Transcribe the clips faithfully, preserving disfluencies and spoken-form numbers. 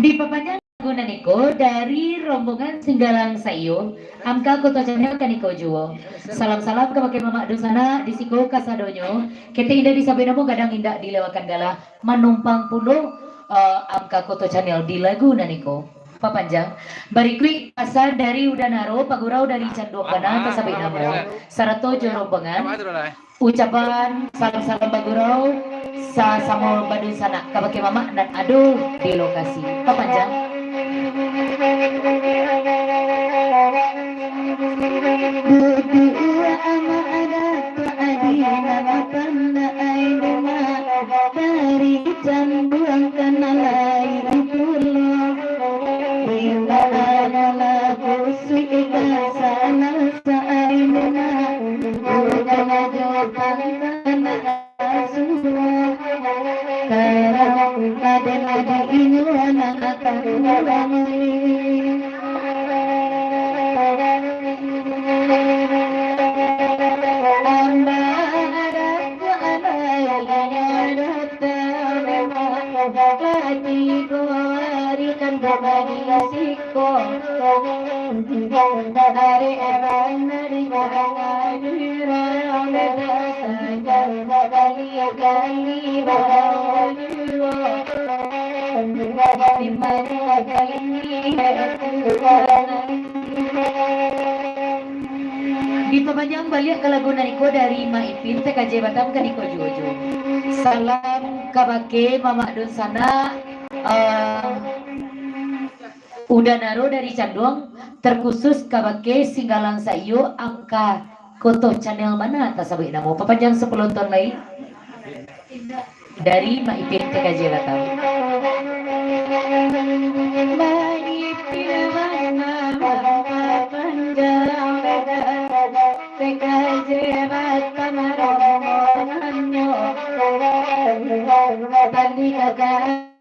Dipapanjang lagu nan iko dari rombongan Singgalang Saiyo, Amka Koto Channel kaniko juo. Salam-salam kabake mamak dunsanak di siko kasadonyo. Ketek indak disabuik namo, gadang indak dilewakan galah. Manumpang pulo, eh, Amka Koto Channel di lagu nan iko. Papanjang. Barikuik pasan dari Uda Naro, Pagurau dari Canduang Bana, tasabuik namo, sarato jo rombongan. Ucapan salam-salam bagurau, sasamo badunsanak kabake mamak nan ado di lokasi. Papanjang. Duduak amak datuak adi nan pandai, dari Canduang ka nan lain pulo. Di mano lah kusuik ka salasai, bukan jo pantang asuo. Karano aden di inyo nan akan urang. Amba adat alai datang, tigo ari kan babadi siko. Ari abang dari badangan. Dipapanjang baliak ka lagu nan iko dari Mak Ipin T K J Batam kaniko juo. Salam kabake mamak dunsanak, eh, Uda Naro dari Canduang, terkhusus kabake Singgalang Saiyo, Amka Koto Channel Bana tasabuik namo. Papanjang sapuluah ton lai. Dari Mak Ipin T K J Batam. Mak Ipin Bana papanjang, T K J Batam rombongannyo. Tadi kakak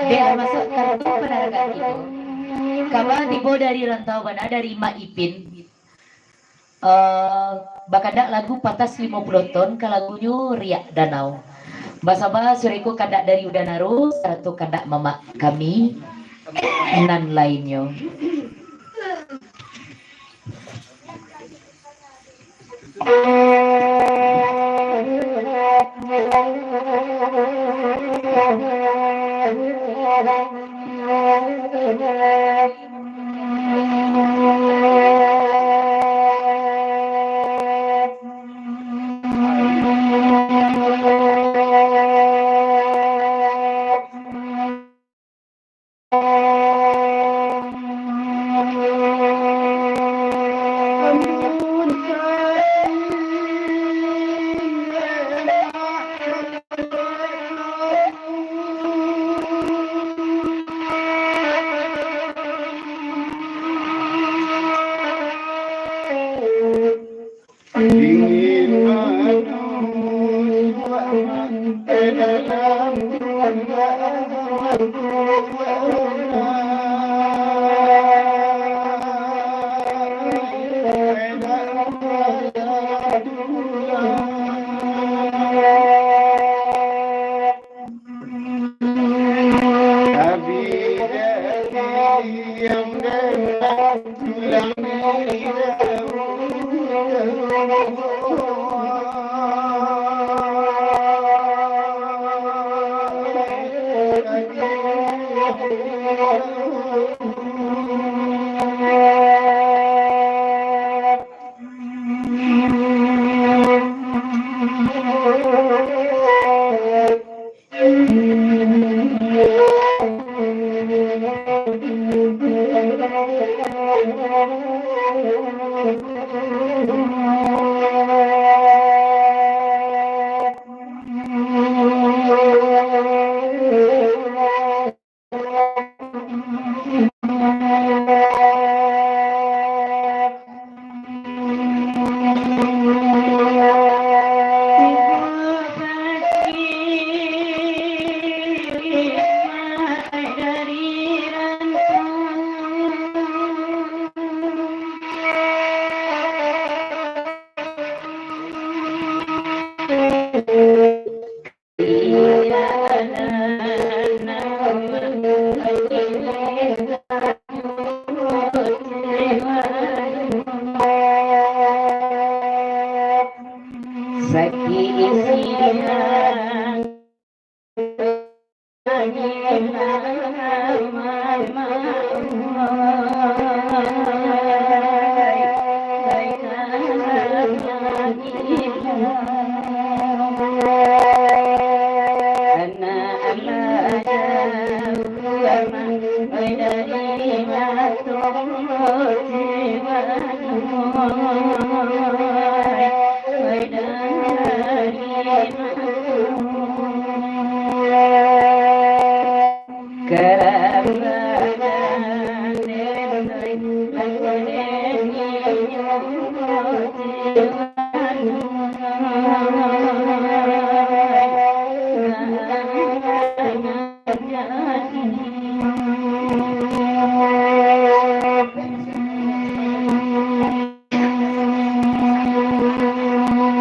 Dek lah masuak kartu panarakan kito. Kaba tibo dari rantau bana, dari Mak Ipin. Eh, bakandak lagu Pantas Limo Puluah Ton, ka lagunyo Riak Danau. Basaba sureko kandak dari Uda Naro, sarato kandak mamak kami nan lainnyo.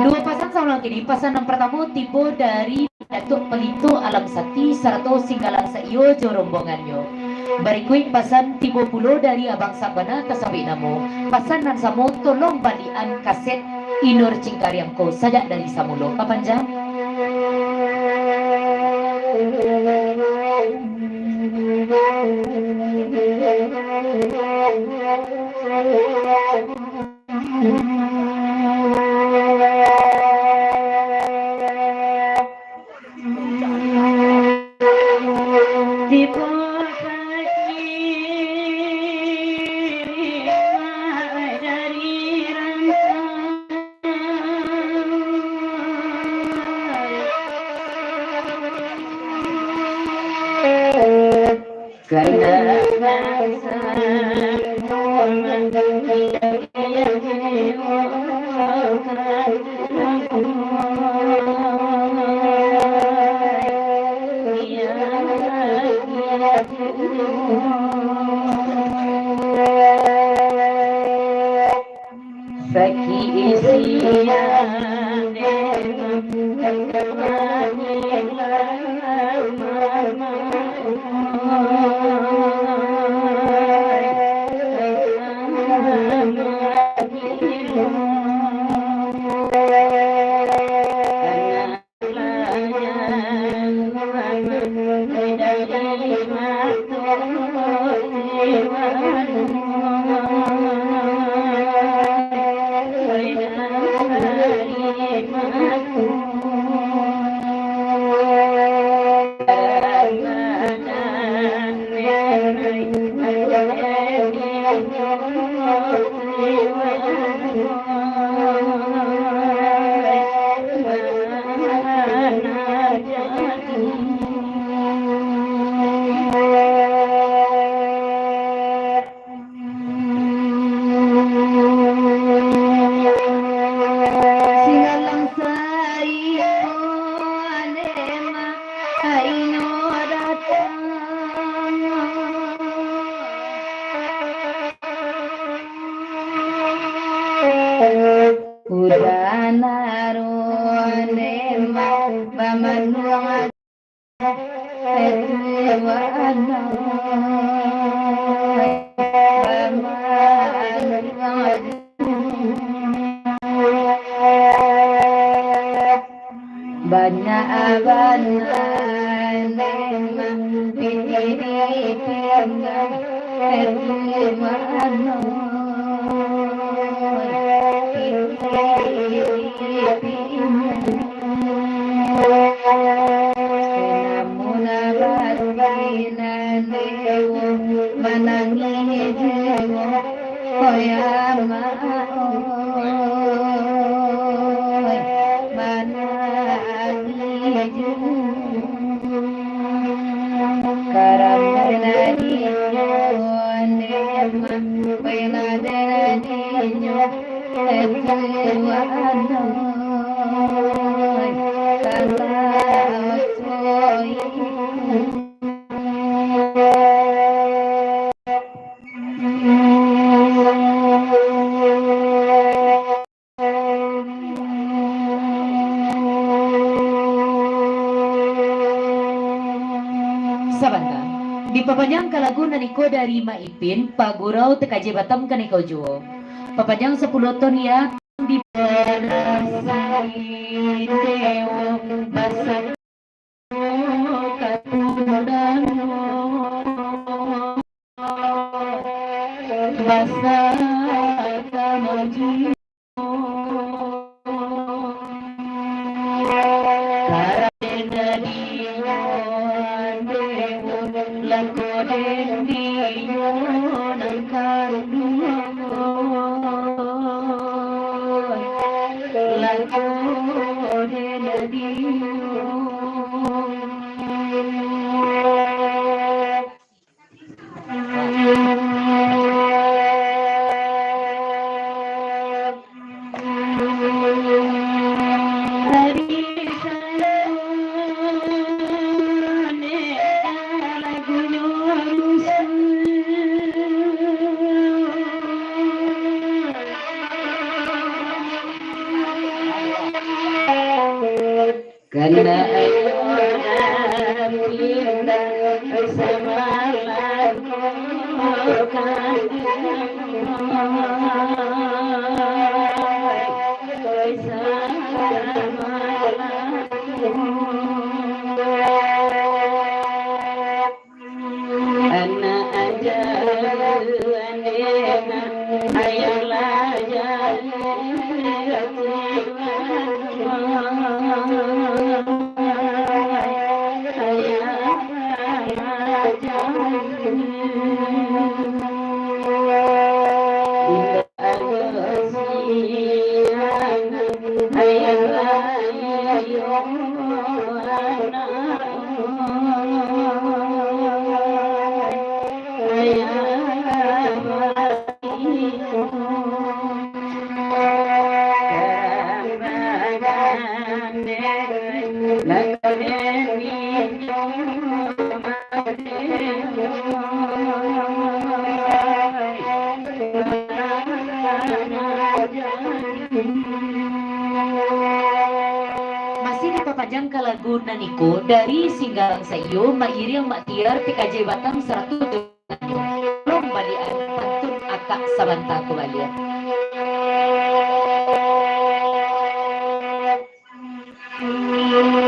Duo pasan sabalun kini, pasan nan partamo tibo dari Datuak Palito Alam Sakti sarato Singgalang saiyo jo rombongannyo. Barikuik pasan tibo pulo dari Abang Sabana Tasabik Namo. Pasan nan samo, tolong balian kaset Inur Cingkariang ko sajak dari samulo ka panjang. Singgalang saiyo ane ma, aino datang. Udan aruan ane ma, bamanuang banyak bana memang pitih di pinggang. Namun batin ane manangih jiwa, oi ama oi, manangih jiwa. Karano dinyo ne mah, pena dinyo, eh, tuan, kalau soi. Sabanta. Dipapanjang ka lagu nan iko dari Mak Ipin, Pagurau Takaje Batam kanai ko juo. Papanjang sapuluah ton, ya. Di basa ka maji. Karena dia lako den dinyo nan kanduang, lako den dinyo. Kana ayo pindah samalam. Anak aja, anak aja, ayah lah aja. Masih dipapanjang ka lagu nan iko dari Singgalang Saiyo, mairiang Mak Tiar, T K J Batam sarato jo Tolong baliak pantun akak sabanta ko baliak.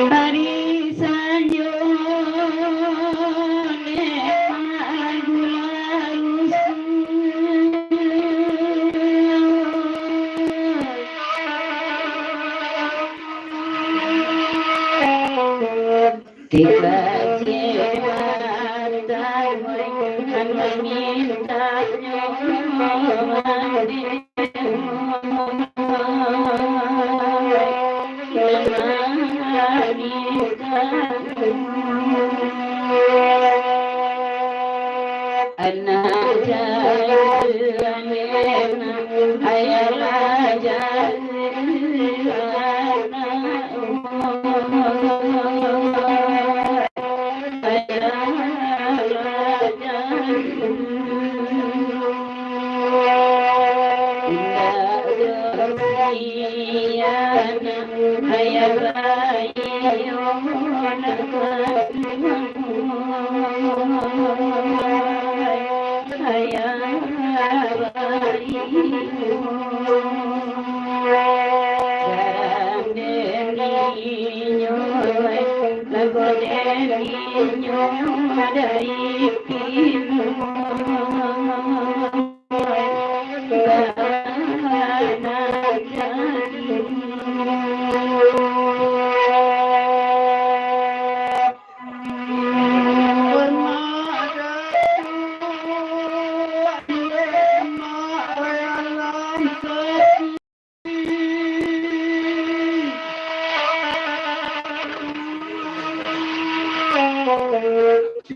Ari sanjo ne magula rusuh. Tiba-tiba datang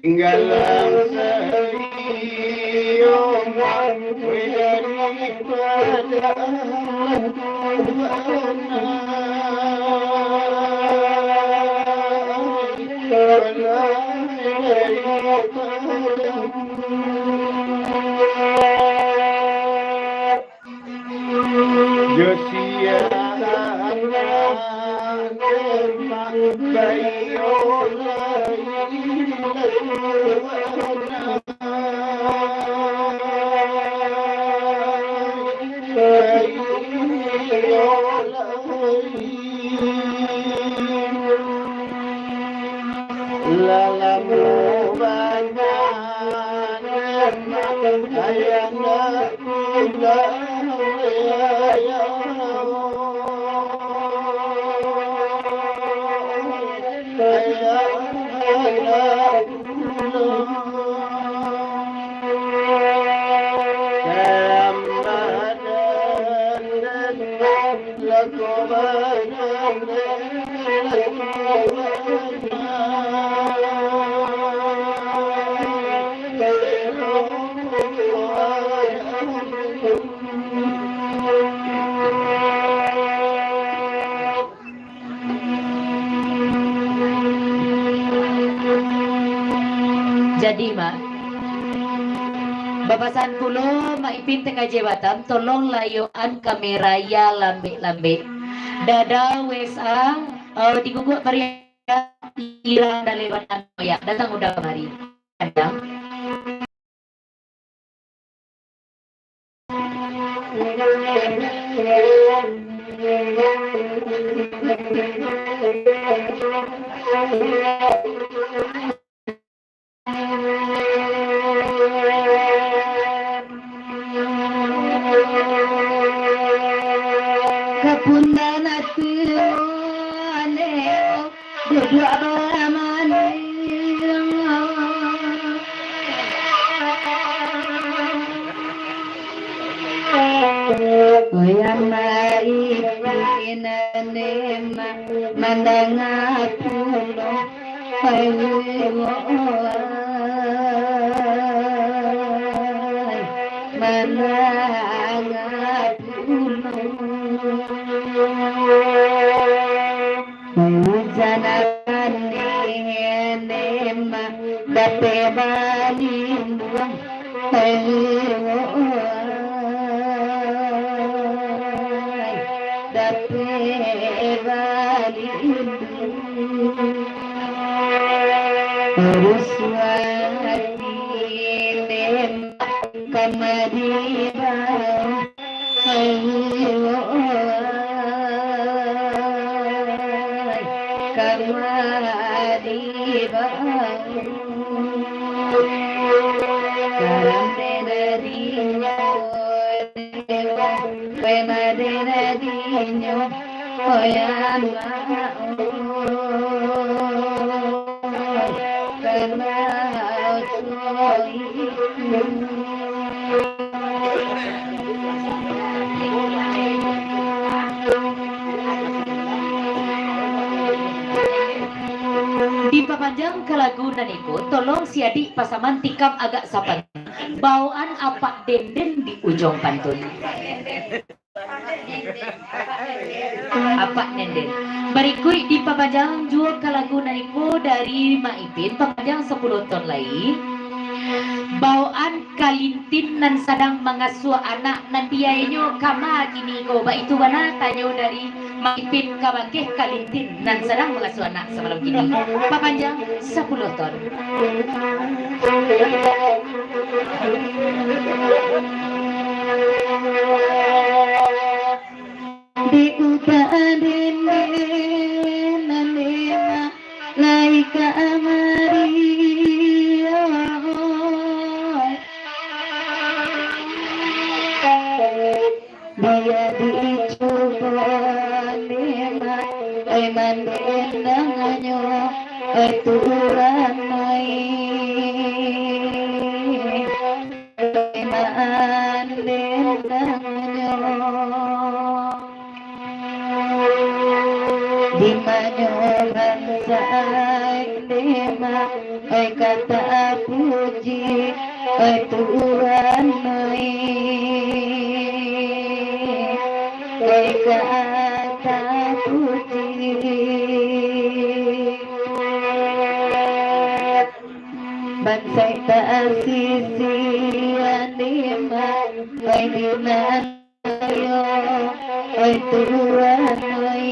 Tinggalan sariyo dari pada Tuhan. Lalamu banyak ayah nak pulang, ayah. Ayah nak pulang. Ramadan dan Jadi, Mak, bapasan pulo Mak Ipin tengah je Batam, tolong layokan kamera ya lambek-lambek. Dada W S A, eh, diguguak pariak irang dan lewat anu ya, datang udah kamari. Kadang. Kapundan ati ane. Duduak bamanih. Goyang baik pinane mandanga pulo. Hai, mandanga pulo. Hujan akan dihene mah, dapek balinduang. Hei, oh, oh, dapek balinduang. Rusuah hati memang kamari bawah. Kamari bawah. Karame dari nyo dewa, kamari dari nyo, oya ma, o, karame dari Dipapanjang ka lagu nan iko, tolong si adik pasaman tikam agak sapan. Bawaan Apak Denden di ujuang pantun. Apak Nenden. Barikuik dipapanjang juo ka lagu nan iko dari Mak Ipin, papanjang sapuluah ton lai. Bawaan Kalintin nan sadang mangasuah anak nan biainyo kama kini ko. Baitu bana tanyo dari Mak Ipin ka Bangkeh, Kalintin nan sadang mangasuah anak samalam kini. Papanjang sapuluah ton. Di utak dinding nan lima lai ka amari, oh. Biar dicubo lima, ai mandendangannyo, ai turan ai. Iman dendangnyo. Dimanyo bansaik dema, ai kata puji, ai turan ai, ai kata puji. Bansaik tak asisi anima, ai dinan ayo, ai tuan ai,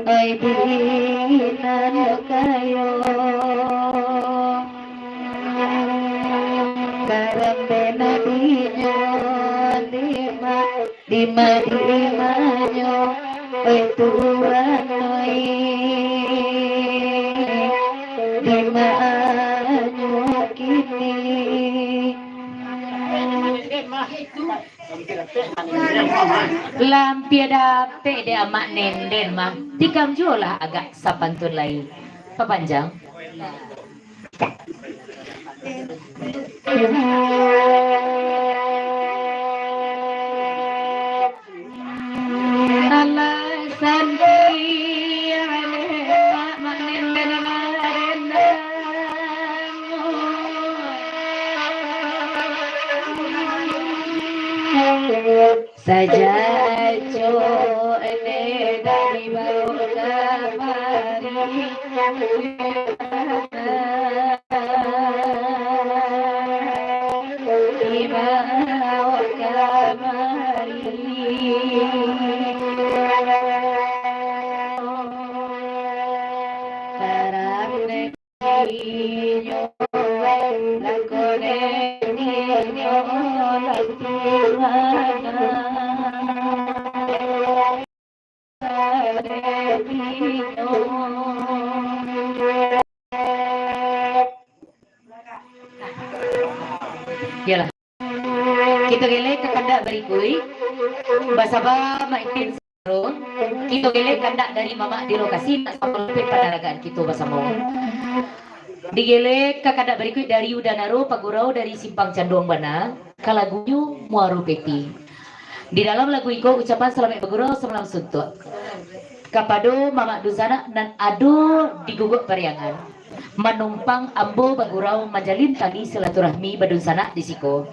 ai dinan kayo. Karambena dinyo anima, dima dimanyo, oi tuan oi, dimanyo kini. Lah ampia dapek dek Amak Nenden mah, tikam juolah agak sapantun lai. Papanjang. Alasan dia mak manen sajak acok ne dari bawah kamari. Dibawa kamari. Tarang ne inyo, langkah ne inyo, lah Tuhan. Iyolah. Kito gelek ka kandak barikuik. Basaba Mak Ipin saro. Kito gelek kandak dari mamak di lokasi, nak samo lapeh panaragaan kito basamo. Digelek ka kandak barikuik dari Uda Naro, pagurau dari Simpang Canduang Bana, ka lagunyo Muaro Peti. Di dalam lagu iko, ucapan salamaik bagurau samalam suntuak kapado mamak dunsanak nan ado di Guguk Pariangan. Manumpang ambo bagurau manjalin tali silaturahmi badunsanak di siko.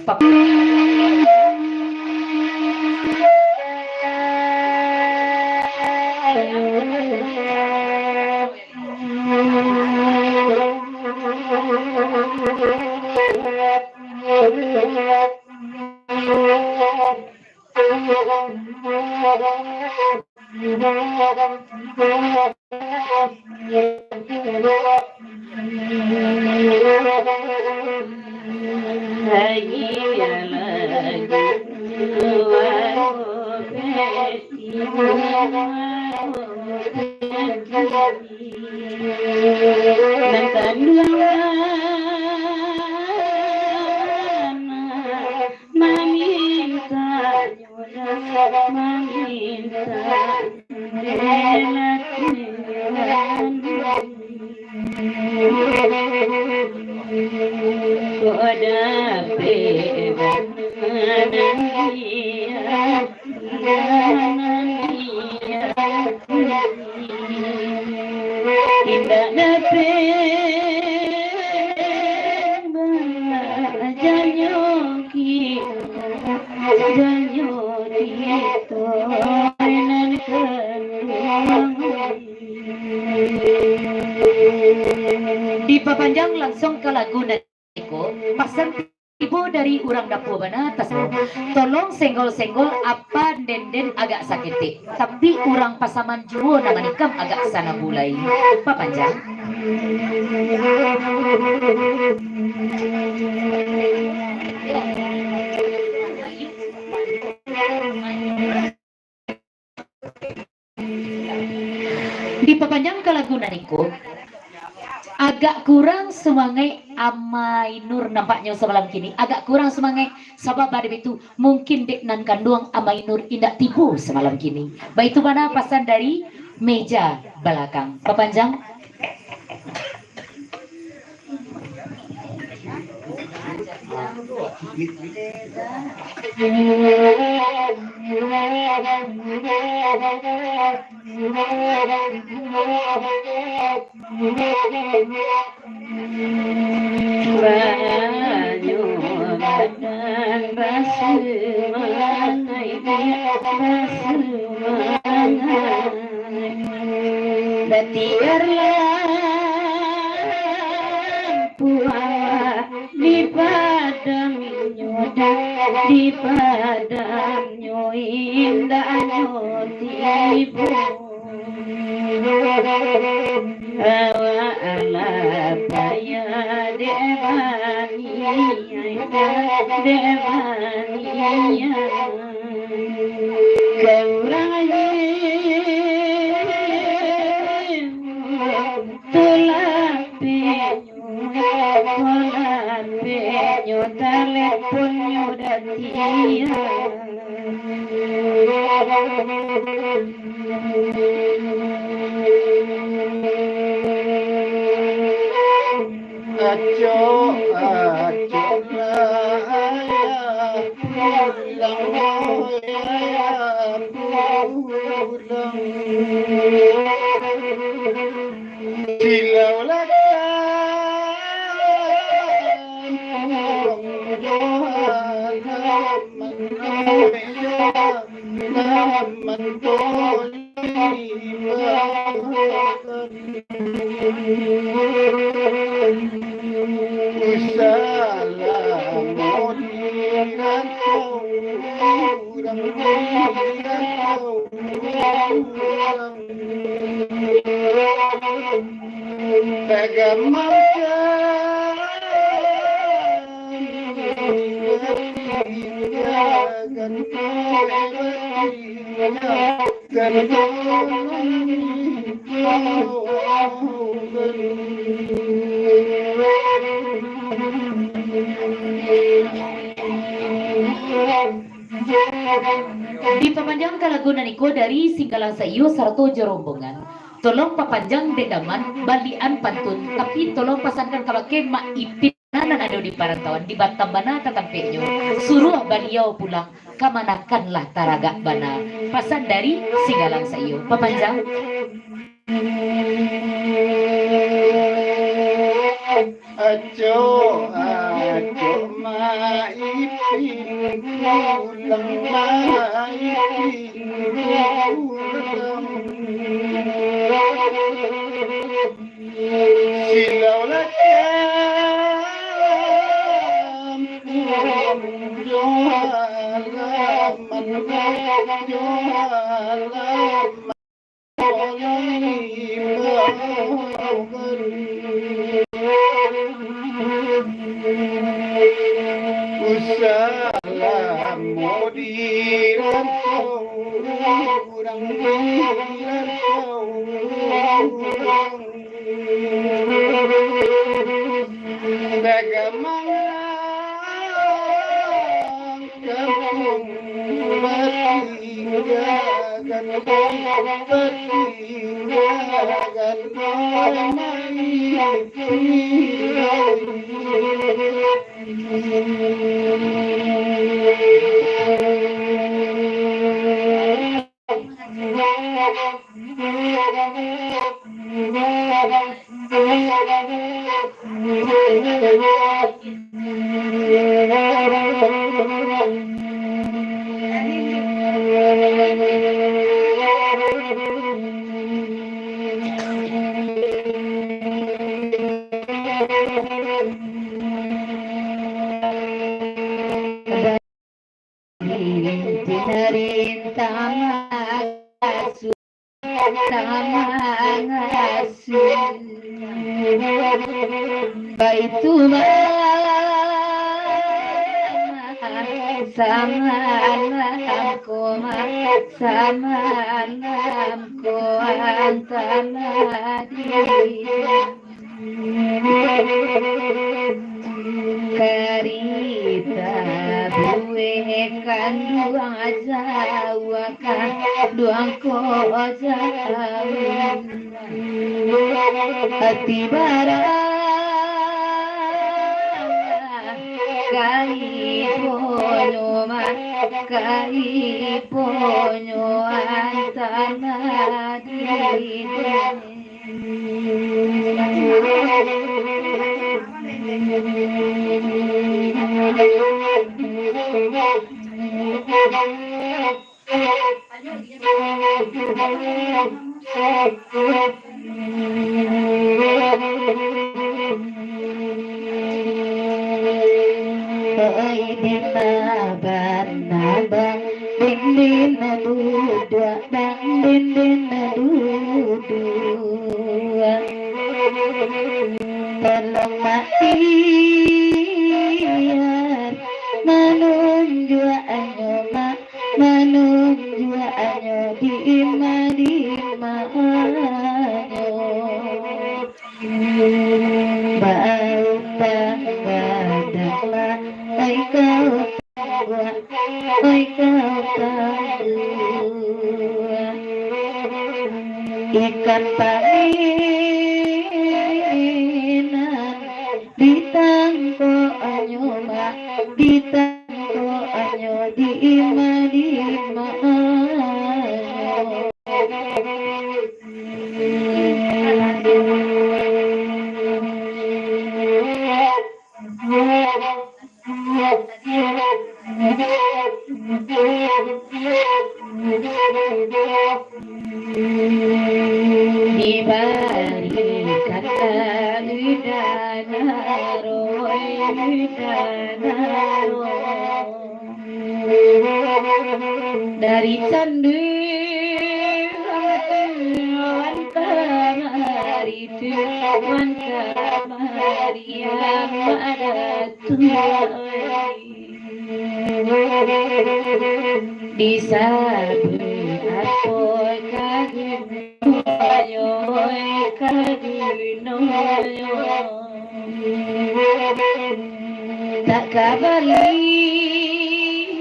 Pap- Nan kanduang anak maminta, maminta, rela Tuhan. Dipapanjang langsuang ka lagu nan iko, pasan tibo dari urang dapua bana tas. Tolong senggol-senggol apa den-den agak saketek. Tapi urang Pasaman juo nan manikam agak sanabulai. Papanjang. Dipapanjang ka lagu nan iko. Agak kurang sumangaik Amai Nur nampaknyo samalam kini. Agak kurang sumangaik, sabab ado itu mungkin dek nan kanduang Amai Nur indak tibo samalam kini. Baitu bana pasan dari meja balakang. Papanjang. Banyu badan basumangaik, basumangaik. Batiar lampu awak dipadamnyo, dipadamnyo indaknyo tibo. Awak alah payah dek baniaik, dek baniaik. Ka urang tu lapenyo, tu lapenyo, taleponnyo datian. Acok, acok lah ayah pulang, ayah pulang. Silau lah kan, Dipapanjang ka lagu nan iko dari Singgalang Saiyo sarato jo rombongan. Tolong papanjang dek Daman, balian pantun, tapi tolong pasankan kabake Mak Ipin nan ado di parantauan, di Batam bana tatampeknyo. Suruah baliau pulang, kamanakanlah taragak bana. Pasan dari Singgalang Saiyo. Papanjang. Acok, acok, Mak Ipin pulang, Mak Ipin pulang. Silau lah kan, pulang jo alaman, jo alaman. Usah lamo di rantau, urang di rantau. Bagamang kampung batinggakan, batinggakan. Rintahan mangasuh, mangasuh. Baitu mah, samalam ko mah, samalam ko antama di. Karita buek kanduang jauah, kanduang ko jauah. Ati bara kaiponyo mah, kaiponyo antama di. Oi, dima bana bang, dindin duduak bang, dindin duduak. Tolong mak Iyar, manunjuakannyo mak, manunjuakannyo di ma, di manyo. Bautang gadang lah, ai kau tangguak, ai kau tangguak. Ikan panginan ditangkoknyo mak, ditangkoknyo di ma, di manyo. Dibarikan udan aro, udan aro. Dari candu wan kamari tu, wan kamari Amak Datuak. Di sabuik apo kagunonyo, kagunonyo. Tak ka bali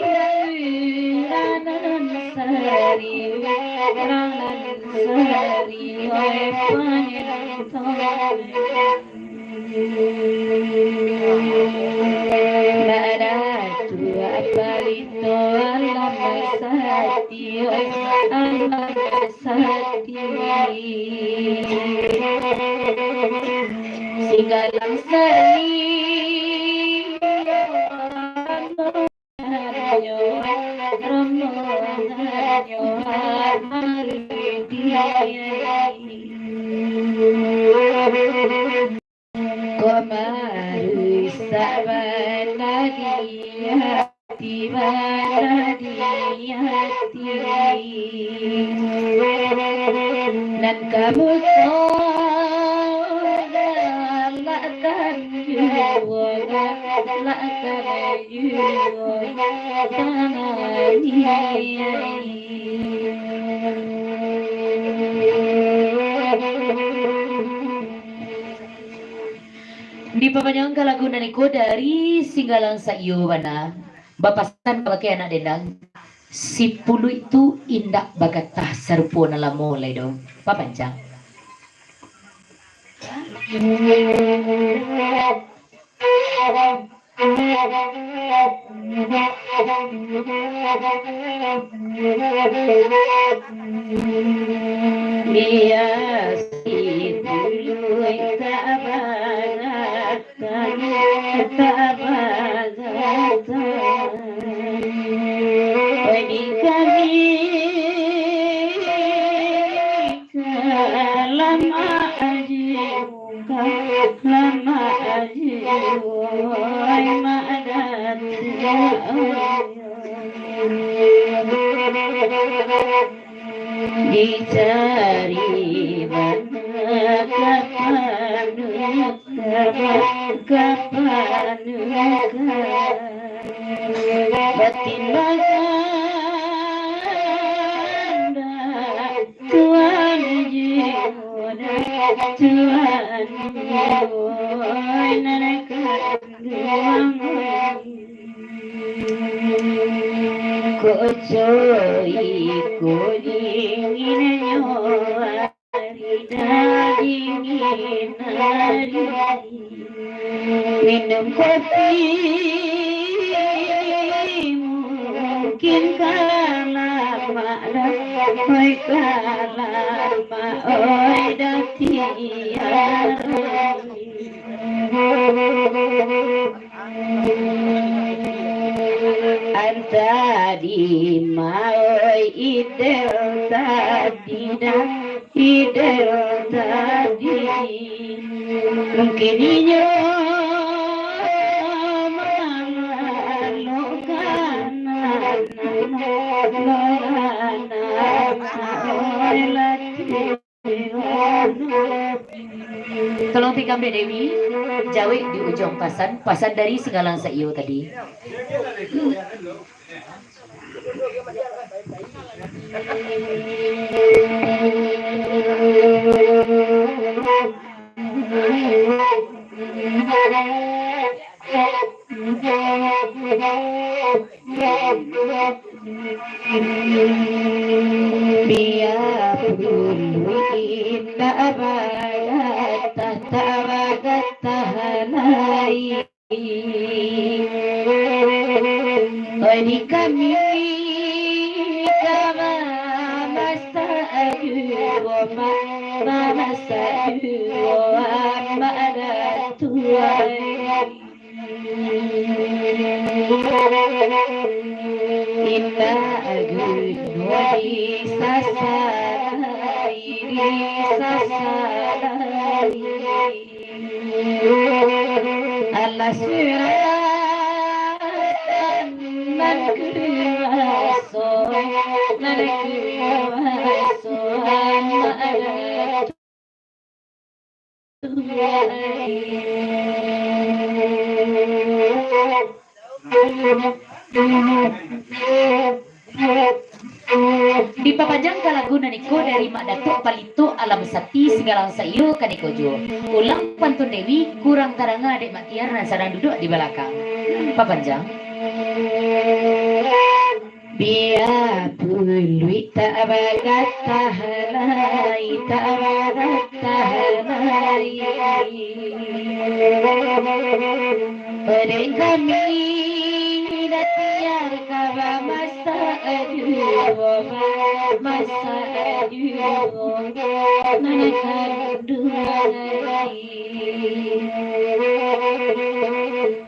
urang nan sari, urang nan sari, oi pangintan. Nak Datuak Palito alam sati, oi alam sati. Singgalang sari. Ko marusak bana di ati, bana di ati. Nan ka muko galakkan juo, galakkan juo tangani. Dipapanjangkan lagu nan iko dari Singgalang Saiyo bana. Bapasan kabake anak dendang, si puluik tu indak bagatah sarupo nan lamo lai doh. Papanjang. Biasi dulu tak banyak, tak tabagatan. Oi, di kami ka lamak jiwa, ka lamak jiwa, oi, mak datuak. Dicari bana kapanukan, kapanukan. Batin bakandak Tuan jiwa, Tuan jiwa, nan kanduang. Koco iko dinginnyo ari, dingin ari. Minum kopi mungkin ka lamak lah, oi, ka lamak, oi, datiar. Antah di ma, oi, idel tadi dah, idel tadi. Mungkin inyo mangalokan anak, oi, laki. Tolong tikam dek Dewi, jawek di ujuang pasan, pasan dari Singgalang Saiyo tadi. Biapun indak bagatah, tak bagatah lai. Oi, di kami ka mamasak juo, ma-, mamasak juo, Amak Datuak. Indak guno disasalai, disasalai. Alah suratan nan kuaso, nan kuaso, Amak Datuak. Dipapanjang ka lagu nan iko dari Mak Datuak Palito Alam Sati Singgalang Saiyo kaniko juo. Ulang pantun Dewi, kurang tadanga dek Mak Tiar nan sadang duduak di balakang. Papanjang. Biapun luik tak bagatah lai, tak bagatah lai. Dek kami Datiar ka bamasak juo, bamasak juo, nan kanduang lai.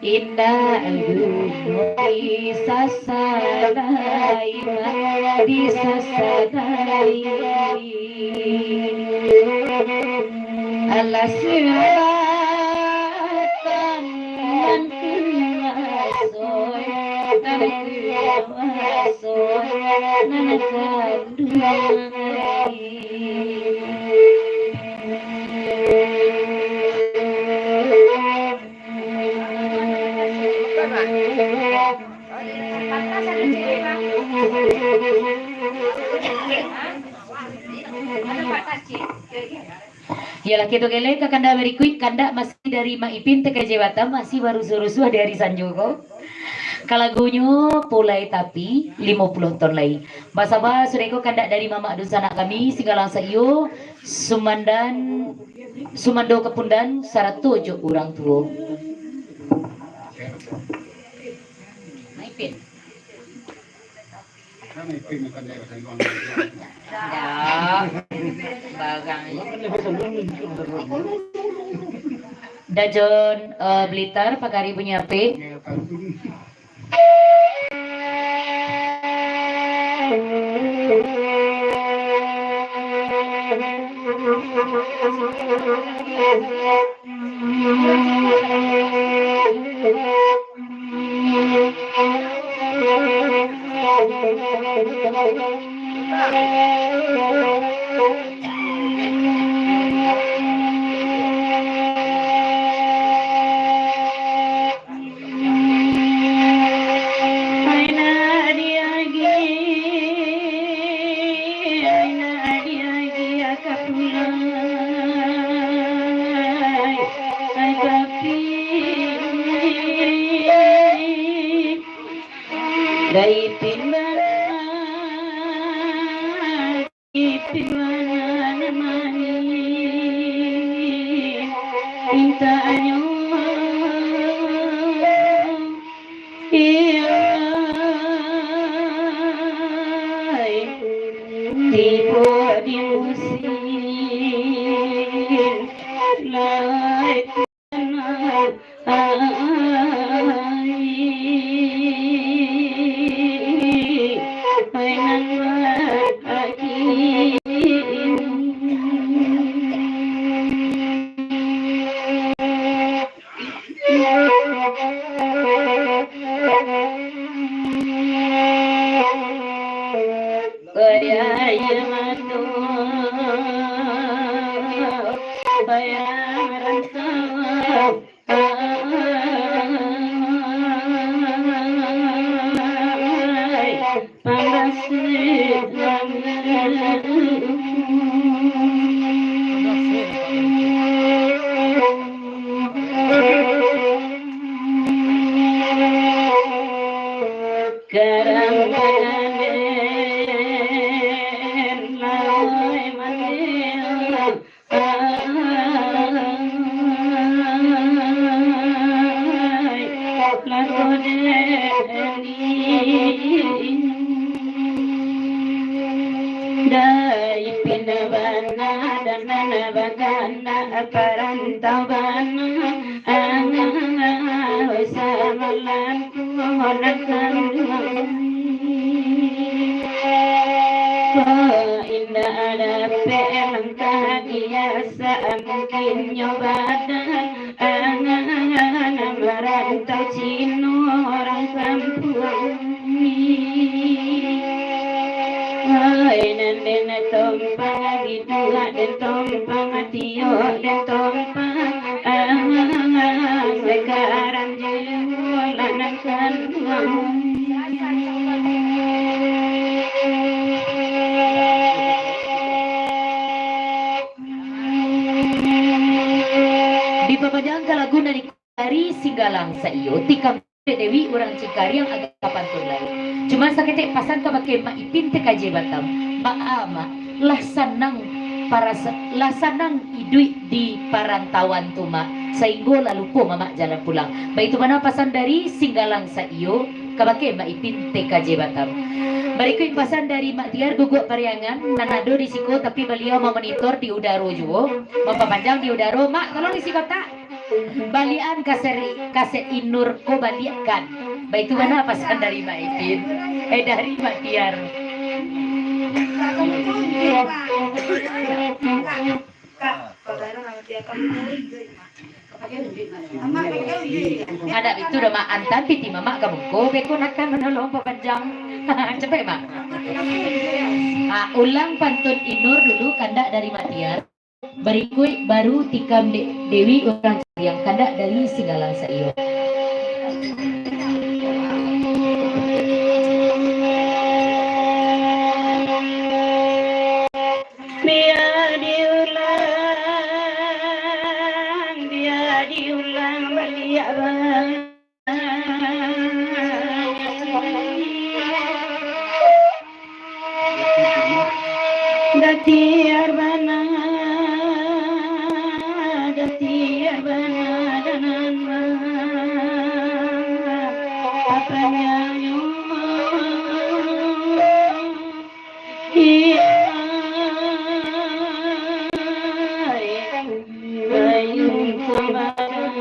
Indak guno disasalai, disasalai. Alah suratan nan kuaso, nan kuaso, nan kanduang lai. Iyolah, kito galeh ka kandak barikuik, kandak masih dari Mak Ipin T K J Batam, masih barusuah-rusuah dari sanjo ko. Ka lagunyo Pulai Tapi, limo puluah ton lai. Basaba sudah iko kandak dari mamak dunsanak kami, Singgalang Saiyo, Sumandan, Sumando Kapundan, sarato jo urang tuo. Ya, barang. Dajon, eh, Blitar, Pagari Bunyapi. Dai pin bana, pin bana manih, intanyo, iyo, tibo di musim, lai Dai pina bana, dan nan bagana, parantau bana, ah, samalam. Ko indak dapek langkah biasa, mungkinnyo badan, angan marantau Cino urang kampuang. Ai, nan den tompang, biduak den tompang, tiok den tompang, ah, sakarang juo lah nan kanduang. Dipapanjang ka lagu nan dari Singgalang Saiyo, tikam Dewi urang Cingkariang agak kapantun lai. Cuma saketek pasan kabake Mak Ipin T K J Batam. Mak, ah, Mak, lah sanang parasa-, lah sanang iduik di parantauan tu, Mak, sainggo lah lupo mamak jalan pulang. Baitu bana pasan dari Singgalang Saiyo kabake Mak Ipin T K J Batam. Barikuik pasan dari Mak Tiar Guguak Pariangan, nan ado di siko, tapi baliau mamonitor di udaro juo, mampapanjang di udaro. Mak, tolong isi kotak. Baliakan kaset, kaset Inur ko, baliakan. Baitu bana pasan dari Mak Ipin. Eh, dari Mak Tiar. Anak itu dah, Mak, antan piti mamak ka muko, beko nakan manolong papanjang. Capek, Mak. Ah, ulang pantun Inur dulu, kandak dari Mak Tiar. Barikuik baru tikam De-, Dewi urang Cingkariang, kandak dari Singgalang Saiyo. Bia diulang, bia diulang baliak, Bang. Datiar bana, datiar bana, danan ma, apa nyanyo? Iya, ayun kemana?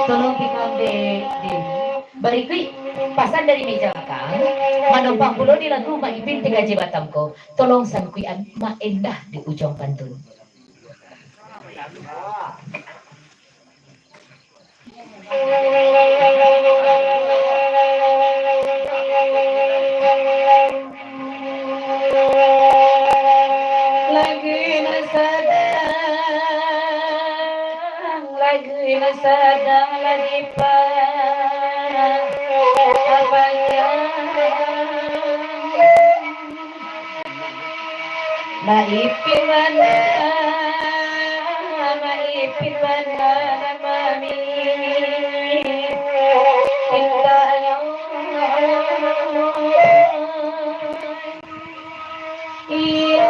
Tolong pinggam dek Dewi. Barikuik, pasan dari meja balakang, manompang pulo di lagu Mak Ipin Tinggaje Batam ko. Tolong sarukuik-an Mak Endah di ujuang pantun. Lagu nan sadang, lagu nan sadang lagi pa-, apa ya? Maipin bana, maipin bana, mami. Indak yo. Iyo.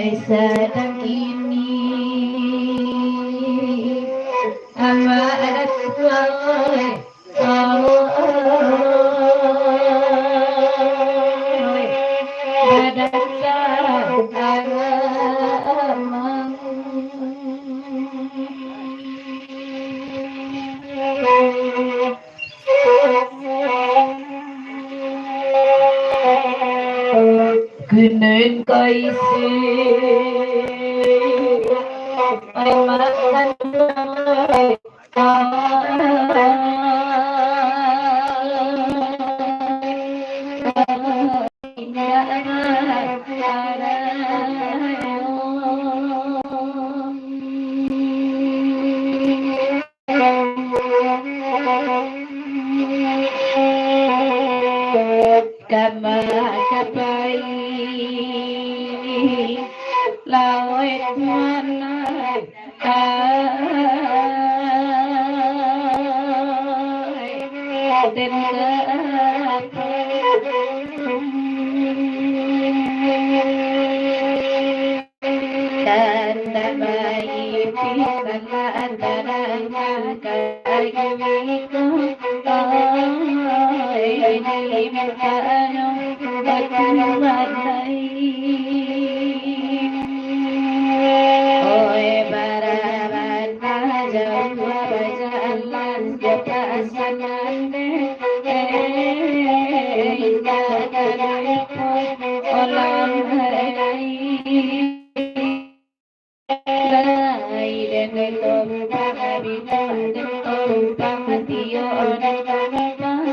Eh, sadang kini, ama adat, eh. Kenen kaisi, ai makan. Kama kapai lawet mana. Oi, baraban jauah bajalan, dapat sanang deh. Eh, indah kali pun olam hari. Lai den tompang, bintang den tompang, tio den tompang.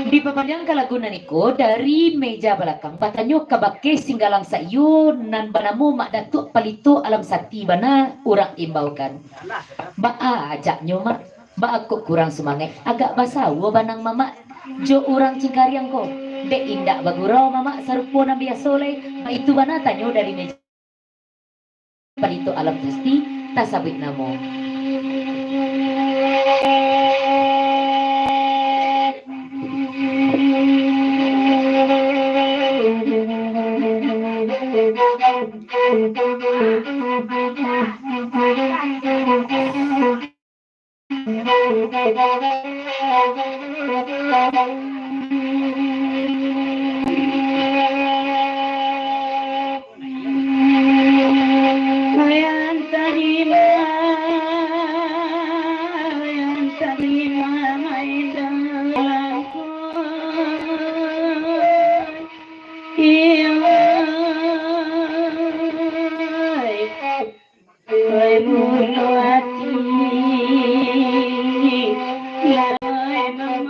Dipapanjangkan lagu nan iko dari meja balakang, batanyo kabake singgalang saiyo nan banamo Mak Datuak Palito Alam Sati bana urang imbaukan. Baa ajaknyo, Mak? Baa kok kurang sumangaik, agak basawo banang mamak jo urang Cingkariang ko. Dek indak bagurau mamak sarupo nan biaso lai. Baitu bana tanyo dari meja Palito Alam Sati, tasabuik namo. Oi, bulu ati, oi, mama.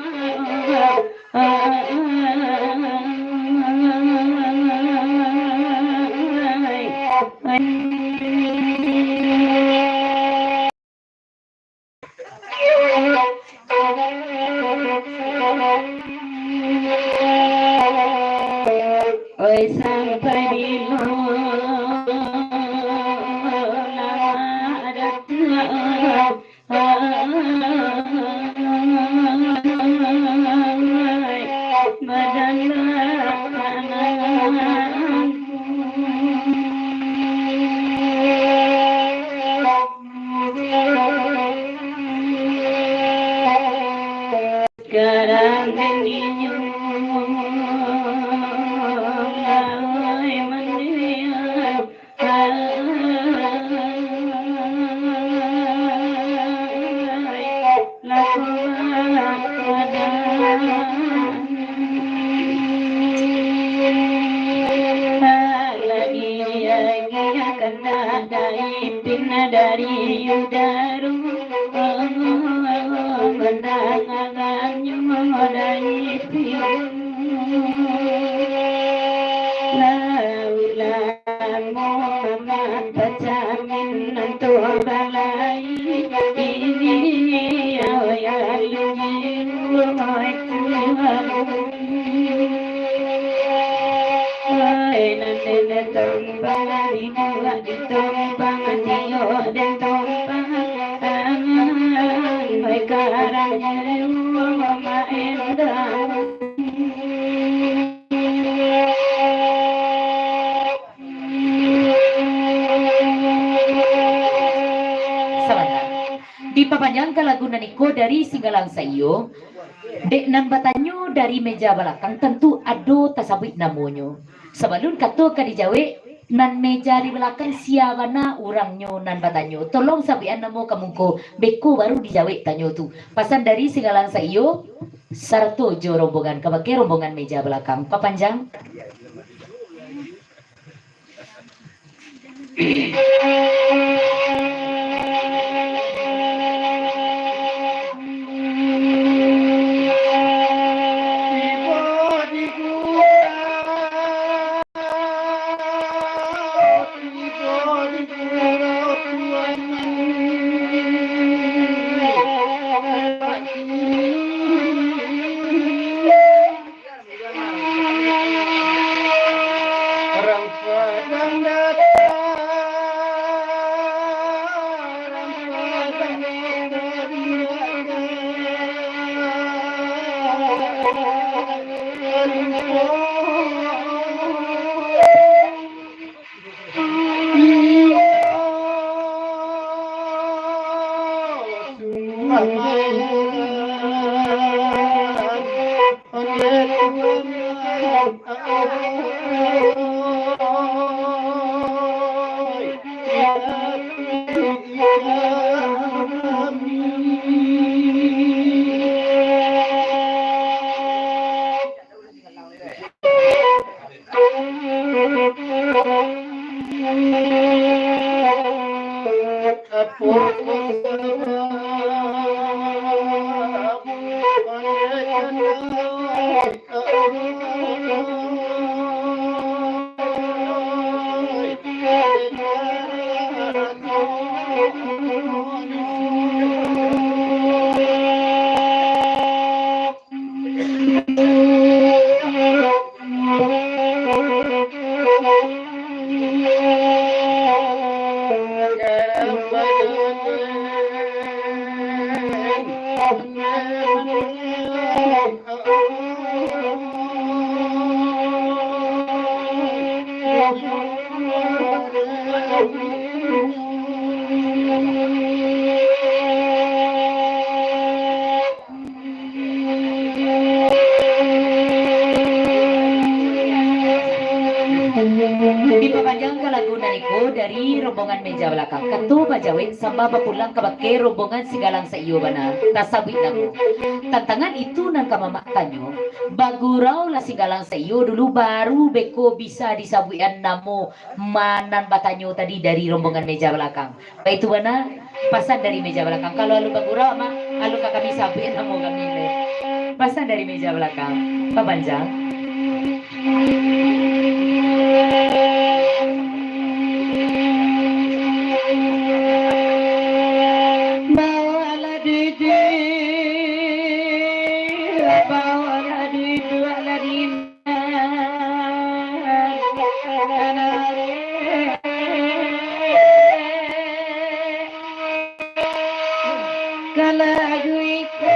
Oi, sampai bilo lama datang? Sekarang ini mulai mendiam. Dari udara mendangannya dari laulah Muhammad pacamin nanto balai. Ini ya, ya, Tuhan. Oi, nan nenek tombang, dibuek ditombang, tiok den tombang, oi, karanyo main dangdut. Sabanta. Dipapanjangkan lagu nan iko dari Singgalang Saiyo. Dek nan batanyo dari meja balakang, tantu ado tasabuik namonyo. Sabalun kato ka dijawek, nan meja di balakang sia bana urangnyo nan batanyo. Tolong sabuikan namo ka muko, beko baru dijawek tanyo tu. Pasan dari Singgalang Saiyo, sarato jo rombongan, kabake rombongan meja balakang. Papanjang. Orang Padang datang, orang Padang datang. Dipapanjangkan lagu nan iko dari rombongan meja balakang. Kato bajawek sambah bapulang kabake rombongan Singgalang Saiyo bana. Tasabuik namo. Tantangan itu nan ka mamak tanyo, baguraulah Singgalang Saiyo dulu, baru beko bisa disabuikan namo ma-, nan batanyo tadi dari rombongan meja balakang. Baitu bana, pasan dari meja balakang. Kalau alun bagurau, mak, alun ka kami sabuik namo kami lai. Pasan dari meja balakang. Papanjang. Bawalah duduk, bawalah duduk, alah di- Kalagu iko,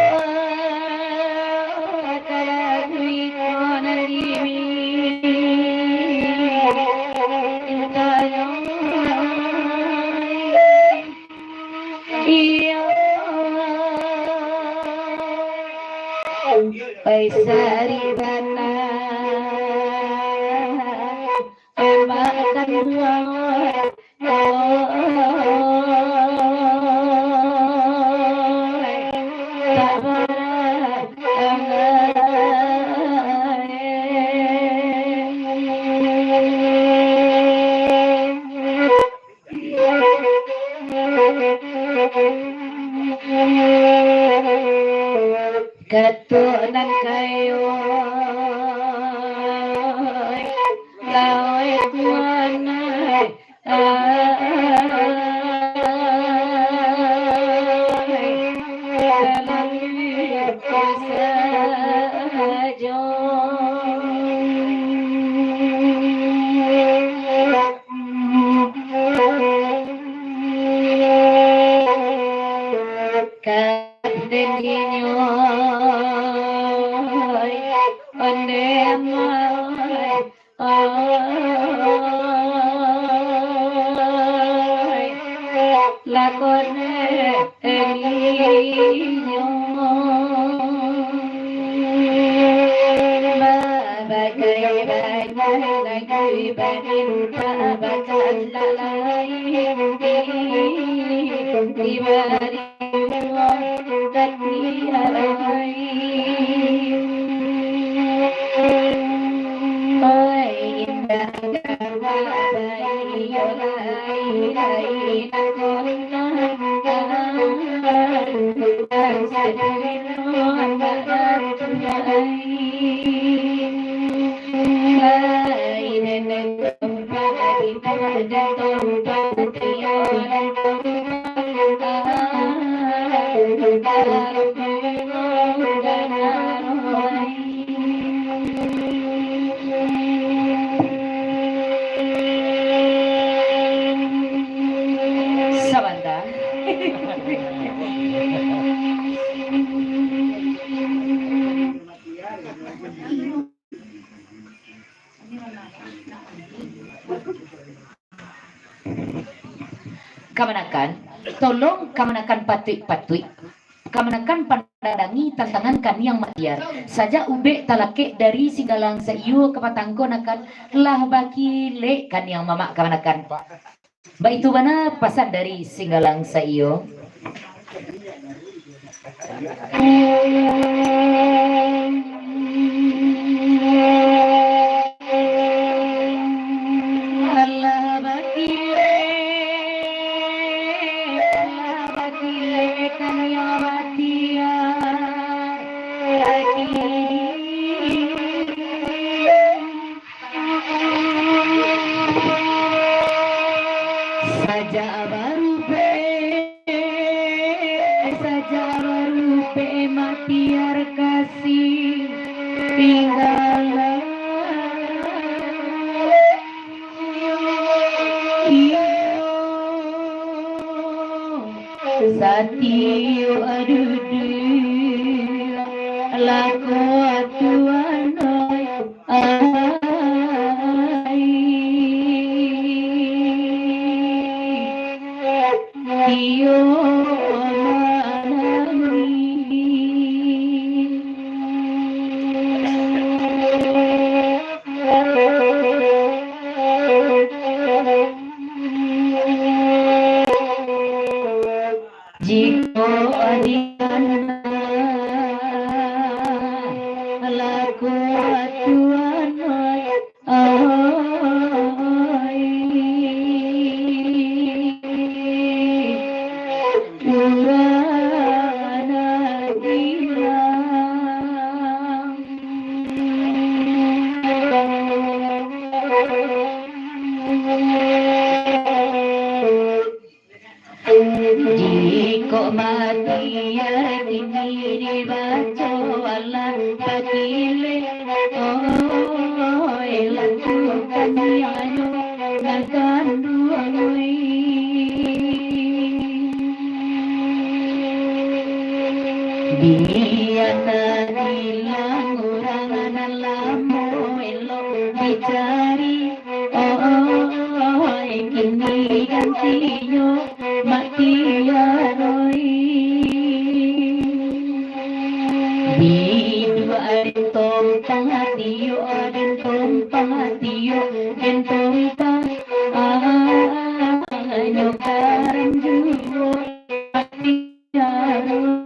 kalagu iko nan dimintanyo. Iyo, oi sari bana, oi makan buah, oi, tak barah, Katuk nan kayo, laweh tuan ai, ai, sajo. Kandel inyo, ondeh amai, oi, lakon inyo. Babagai banyak lagi barintak bacalah lai, dibari Oi, indah gambar bayi yo lai, lai nakon nan kanan, nan sadulo anak tunai. Lai nenek Sabanta. Kamanakan, tolong kamanakan patuik-patuik. Kamanakan pandangi tantangan kaniang Matiar. Sajak ubek talakek dari Singgalang saiyo ka patangkonakan lah bakilek kaniang mamak kamanakan. Baitu bana pasan dari Singgalang saiyo. Alah bakilek, alah bakilek kaniang Matiar. Sajak barubek, sajak barubek Matiar kasih tinggalan. Iyo, satiok duduak lako tuan ai. Ai, iyo manangih. Jikok diana lako tuan ai, urang nan hilang. Jikok mati ari kini dibaco alah bakilek, oi, lantukan gantinyo Mak Tiar oi. Biduak den tompang tiok, den tompang tiok, den tompang, ah, nyo karam juo Mak Tiar oi.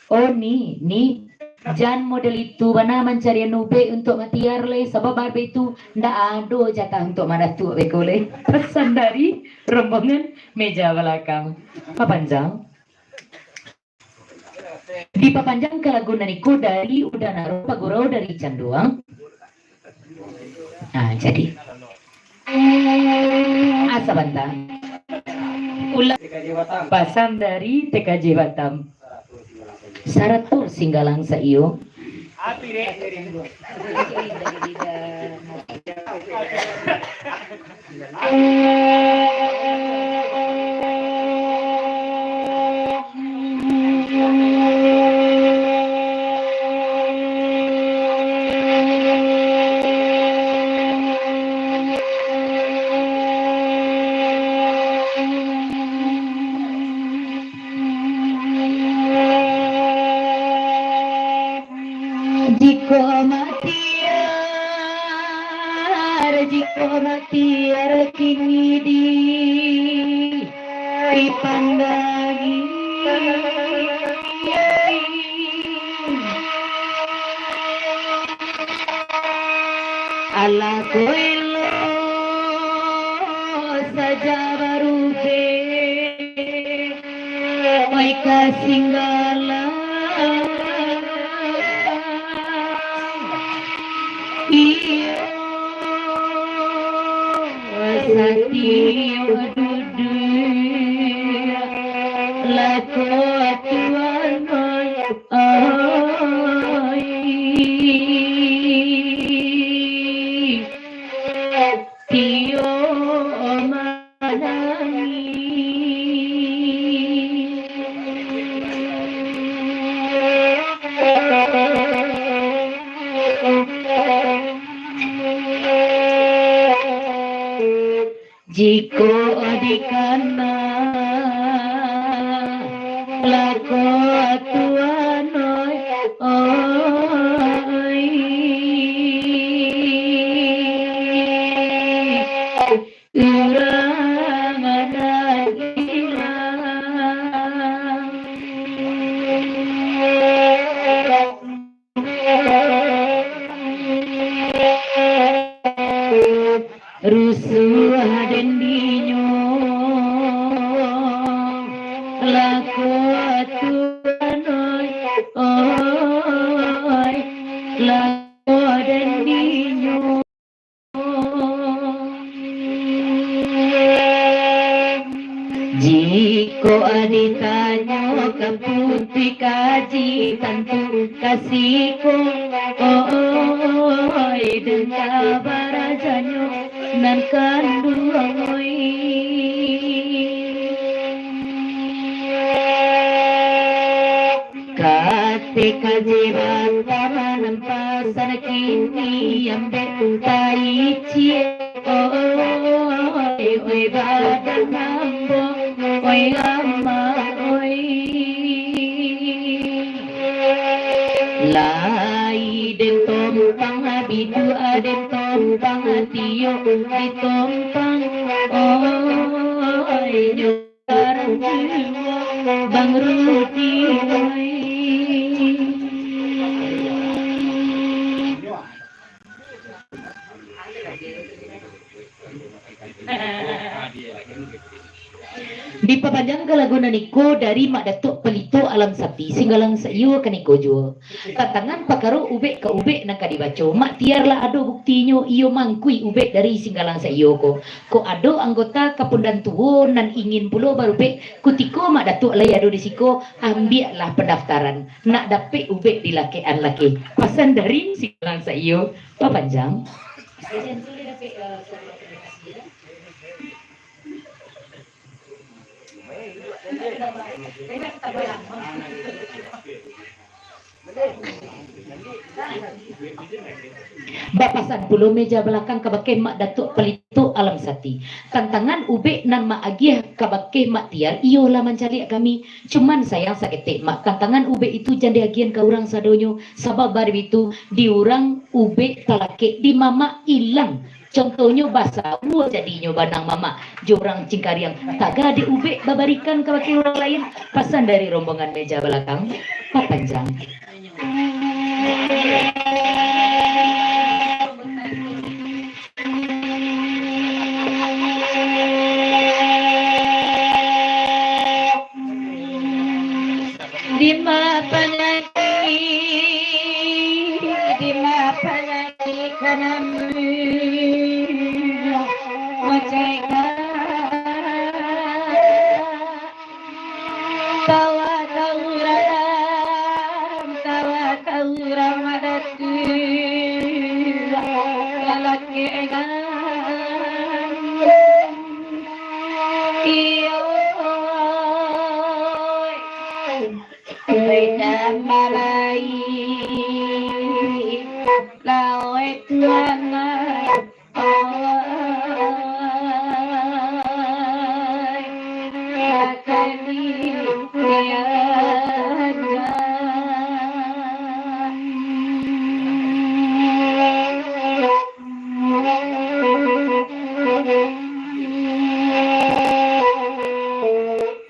Oh, ni, ni, jan model itu bana mancarian ubek untuak Mak Tiar lai, sabab abih tu ndak ado jatah untuak Mak Datuak beko lai. Pasan dari rombongan meja balakang. Papanjang. Dipapanjang ka lagu nan iko dari Uda Naro Pagurau dari Canduang. Nah, jadi. Ah, sabanta. Ulang pasan dari T K J Batam. Sarato Singgalang Saiyo. Jikok Mak Tiar, jikok Mak Tiar kini di, dipandangi. Alah ko elok saja barubek. Oi ka Singgalang, iyo, satio duduak, lako tuan oi, oi. Tio manangih. Jikok dikana lako tuan oi, oi. Urang anak hilang. Rusuah den dinyo, lako tuan oi, oi, lako den dinyo. Jikok ditanyo ka Putuih Kaji, tantu ka siko, oi, den ka barajanyo nan kanduang, oi. Katek ka jebak tamanan pasan kini ambek taicik. Oi, oi, badan ambo, oi, amak, oi. Lai den tompang biduak, den tompang tiok, ditompang, oi, nyo. Bang Rudi, dipapanjang ka lagu nan iko dari Mak Datuak Palito Alam Sapi, Singgalang Saiyo kaniko juo. Tantangan pakaro ubek ka ubek nan ka dibaco, Mak Tiar lah ado buktinyo, iyo mangkuik ubek dari Singgalang Saiyo ko. Kok ado anggota kapundan tuo nan ingin pulo barubek, kutiko Mak Datuak lai ado di siko, ambiaklah pandaftaran, nak dapek ubek di lakekan lakeh. Pasan dari Singgalang Saiyo, papanjang. Jan tu dia dapek, eh, suara terima kasih, ya. Bapasan pulo meja balakang kabake Mak Datuak Palito Alam Sati. Tantangan ubek nan Mak agiah kabake Mak Tiar, iyo lah mancaliak kami. Cuman sayang saketek, Mak, tantangan ubek itu jan diagiahan ka urang sadonyo, sabab baritu di urang ubek talakek di mamak ilang. Contohnyo basa, uwo jadinyo banang mamak jo urang Cingkariang, taga dek ubek babarikan kabake urang lain. Pasan dari rombongan meja balakang, papanjang. Dima panyakik, dima panyakik kanami macaikan. Tawa ka urang, tawa ka urang madatu lalaki egan. Iyo, beda malai lawai tuanai.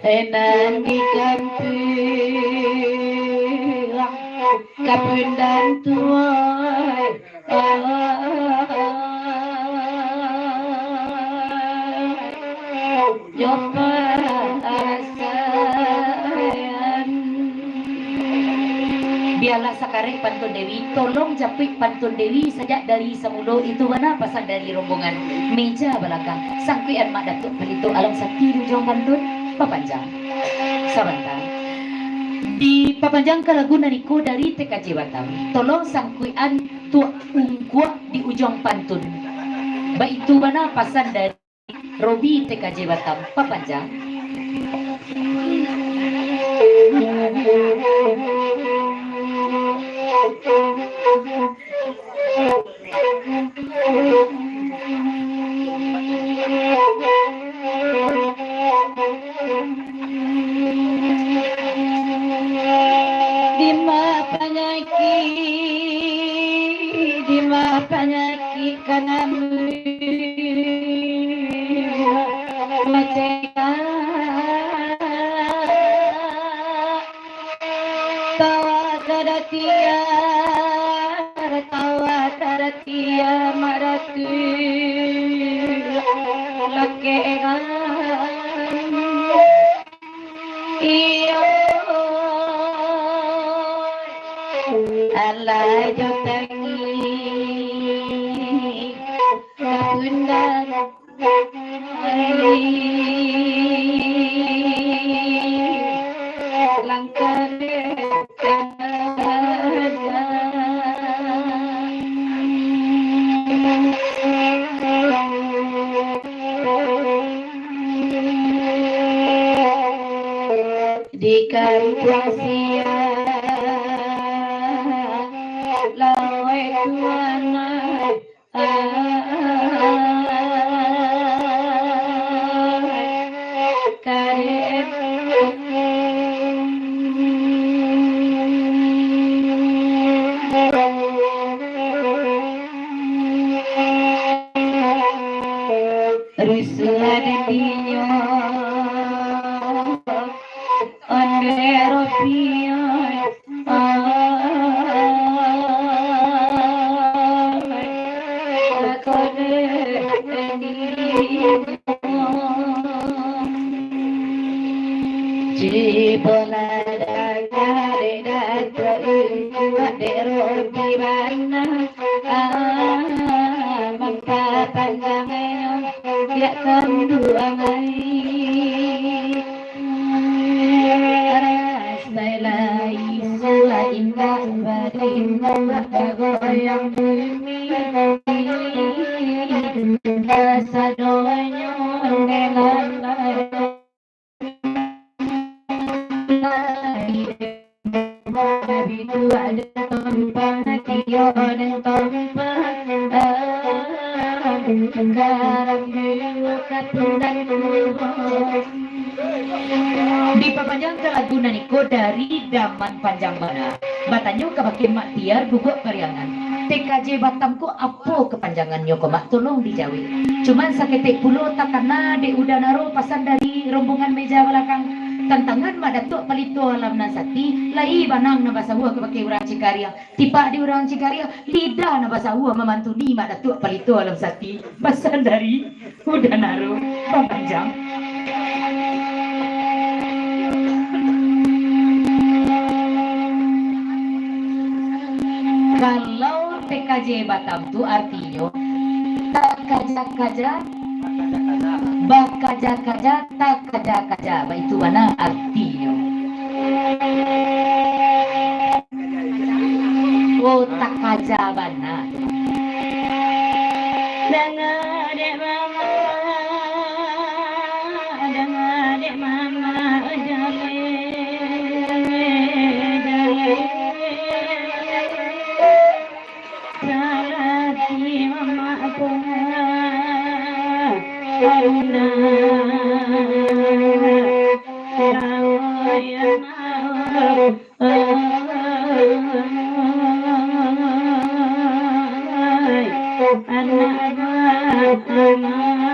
Enan di kampuang kapun dan tuai. Jo parasaian. Bialah sakarek pantun Dewi, tolong japuik pantun Dewi sajak dari samulo, itu bana pasan dari rombongan meja balakang. Sangkuikan Mak Datuak Palito Alam Sati di ujuang pantun, papanjang. Sabanta. Dipapanjang ka lagu nan iko dari T K J Batam. Tolong sangkuikan Tuak Ungkuak di ujuang pantun. Baitu bana pasan dari Robi T K J Batam, papanjang. Dima panyakik, dima panyakik kanami macaikan. Tawa kada tiar, tawa kada tiar, Mak Datu lakek egan. Iyo, alah jo tangih ka pundak. Di kampuang sia lawai tuanai. Rusuah dinyo ondeh Robi. Cubolah danga dek Datuak Ungkuak, dek Robi bana, ah, mampapanjang biak kanduang ai. Rasailah isuak indak barimbang, bagoyang bumi, kasadonyo dalam. Dipapanjangkan lagu nan iko dari Daman Panjang Bana. Batanyo kabake Mak Tiar guguak pariangan. T K J Batam ko apo kapanjangannyo ko, Mak? Tolong dijawek. Cuman saketek pulo takana dek Uda Naro pasan dari rombongan meja balakang. Tantangan Mak Datuak Palito Alam Nan Sati, lai banang nan basahua kabake urang Cikariang. Tipak di urang Cikariang, lidah nan basahua mamantuni Mak Datuak Palito Alam Sati. Pasan dari Uda Naro, papanjang. Kalau T K J Batam tu artinyo, takaja-kaja, bakaja-kaja, takaja-kaja. Baitu bana artinyo. Oh, takaja bana. Danga dek mama, danga dek mama, jale, jale. Salaki mama puna, puna. Tahu ya mau. Anak bamaman.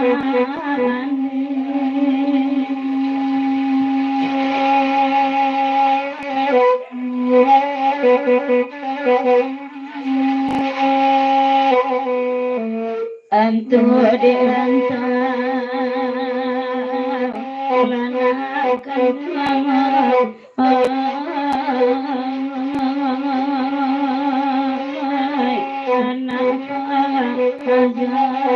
Antu di rantau, banakan mama. Ai, anak jauh.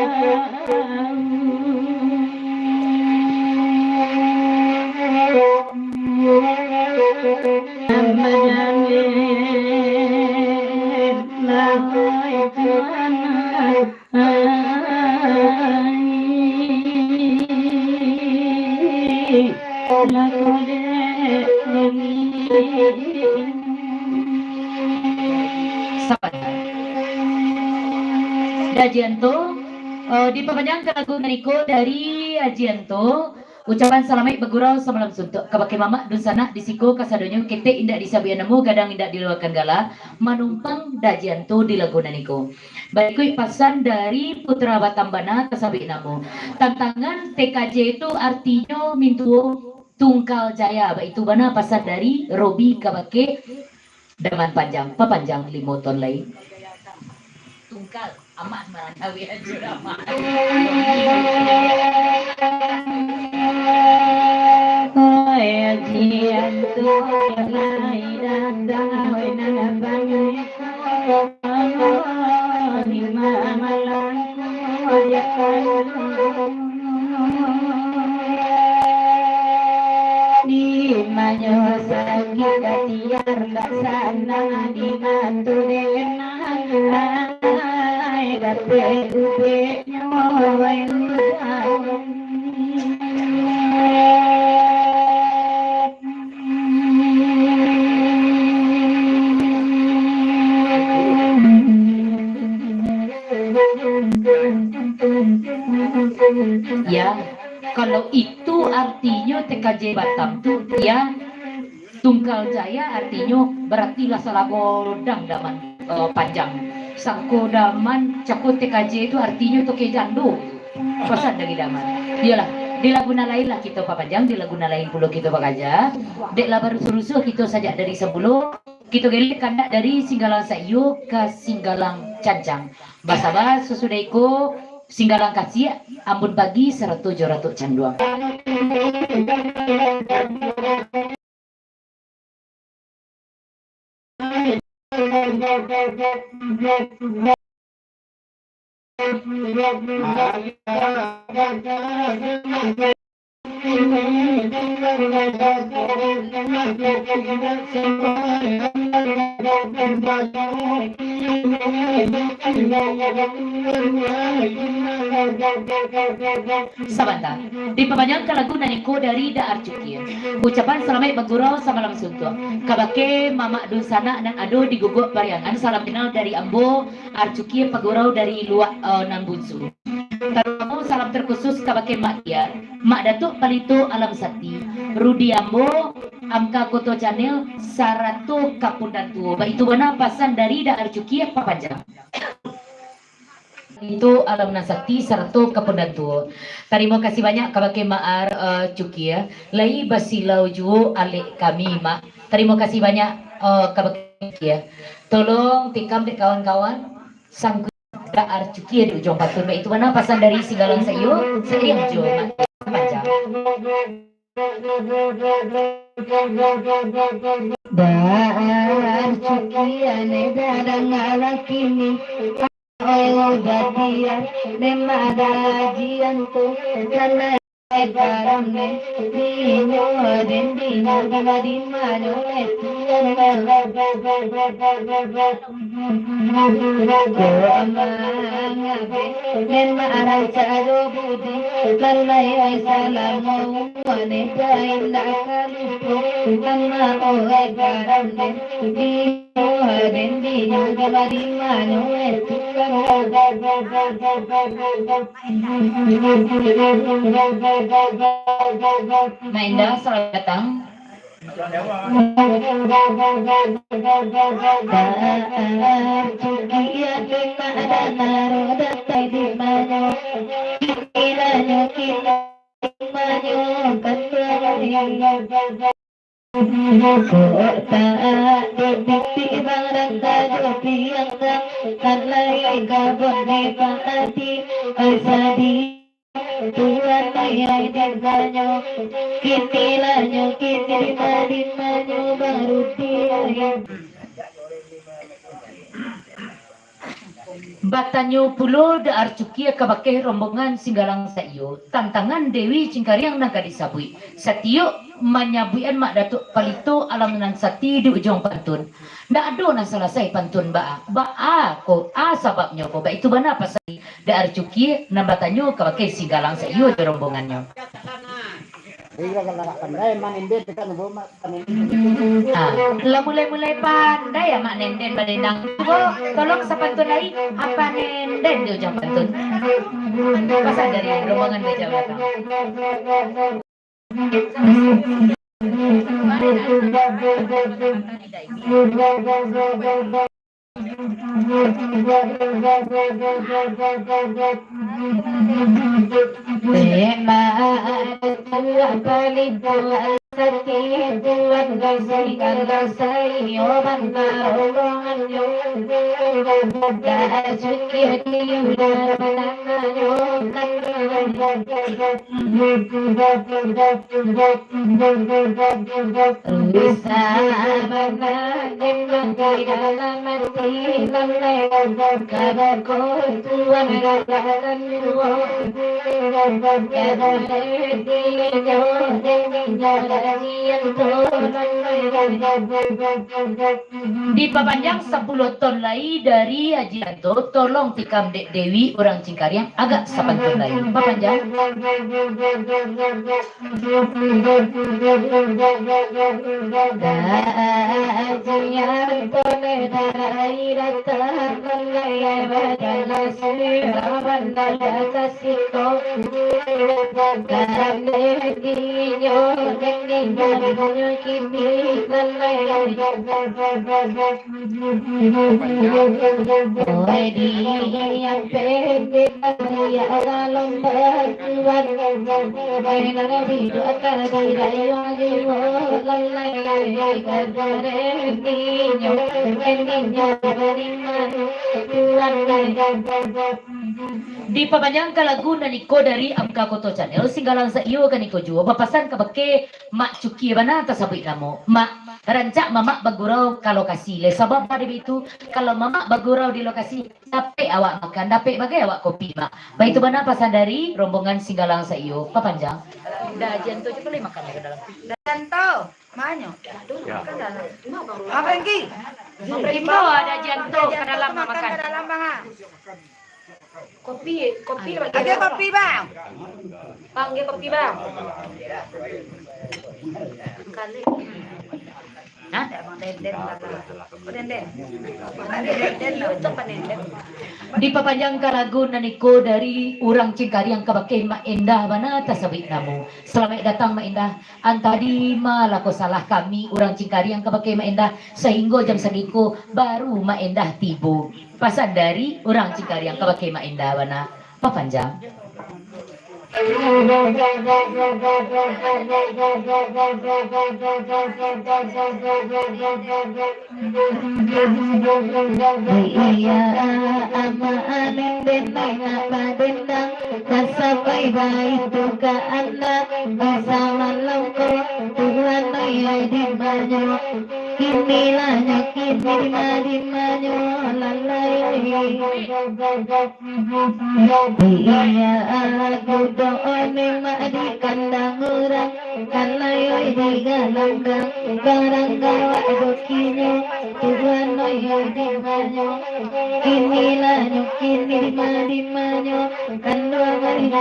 Amat jaleh, lahai Tuhan. Ai, laku dek kami. Sabar. Dajianto, eh, dipapanjangkan lagu nan iko dari Ajianto. Ucapan salamaik bagurau samalam suntuak. Kabake mamak dunsanak di siko kasadonyo, ketek indak disabuikan namo, gadang indak diluakan gala, manumpang Dajianto di lagu nan iko. Barikuik pasan dari Putra Batam Bana tasabuik namo. Tantangan T K J tu artinyo mintuo tungkal jaya. Baitu bana pasan dari Robi kabake Daman Panjang, papanjang limo ton lai. Tungkal, amak marandau ya, juramak. Oi, ajian tu lai datang, oi, nan abang. Di manyo sakik ka tiar, ndak sanang di mantu denai, dapek ubeknyo wai udan. Ya, kalau itu artinyo T K J Batam tu, ya, tungkal jaya artinyo berarti lah salago lodang Daman, eh, Panjang. Sangko Daman, cako T K J tu artinyo toke jando. Pasan dari Daman. Iyolah, di lagu nan lain lah kito papanjang, di lagu nan lain pulo kito bakaja. Dek lah barusuah-rusuah kito sajak dari sabulo, kito gelek kandak dari Singgalang Saiyo ka Singgalang Cancang. Basaba sasudah iko, Singgalang Kasiak, Ambun Pagi, sarato jo Ratok Canduang. Sabanta. Dipapanjangkan lagu nan iko dari Da Arcukie. Ucapan salamaik bagurau samalam suntuak. Kabake mamak dunsanak nan ado di guguak pariangan, salam kenal dari ambo, Arcukie Pagurau dari Luak, eh, Nan Bunsu. Tarutamo salam terkhusus kabake Mak Dian, Mak Datuk Palito Alam Sakti, Rudi Ambo, Amka Koto Channel, sarato Kapun Datuo. Baitu bana pasan dari Dak Arcukie papanjang. Palito Alam Nan Sakti sarato Kapun Datuo. Tarimo kasih banyak kabake Mak Ar, eh, Cukie. Lai basilau juo alek kami, Mak. Tarimo kasih banyak, eh, kabake Cukie. Tolong tikam dek kawan-kawan. Sangku Dak Arcukie di ujuang pantun. Baitu bana pasan dari Singgalang Saiyo, sairing jo Mak Panjang. Dak Arcukie ne dah danga laki ni. Oh, badian, memang ada ajian tu. Karena Ai karam ne, dinyo den dinyo dima-dima nyo ne. Ko amang abe, memang rancak ado budi, lalai ai salamo umua ne, dah indak ka lupo. Ama o ai karam ne, dinyo den dinyo dima-dima nyo ne. Mak Indah, selamat datang. Kok tak ado titik barang tajo piang, kan lai gabon di pati, ai sadi. Tuhan ayah dibanyo, kini lah nyo, kini di madin manyo baru tiang. Batanyo pulo Da Arcukie kabake rombongan Singgalang Saiyo, tantangan Dewi Cingkariang nan ka disabuik. Satiok manyabuikan Mak Datuak Palito Alam Nan Sakti di ujuang pantun. Ndak ado nan salasai pantun baa, baa ko, a sababnyo ko. Baitu bana pasan Da Arcukie nan batanyo kabake Singgalang Saiyo jo rombongannyo. Jadi, kalau ndak pandai, Mak Nenden tekan, Mak. Ah, lah mulai-mulai pandai ya Mak Nenden badendang. Cubo tolong sapantun lai, Apa Nenden di ujuang pantun. Pasan dari rombongan meja belakang. Memang tuak paling tuak sati, tuan gasai kalasai, oban parolongan yo. Dah suci di udara pananganyo. Rusak bana memang di dalam ati, lalai kabako tuan dalam juo. Kada dinyo, dinyo, dinyo, lalai. Dipapanjang sapuluah ton lai dari Haji Anto, tolong tikam dek Dewi urang Cingkariang agak sapantun lai. Papanjang. Haji Anto ne darai datang, lalai bajalan siro bandar Tasiko. Karano dinyo, dinyo, dinyo kini lalai. Oi, di yang pendek, ya dalam bantuan. Oi, nang di dua kali dayuang jiwo, lalai, lalai, kadare dinyo, dinyo, dinyo, tuan, lalai. Dipapanjangkan lagu nan iko dari Amka Koto Channel, Singgalang Saiyo kan iko juo bapasan kabake Mak Cukie bana tasabuik namo. Mak, rancak mamak bagurau ka lokasi lai. Sabab pado itu, kalau mamak bagurau di lokasi, dapek awak makan, dapek bagai awak kopi, Mak. Baitu bana pasan dari rombongan Singgalang Saiyo. Papanjang. Dah, Haji Anto cubo lai makan ka dalam. Haji Anto, manyo? Ka dalam. Apa lagi? Imbau Haji Anto ka dalam makan. Ka dalam, Bang, ah. Kopi, kopi bagi. Agiah kopi, Bang. Bang, agiah kopi, Bang. Kali. Nah, Abang Denden lah. Denden. Abang Denden lah, itu Abang Denden. Dipapanjangkan lagu nan iko dari urang Cingkariang kabake Mak Endah bana tasabuik namo. Salamaik datang, Mak Endah. Antadi ma lah ko salah kami urang Cingkariang kabake Mak Endah, sahinggo jam sagiko baru Mak Endah tibo. Pasan dari urang Cingkariang kabake Mak Endah bana. Papanjang. Iya, amak anen denai nak badendang, kasapai baitu ka anak, basamalam ko tuan ai di manyo, kini lah nyo kini di ma-, di manyo lalai. Iya, aku doa memang di kandang urang, kalau di dalam gang, barang gawak dokinyo, tuan oi di manyo, kini lah nyo kini di ma-, di manyo, kanduang ai.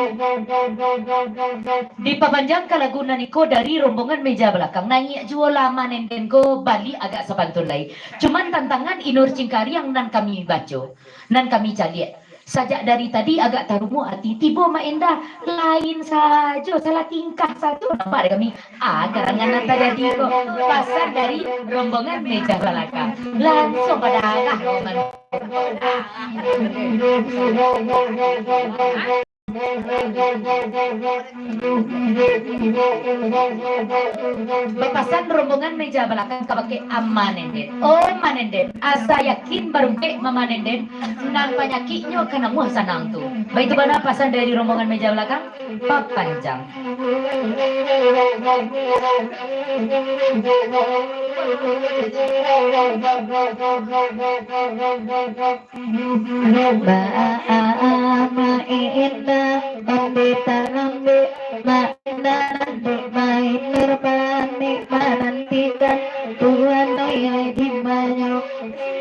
Dipapanjangkan lagu nan iko dari rombongan meja balakang, naiak juo lah Amak Nenden ko baliak agak sapantun lai. Cuman tantangan Inur Cingkariang nan kami baco, nan kami caliak. Sajak dari tadi agak tarumuah ati, tibo Mak Endah, lain sajo, salah tingkah sajo. Nampak dek kami, ah, karangan nan tajadi ko. Pasan dari rombongan meja balakang. Langsuang badarah, roman. Bapasan rombongan meja balakang kabake Amak Nenden. Oh, Amak Nenden, asa yakin barumpek Amak Nenden, nan panyakiknyo ka namuah sanang tu. Baitu bana pasan dari rombongan meja balakang, papanjang. Ba-, a-, a-, Amak Endah, onde tarambek, Mak Endah nan dek Mak Inur panek manantikan, tuan oi di manyo,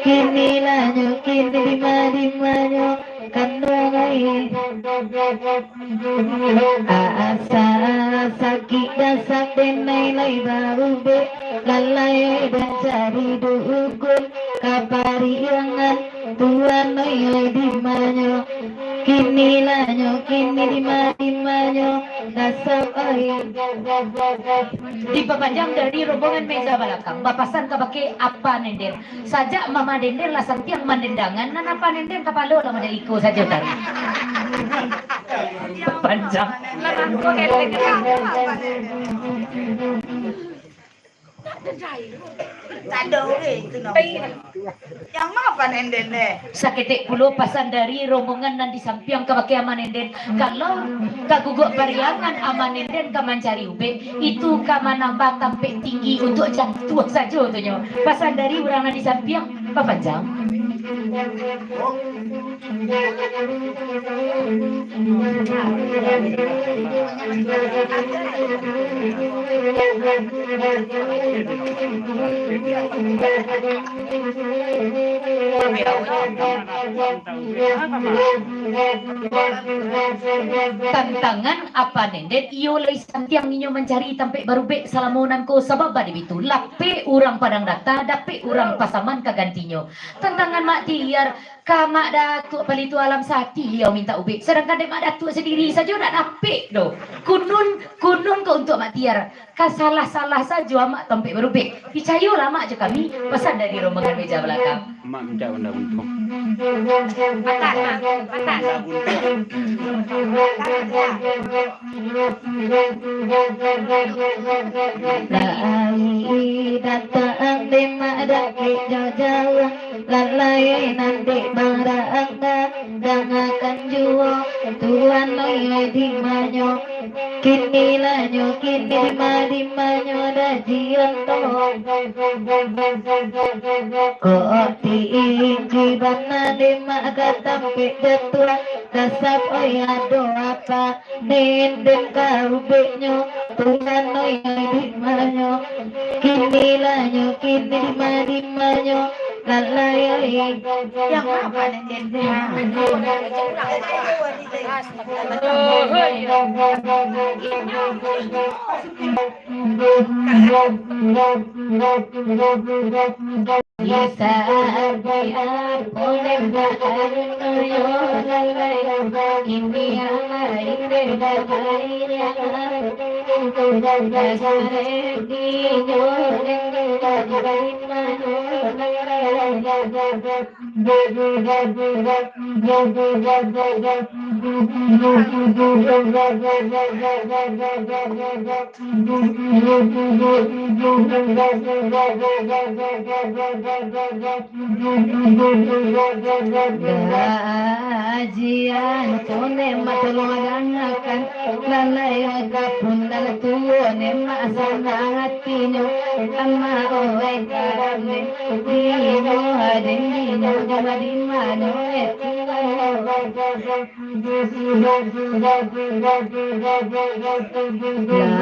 kini lah nyo kini di ma-, di manyo, kanduang ai. Asa sakik dasam denai lai barubek, lalai dan cari dukun, kapariangan tuan oi di manyo, kini lah nyo kini di ma-, di manyo, dasam oi. Dipapanjang dari rombongan meja balakang, bapasan kabake Amak Nenden. Sajak Amak Nenden lah santiang mandendangan, nan Amak Nenden kapalo lah model iko sajo tadi. Panjang. Tado weh itu namo. Yang ma Amak Nenden deh? Saketek pulo pasan dari rombongan nan di sampiang kabake Amak Nenden. Kalau ka guguak pariangan Amak Nenden ka mancari ubek, itu ka manambah tampek tinggi untuak jantuang sajo tu nyo. Pasan dari urang nan di sampiang, papanjang. Tantangan Amak Nenden, iyo lai santiang inyo mancari tampek barubek salamo nan ko, sabab bak dibitu, lapek urang Padang Data, dapek urang Pasaman ka gantinyo. Tantangan Mak Tiar, ka Mak Datuak Palitu Alam Sati liau mintak ubek, sadangkan dek Mak Datuak sandiri sajo ndak dapek doh. Kunun, kunun ko untuak Mak Tiar. Ka salah-salah sajo Amak tampek barubek. Picayolah Amak jo kami, pasan dari rombongan meja balakang. Mak mintak banda buntuang. Patah, Mak. Patah. Banda buntuang. Lai datang dek Mak dakek jo jauah, lalai nan dek barang, dangakan juo, tuan oi di manyo. Kini lah nyo kini di ma-, di manyo dajian to. Kok tinggi bana dek Mak ka tampek jatuah, dasam oi ado Amak Nenden ka ubeknyo, tuan oi di manyo. Kini lah nyo kini di ma-, di manyo. Lalai, yang apa nih, Jen? Bisa arti apo lembaran yo lalai, ini alah inde lalai. Gajian tu nek mak tolong dangakan, lalai ka pun nan tuo nek mak sanang atinyo, ama oe karame, dino haden dino jama di mano e tuan.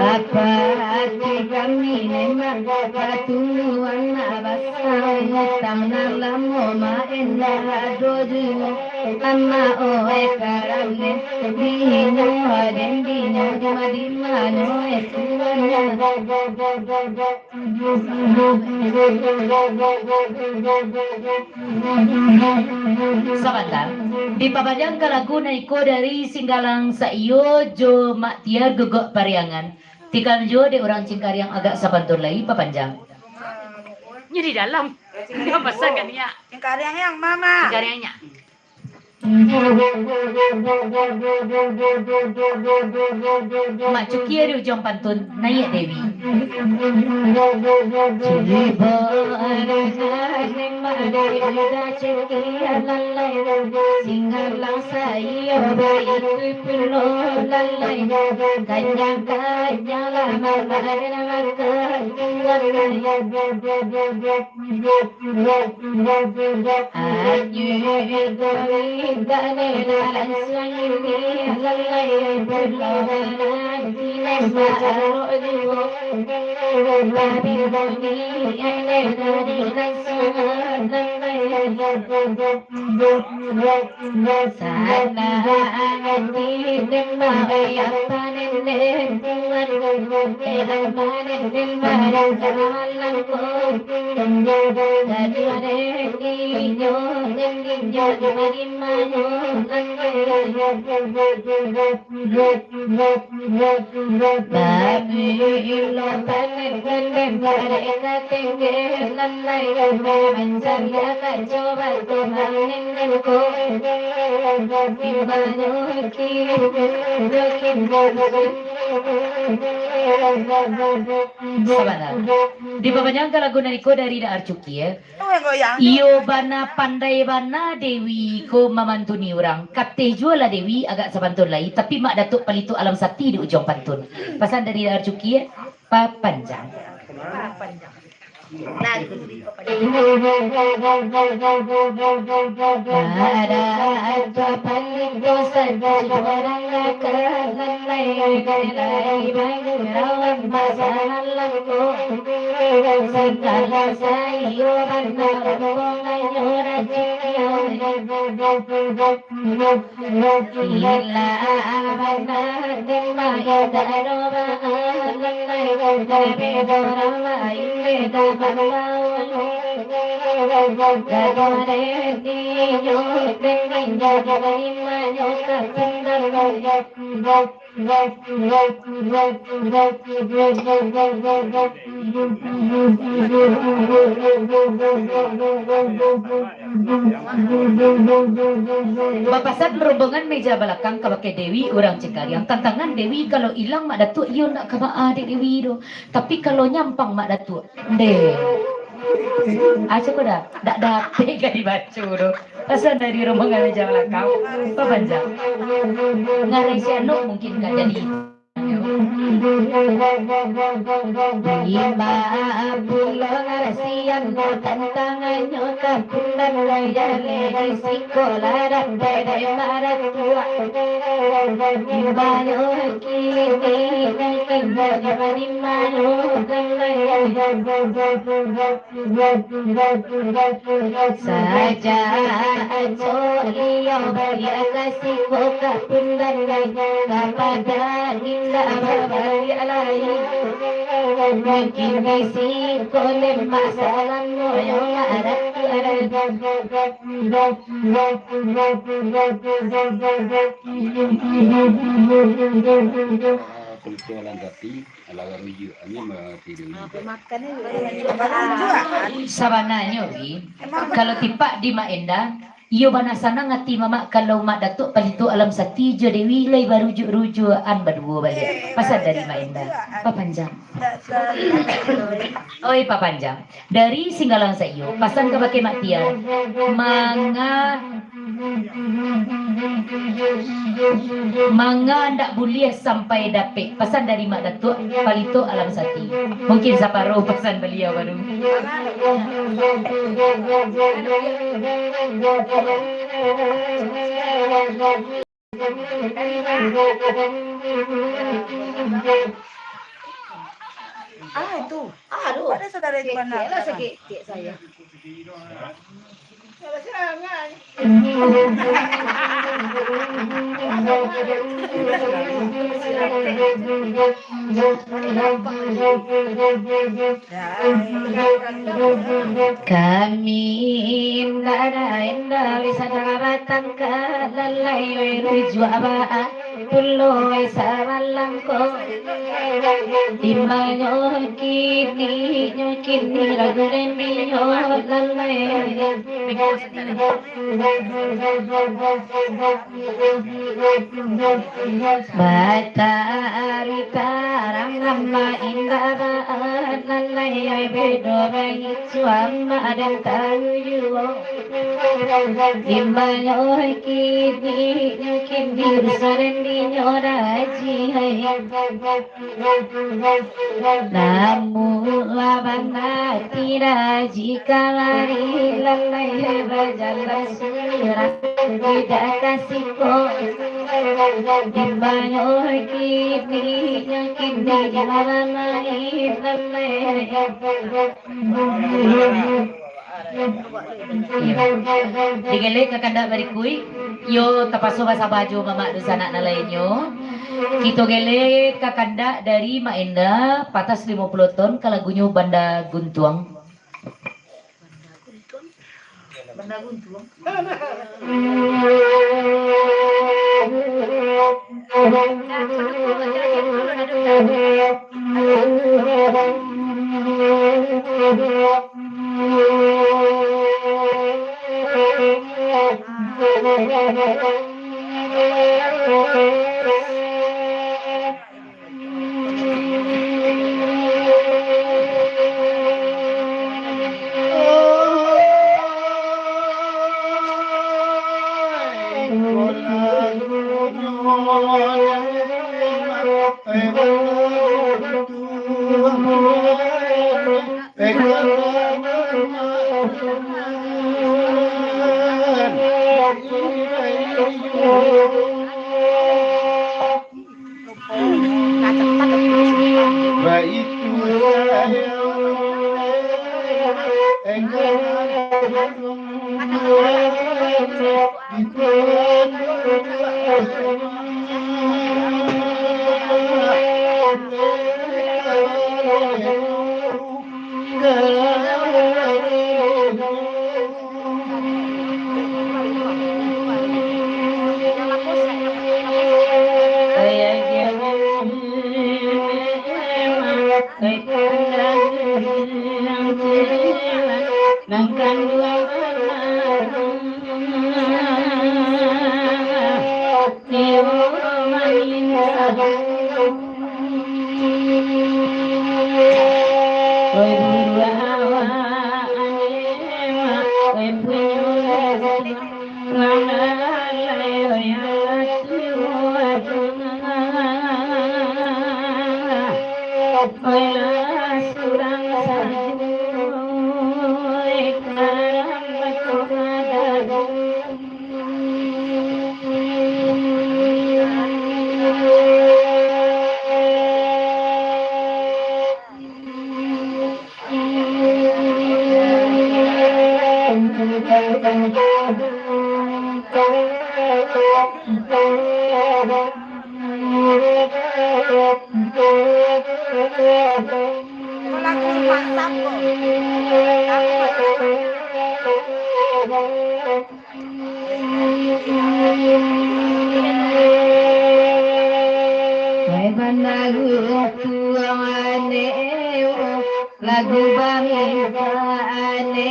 Lapati kami nemak, patuluan nak basawai, ngutang nan lamo ma indak ado juo. Ama oe karame, dino haden dino jama di mano e tuan. Sabanta, dipapanjang ka lagu nan iko dari Singgalang Saiyo jo Mak Tiar Gugok Pariangan. Tikam juo dek urang Cingkariang agak sapantun lai, papanjang. Nyo di dalam. Nyo pasan ka niak. Cingkariang yang mama. Cingkariang nyak. Mak Cukia di ujuang pantun, naiak Dewi. Tibo anak Mak Dewi dah Cukia lalai, Singgalang Saiyo baitu pulo lalai, kanyang-kanyang lah makan makan. Sana ati dema ya panen den tuan, ya panen den barang salah langkau. Kaduo den inyo, den inyo, dima-dimanyo. Babi ilo panen den barang tinggi, lalai mancari anak coba tu panen den ko. Sabana. Dipapanjang ka lagu nan iko dari Daar Cukia. Iyo bana, pandai bana Dewi ko mamantuni urang. Kateh juo lah Dewi agak sapantun lai, tapi Mak Datuak Palituk Alam Sati di ujuang pantun. Pasan dari Daar Cukia, papanjang. Ada aja paling dosa di orang nakal, lalai, lalai, bagi rawan masalah ko. Sagalo saiyo bana, omongan yo rajin yo. Ila abana dema ida roba, lalai ida beda rama, ida beda lawan. Gado redi nyo, redi nyo, redi nyo, ka pindah. Bapasan rombongan meja balakang kabake Dewi urang Cingkariang. Tantangan Dewi, kalau ilang Mak Datuak, iyo ndak ka baa dek Dewi doh. Tapi kalau nyampang Mak Datuak, ndeh. Aco ko dah, ndak dapek ka dibaco doh. Pasan dari rombongan meja balakang, papanjang. Ngarai si Anok mungkin ka jadi. Baa pulo ngarasian do tantangannyo, ka pulang raya di sikolah dapek dek maratuah. Banyak kini, kini Sajak acok iyo baliak ka siko ka pundan lai, kapado indak babaliak lai. Mungkin di siko lemak salam moyo marah. Sabananyo, Bi, kalau tipak di Mak Endah, iyo bana sanang ati Mamak kalau Mak Datuak Palito Alam Sati jo Dewi lai barujuak-rujuakan baduo baliak. Pasan dari Mak Endah. Papanjang. Oi, papanjang. Dari Singgalang saiyo, pasan kabake Mak Tiar, manga, manga ndak buliah sampai dapek, pasan dari Mak Datuak Palito Alam Sati. Mungkin saparuh pasan baliau baru. Ah, itu. Ah, aduh. Ada saudara di mana? Ketek lah sakit saya. Kami indak ado, indak bisa daratangkan lalai, oi, rujuak baa pulo, oi, samalam ko. Timbonyo kini, nyo kini, lagu rembinyo lalai. Matahari tarang, nama indah baa lalai, ai bedo baitu amak dan tarujuo. Timbonyo kini, nyo kini, rusa rembinyo daji, ai. Namun lah bana tidak jika lari lalai bajalan sirah, tidak ka siko. Timbonyo kini, nyo kini, di malam hari lalai. Iyo. Digelek ka kandak barikuik, iyo tapaso basaba jo mamak dunsanak nan lainnyo. Kito gelek ka kandak dari Mak Endah, Patas Limo Puluah Ton, ka lagunyo Banda Guntuang. Banda Guntuang. Kalau lagu Mak Sam ko. Wai bana gutuang ane, lagu bamimpa ane,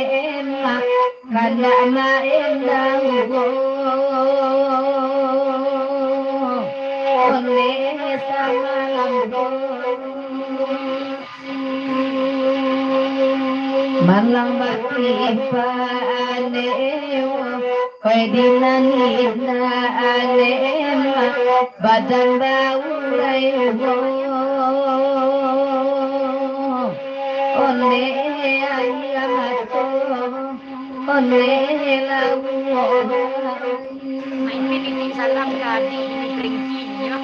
mak, kandak main dahu, one samalam ko. Malang batipa ane, oi dinan-inan ane, mak, badan baurai, one ayam mato, one lauak. Main titip salam ka adik di Pringki nyo.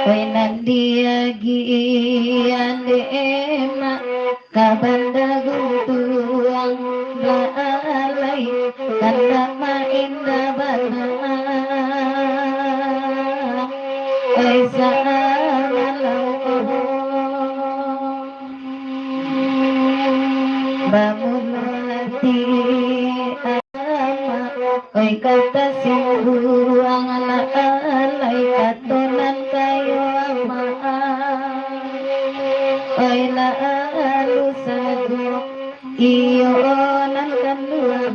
Oi nan diagiah dek emak, ka banda gutuang lalai, kandak main bana. Oi samalam. Bamulo ati amak, oi ka tasingguang lalai, kato nan kayo amak, oi lalu sajo, iyo nan kanduang.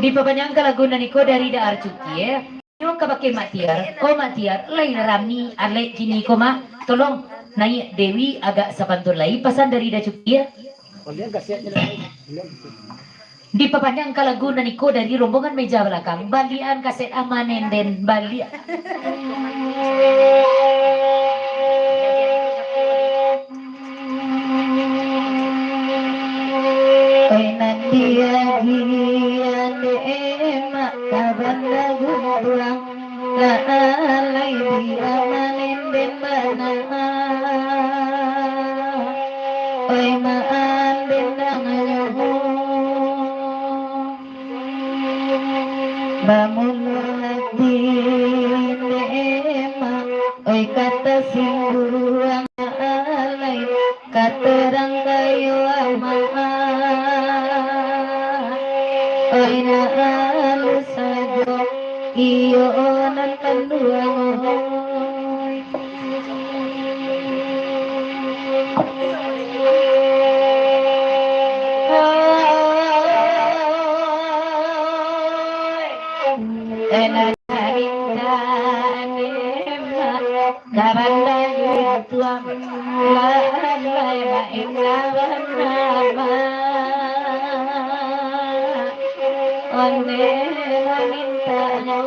Dipapanjangkan lagu nan iko dari Daar Cukie. Nyo kabake Mak Tiar, "Oh Mak Tiar, lai rami alek kini ko Mak, tolong naiak Dewi agak sapantun lai, pasan dari Daar Cukie." Dipapanjangkan lagu nan iko dari rombongan meja balakang, baliakan kaset Ama Nenden, baliak. Oi nan diagiah dek emak, ka banda gutuang lalai, di Ama Nenden bana. Oi maan dendang nyo. Bamulo ati dek emak, oi ka tasingguang lalai, ka tarang kayo amak, oi lalu sajo, iyo nan kanduang. Enak minta nikmat, kaban dari Tuhan, lalai baik lawan nama. Onde mamintanyo.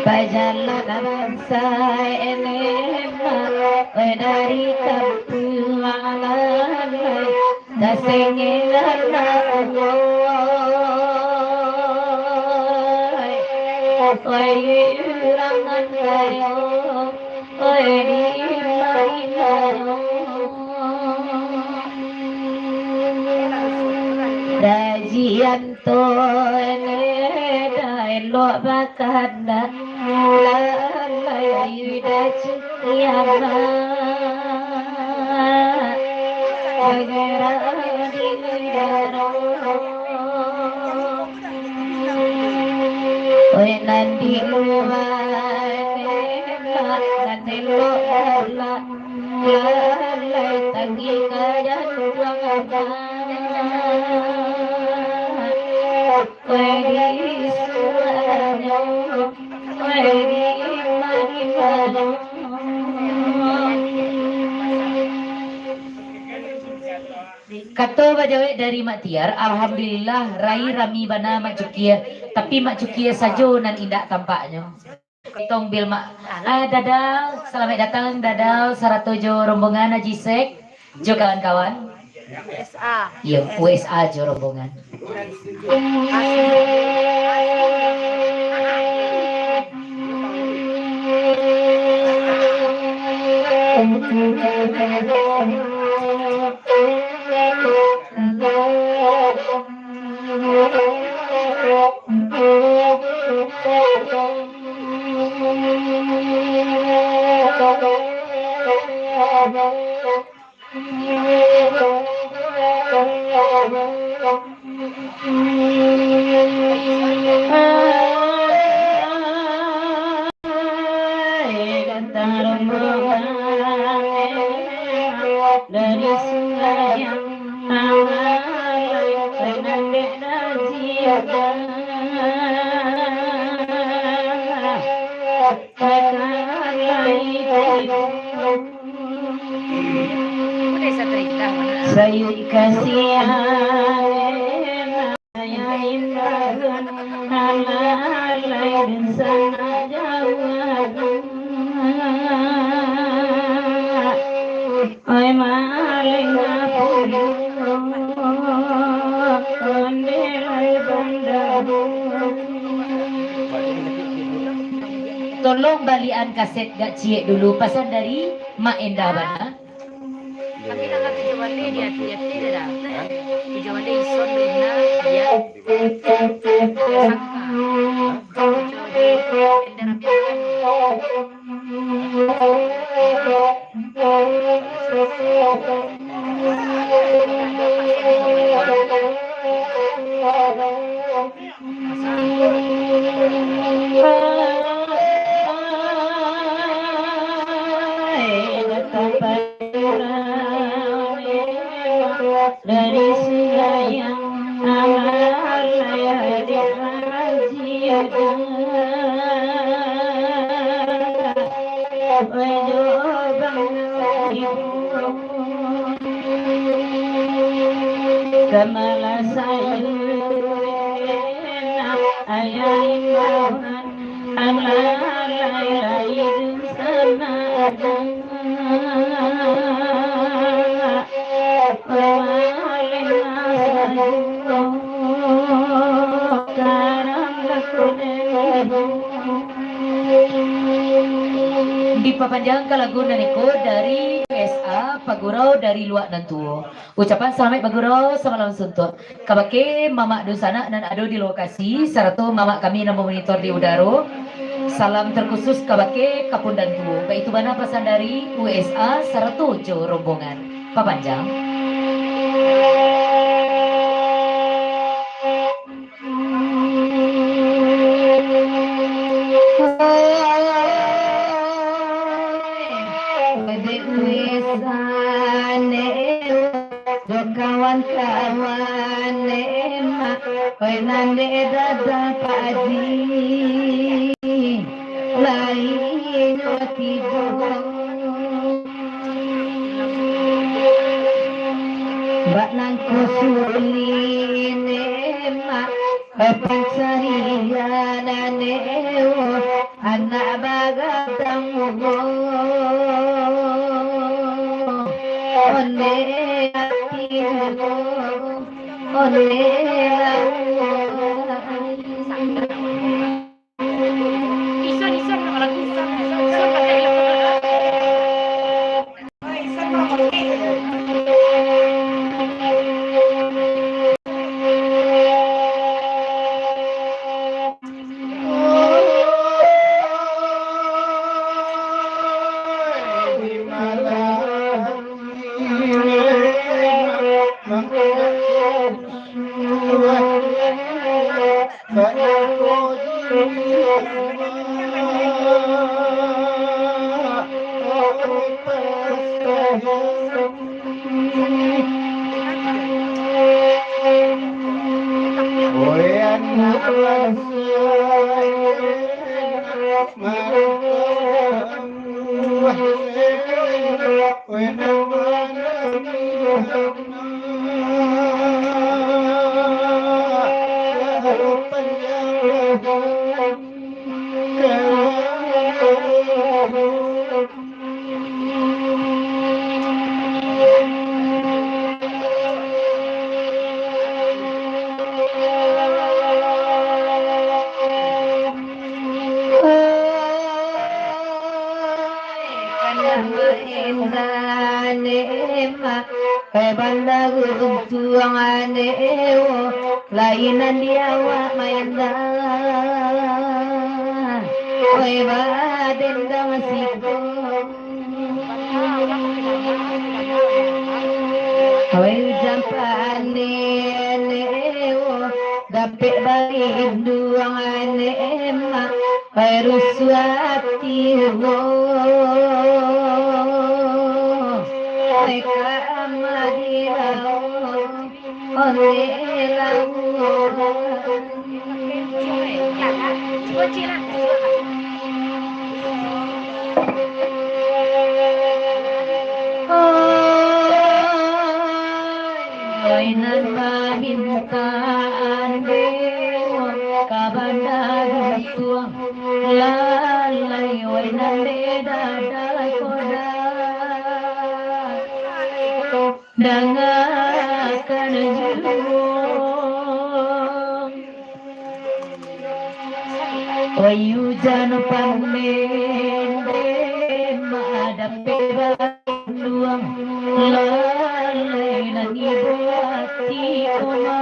Bajalan bansa ene mah, oi dari kampuang lalai, tasengeh lalai. Oi urang nan kayo, oi di ma-, Dajian to ne da elok bakandak, lalai da cukiamat, segera di dalam. Oi nan di lua ne, nan elok dalam. Lalai tagih ka jantuang abang. Oi di suaranya, oi di makinanya. Kato bajawek dari Mak Tiar, alhamdulillah, rai rami bana Mak Cukie, tapi Mak Cukie sajo nan indak tampaknyo. Tong bil mak. Ah, Dadau, salamaik datang Dadau sarato jo rombongan Haji Sek jo kawan-kawan. U S A. Iyo, U S A jo rombongan. Datang rombongan dari Sungai yang Amalai, nan dek Raji Agang. Sayuik kasihan, amalai dunsanak jauah. Oi, malai ngapun, onde lai bandar. Tolong balian kaset Gak Ciek dulu, pasan dari Mak Endah bana. Tapi nang tujuah baleh di ati-ati dah. Tujuah baleh ison bina dia. Sangka. Tujuah baleh bendera piala. Dari Sungai yang Amalai, Haji Agang. Kamalasai, ayah imbauan, amalai lain sama ada. Dipapanjang ka lagu nan iko dari U S A, Pagurau dari Luak Nan Tuo. Ucapan salamaik bagurau samalam suntuak. Kabake mamak dunsanak nan ado di lokasi, sarato mamak kami nan mamonitor di udaro, salam terkhusus kabake Kapun dan Tuo. Baitu bana pasan dari U S A sarato jo rombongan. Papanjang. Dek Wis Ane, jo kawan-kawan emak, oi nan dek dadah Pak Haji, lai nyo tibo. Bak nan kusuli emak, oi pancarian ane, anak bagadang ulo. Onde ati ulo, onde lawa. Oi, banda runtuang ane, oh, lainan di awak main dah. Oi, badendang siko. Oi, ujan panen. Dapek barinduang anek emak, pai rusuah ati uwo. Pai ka ama di bawah, ondeh lawu. Oi, oi, nan mamintaan dewon ka banda gantuang, lalai, oi, nan dek dadai koda. Dangakan juo, oi ujan pamende, madapek banduang, lalai nan ibo ati koma.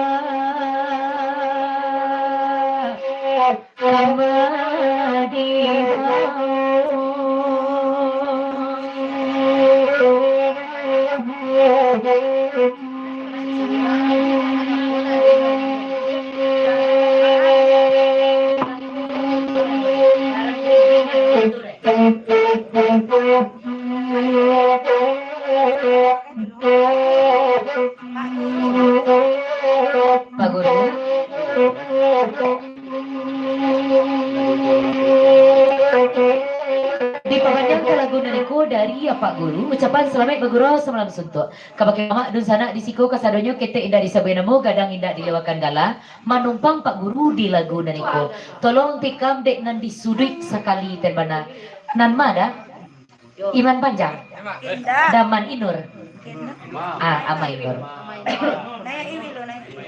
Pak Guru. Dipamanjangkan lagu nan iko dari Apak Guru, ucapan salamaik bagurau samalam suntuak. Kabake mamak dunsanak di siko kasadonyo, ketek indak disabuik namo, gadang indak dilewakan gala, manumpang Pak Guru di lagu nan iko. Tolong tikam dek nan di suduik sakali ten bana. Nan ma dah? Iman Panjang. Indak. Daman Inur. Indak. Ah, Ama Inur. Naiak Iwi dulu, naiak Iwi.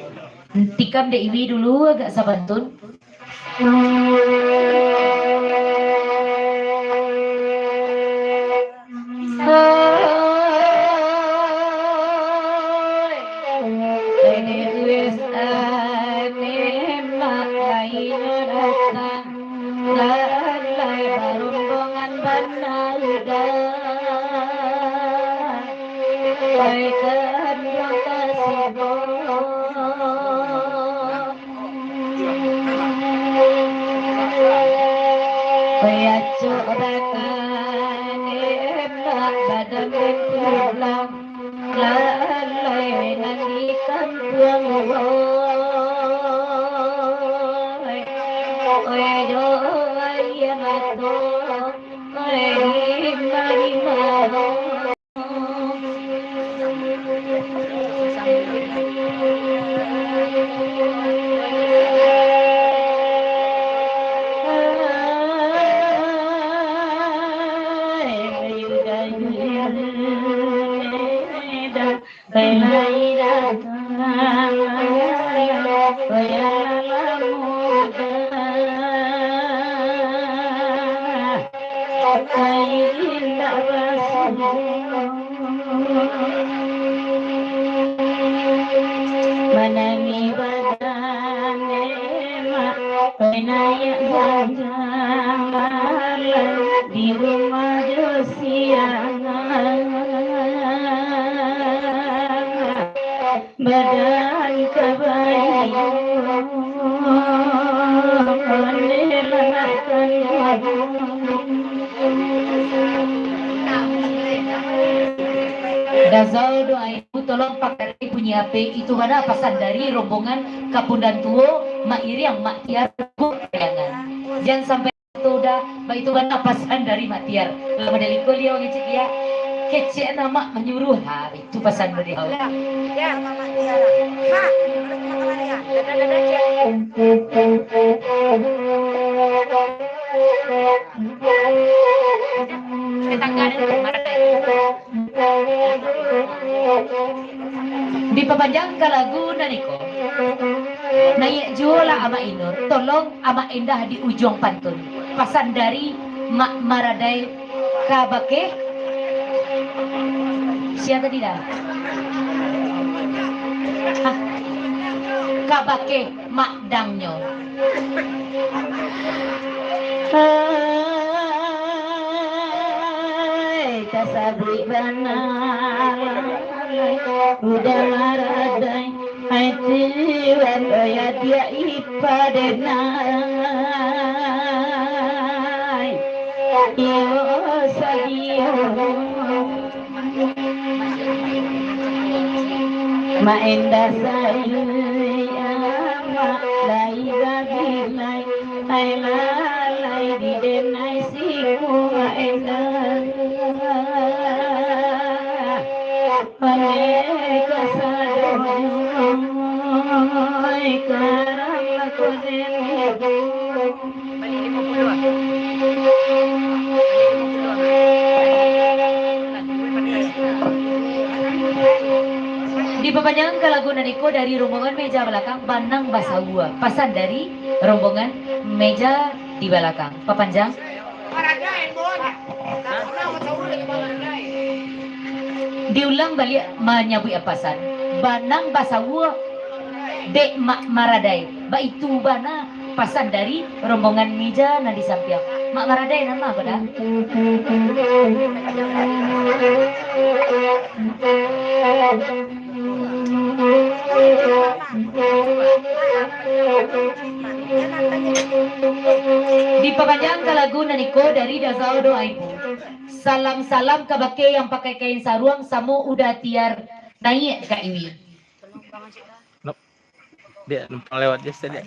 Tikam dek Iwi dulu, agak sapantun. Lalai barombongan bana udah, oi, kanduang kasibo. Oi, acok bakane emak badan den pulang. Lalai nan di kampuang, oi, oi, jo aia mato, oi, di ma-, di ma-, Manangih badan emak, oi, naiak janjang, di rumah jo siang. Badan ka bayi, ondeh lah nak kanduang. Dazau doa ibu, tolong pakai bunyi ape itu, mana pasan dari rombongan Kapundan Tuo, Mak Iriang, Mak Tiar, Bu Kayangan. Jan sampai Itu dah, baitu bana pasan dari Mak Tiar. Lah model iko liau ngecek dia. Kecek anak mak manyuruh. Ha, itu pasan dari hau. Ya, Mak Tiar. Mak, dadah, dadah, cek. Tetangga dia marah. Dipapanjang ka lagu nan iko. Naiak juo lah Amak Inur, tolong Amak Endah di ujuang pantun. Pasan dari Mak Maradai kabake, sia tadi dah? Hah? Kabake Mak Dangnyo. Hai, tasabuik bana, udah maradai. Tuan, oya diak ipa denai. Iyo sadio. Mak indak sayang, mak lai babilai. Ai lalai di denai siku, mak indak. Dipapanjang ka lagu nan iko dari rombongan meja balakang, Banang Basaua. Pasan dari rombongan meja di balakang. Papanjang. Diulang baliak manyabuik pasan, Banang Basaua dek Mak Maradai. Baitu bana pasan dari rombongan meja nan di sampiang. Mak Maradai nan ma, Bada? Dipapanjang ka lagu nan iko dari Dazal Doaibu. Salam-salam kabake yang pakai kain saruang samo Uda Tiar naiak ka Iwi. Nop. Diak numpang lewat je tadi.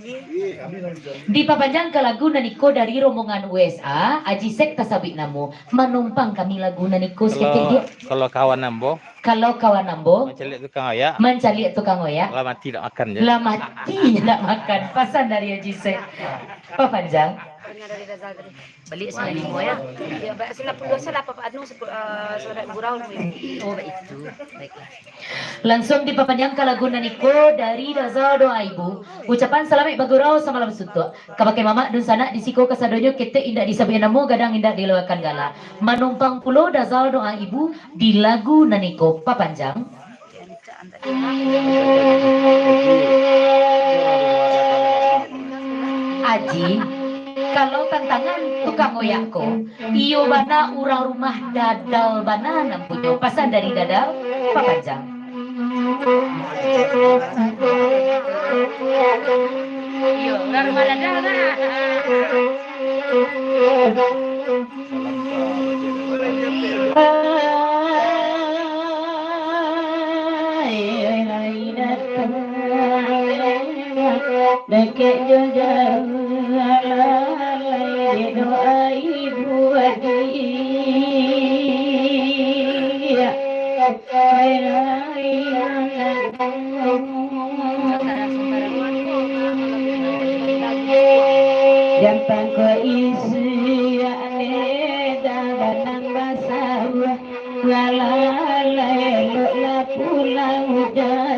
Dipapanjang ka lagu nan iko dari rombongan U S A, Aji Sek tasabuik namo. Manumpang kami lagu nan iko saketek, Diak. Kalau kawan ambo, Kalau kawan ambo mancaliak tukang oyak, mancaliak tukang oyak, lah mati ndak makan je. Lah mati ndak makan. Pasan dari Aji Sek. Papanjang. Baliak sembilan limo, ya. Ya, ba-, sembilan puluh dosa lah, apa, anu, sepu-, eh, selamat gurau. Oh, baitu. Baiklah. Langsuang dipapanjang ka lagu nan iko dari Dazal Doaibu. Ucapan salamaik bagurau samalam suntuak. Kabake mamak dunsanak di siko kasadonyo, ketek indak disabuik namo, gadang indak dilawakan gala. Manumpang pulo Dazal Doaibu di lagu nan iko, papanjang. Aji, kalau tantangan tukang oyak ko, iyo bana urang rumah Dadal bana nan punyo. Pasan dari Dadal, papanjang. Iyo, urang rumah Dadal lah. Dakek jo jauah, lalai doa ibu adik. Jampang ko isi ane dah banang basawah, walau elok lah pulang udah.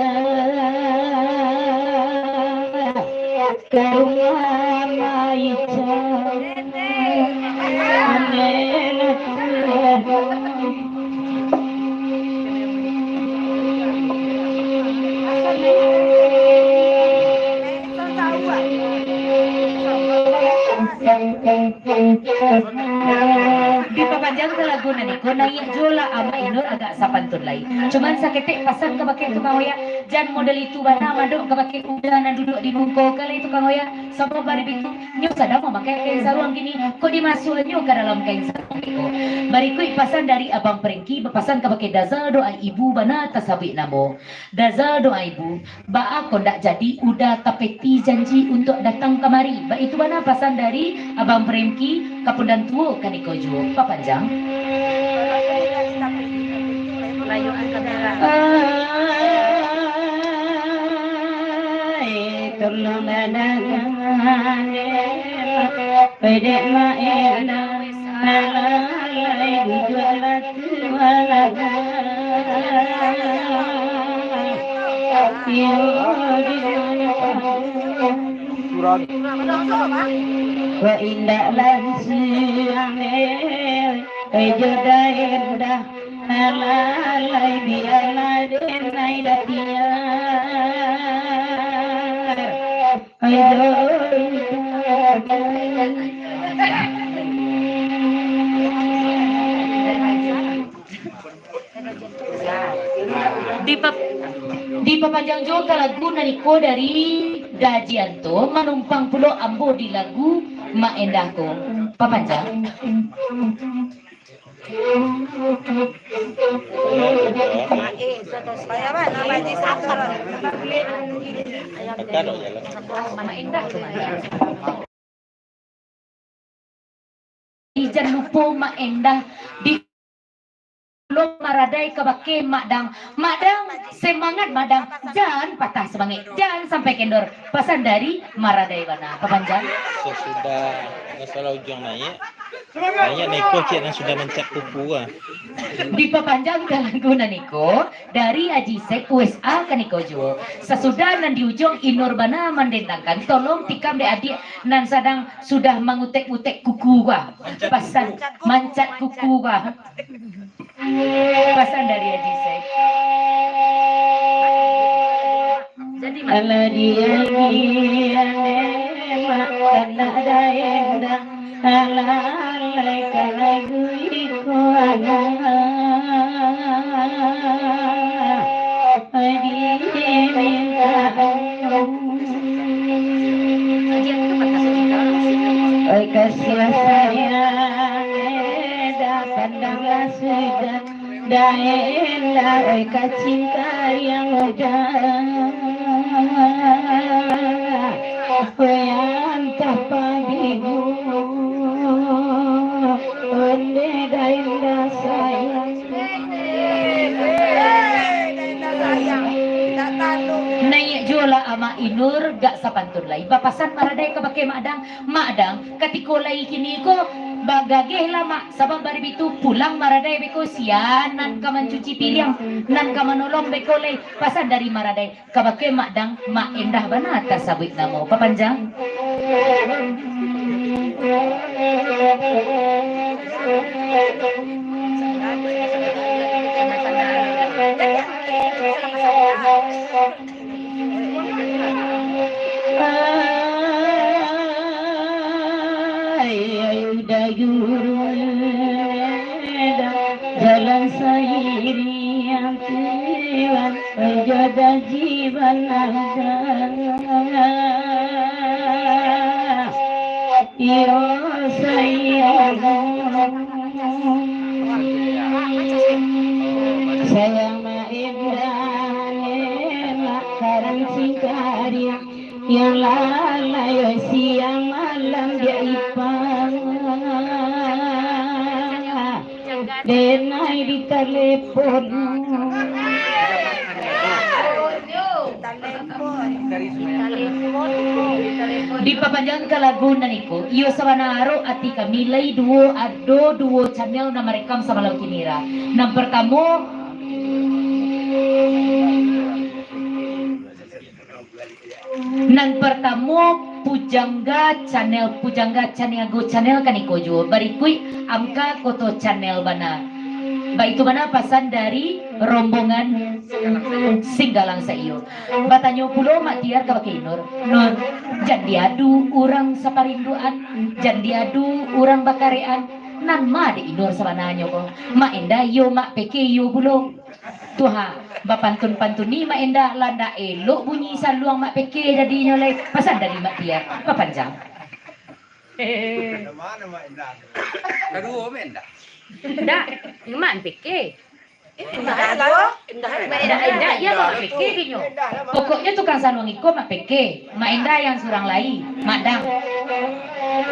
Ka rumah Maica, amen. Dipapanjang ka lagu nan iko, naiak juo lah Amak Inur agak sapantun lai. Cuman saketek pasan kabake tukang oyak, jan model itu bana madok kabake Uda nan duduak di muko, kalai tukang oyak. Samo bari bitu, nyo sadang mamakai kain saruang kini, kok dimasuakannyo ka dalam kain saruang beko. Barikuik pasan dari Abang Prengki, bapasan kabake Dazal Doaibu bana tasabuik namo. Dazal Doaibu, baa kok ndak jadi Uda tapeti janji untuak datang kamari. Baitu bana pasan dari Abang Prengki, kapundan tuo kaniko juo. Papanjang. Layuan kamera. Ai, tolong anang-anang, pedek main, lalai bujuak laki malah. Yo, di mana? Wa indak lansiang, eh, eh, jodoh indah. Alalai bialah denai datiar. Ayo. Di pep-, di Papanjang juo ka lagu nan iko dari Dajianto, manumpang pulo ambo di lagu Mak Endah ko. Papanjang. Jan lupo Mak Endah di lo maradai kabake Mak Dang. Mak Dang, semangat Mak Dang. Jan patah semangat. Jan sampai kendor. Pasan dari maradai bana. Papanjang. Sasudah masalah ujuang naiak, naiak niko ciek nan sudah mancak kuku ah. Dipapanjang ka lagu nan iko dari Aji Sek U S A kaniko juo. Sasudah nan di ujuang inur bana mandendangkan, tolong tikam dek adiak nan sadang sudah mangutek-utek kuku ko ah. Pasan mancak kuku ko ah. Pasan dari Aji Sek. Jadi, Mak. Alah diagiah mak anak daerah, alah alai ka lagu iko anak. Diminta Oi, kasiah sayang, eh, dah pandanglah sudah. Daerah, oi, kacing kariang udah. Oi, antah padibu. Onde daerah sayang. Naiak juo lah Amak Inur, gak sapantun lai. Bapasan maradai kabake Mak Dang, Mak Dang, katiko lai kini ko, bagageh lah Mak, sabab bari bitu pulang maradai beko, sia nan ka mancuci piriang, nan ka manolong beko lai, pasan dari maradai. Kabake Mak Dang, Mak Endah bana tasabuik namo. Papanjang. Ai, ai, dayuh, jalan sairiang tiwan. Jodoh jiwa naga, iyo sayang. Sayang mak indah, mak karang singkariang, yang lalai siang malam dia ipang. Denai ditalepon. Dipapanjang ka lagu nan iko, iyo sabana arok ati kami, lai duo, ado duo channel nan marekam samalam kinira. Nan partamo, Nan partamo, Pujangga Channel, Pujangga Caniago Channel kaniko juo. Barikuik, Angka Koto Channel bana. Baitu bana pasan dari rombongan Singgalang saiyo. Batanyo pulo Mak Tiar kabake Inur, "Nur, jan diadu urang saparinduan, jan diadu urang bakarekan, nan ma dek Inur sabananyo ko?" Mak Endah iyo, Mak Peke iyo pulo. Tu ha, bapantun-pantun ni Mak Endah, lah ndak elok bunyi saluang Mak Peke jadinyo lai. Pasan dari Mak Tiar, papanjang. Hehehe. Kaduo Mak Endah. Ndak, Mak Peke. Indak, indak, indak, iyo Mak Peke inyo. Pokoknyo tukang saluang iko Mak Peke. Mak Endah yang surang lai, Mak Dang.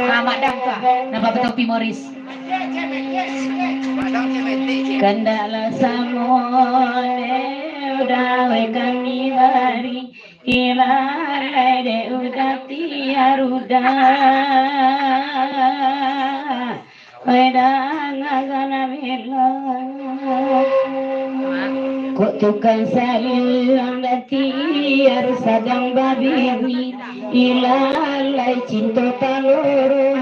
Ah, Mak Dang tu ah, nan batopi Moris. Kandaklah samo ne udah we kami bari, ilah lai dek udah tiar udah. Wai danga gana bela. Kok tukang saluang dati harus sadang babini, ilalai cinto taloro.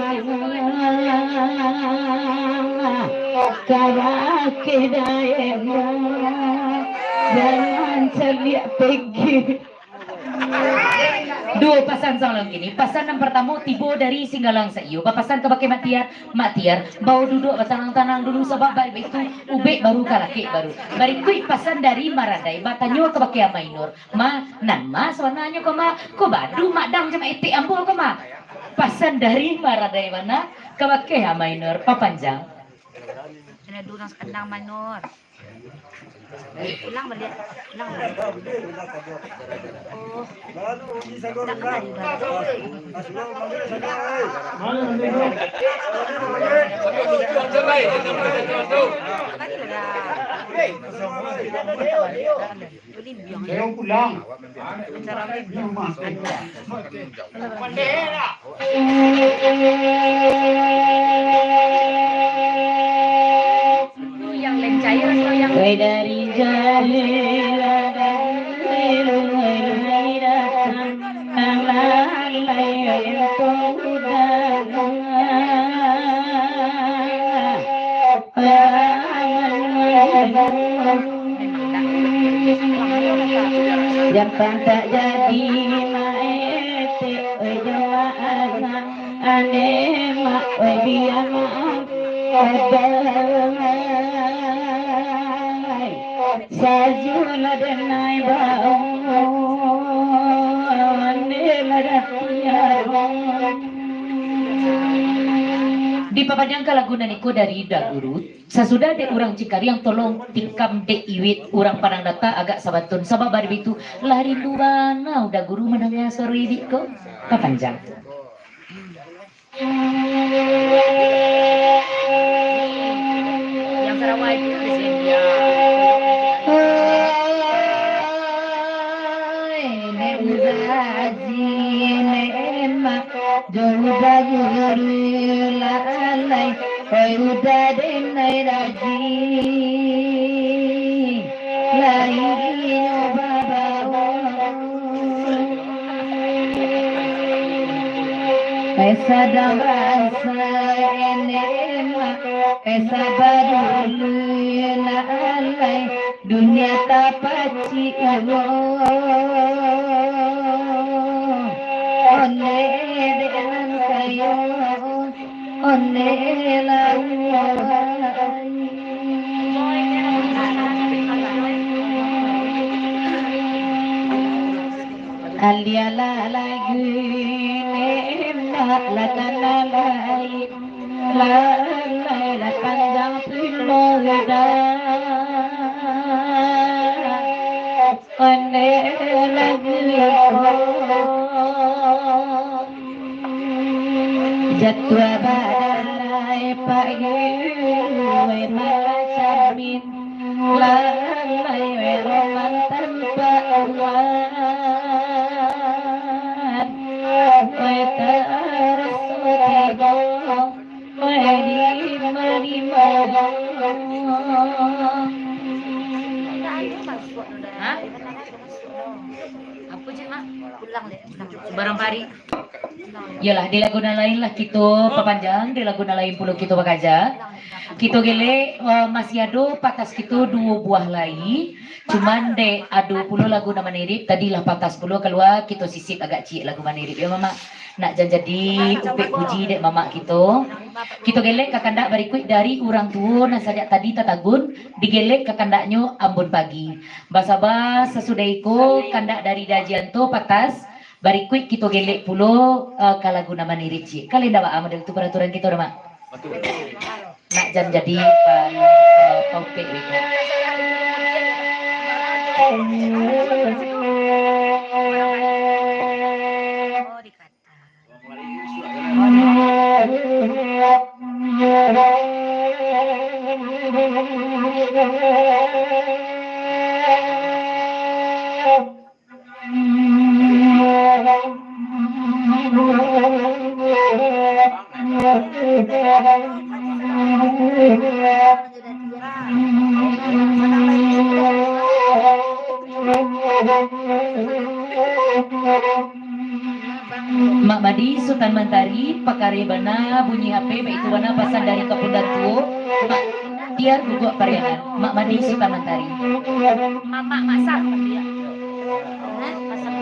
Kabake daerah, jangan caliak pegi. Oh, pasan sabalun kini. Pasan nan partamo tibo dari Singgalang Saiyo. Bapasan kabake Mak Tiar, Mak Tiar, bao duduak batanang-tanang dulu, sabab baitu ubek baru ka lakek baru. Barikuik pasan dari Maradai, batanyo kabake Amai Nur. Ma, nan ma sabananyo ko, Ma? Ko badu Mak Dang jo Mak Etek ambo ko, Ma? Pasan dari Maradai bana kabake Amai Nur, papanjang. Kena durang sakandang Amai Nur. Ulang baliak, ulang baliak. Oh. Beliau pulang. Di rumah. Yang lain cair atau yang Wai dari jari ladang, wai lumai lumai datang, nang lalai wai untuang udah. Jan pantak jadi maetek, oi, jo mak anak, ane mak, oi, bia mak, adai. Sajulah denai baun, ane lah dah tiarun. Dipapanjangkan lagu nan iko dari Da Guru. Sasudah dek urang Cingkariang, tolong tikam dek Iwit urang Padang Data agak sabantun, sabab baitu lah rindu bana Da Guru mandanga suaro Iwit ko. Papanjang. Yang Sarawak itu di sini. Oi, nek udah haji, nek emak, jo udah guru lalai. Oi, udah denai raji, lai inyo babaun. Oi, sadang basa enek mak, oi, saba dulu lah alai, dunia tapacik Allah. Ondeh dek nan kayo, ondeh lah. Alia lah lagu ni, emak lah kana lai, lah lai lah panjang pilo dah. Ondeh lagu iko. Jatuah badalai pagi, wai malah camin, lalai wai roman tanpa uwan, wai taraso tibo. Hah? Apo je, Mak? Ulang deh, ulang. Subarang pari. Yolah, di lagu nan lain lah kito papanjang, di lagu nan lain pulo kito bakaja. Kito gelek, eh, masih ado patas kito duo buah lai. Cuman dek ado pulo lagu nan manirip, tadi lah patas pulo kalua, kito sisip agak ciek lagu manirip, yo, Mamak. Nak jan jadi upek puji dek mamak kito. Kito gelek ka kandak barikuik dari urang tuo nan sajak tadi tatagun, digelek ka kandaknyo ambun pagi. Basaba sasudah iko kandak dari Dajianto patas, barikuik kito gelek pulo, eh, ka lagu nan manirip ciek. Kalau indak baa model tu paraturan kito, dah, Mak? Nak jan jadi pa-, eh, paupek beko. Mak Madi Sutan Mantari, pakareh bana bunyi H P, baitu bana pasan dari Kapundan Tuo, Mak Tiar Guguak Pariangan, Mak Madi Sutan Mantari. Mamak masak. Hah? Masak.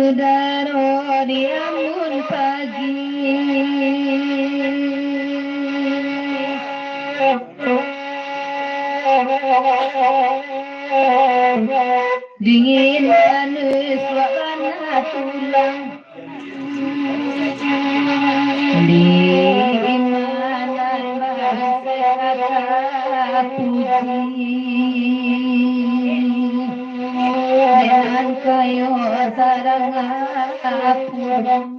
Udaro di ambun pagi, dingin panas wak bana tulang. Di imanan basehat puji, nan kayo tarang apulang.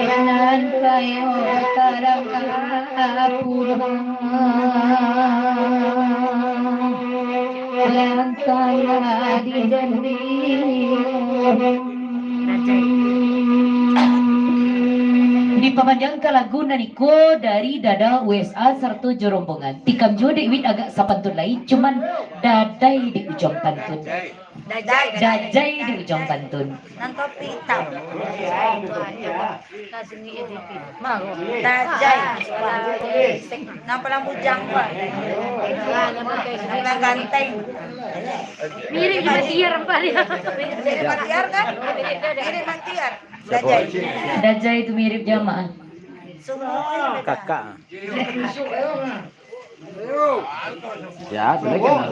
Nan kayo tarang apulang. Dipamanjangkan lagu nan iko dari Dada U S A sarato jo rombongan. Tikam juo dek Wid agak sapantun lai, cuman dadai di ujuang pantun. Dadai. Dadai di ujuang pantun. Nan topi itam. Tajai. Nan palang bujang, Pak. Nan palang ganteng. Mirip jo Batiar, Pak, dia. Mirip Batiar, kan? Mirip Batiar. Dajai. Dajai tu mirip jamaah. Kakak. Ya, boleh kan?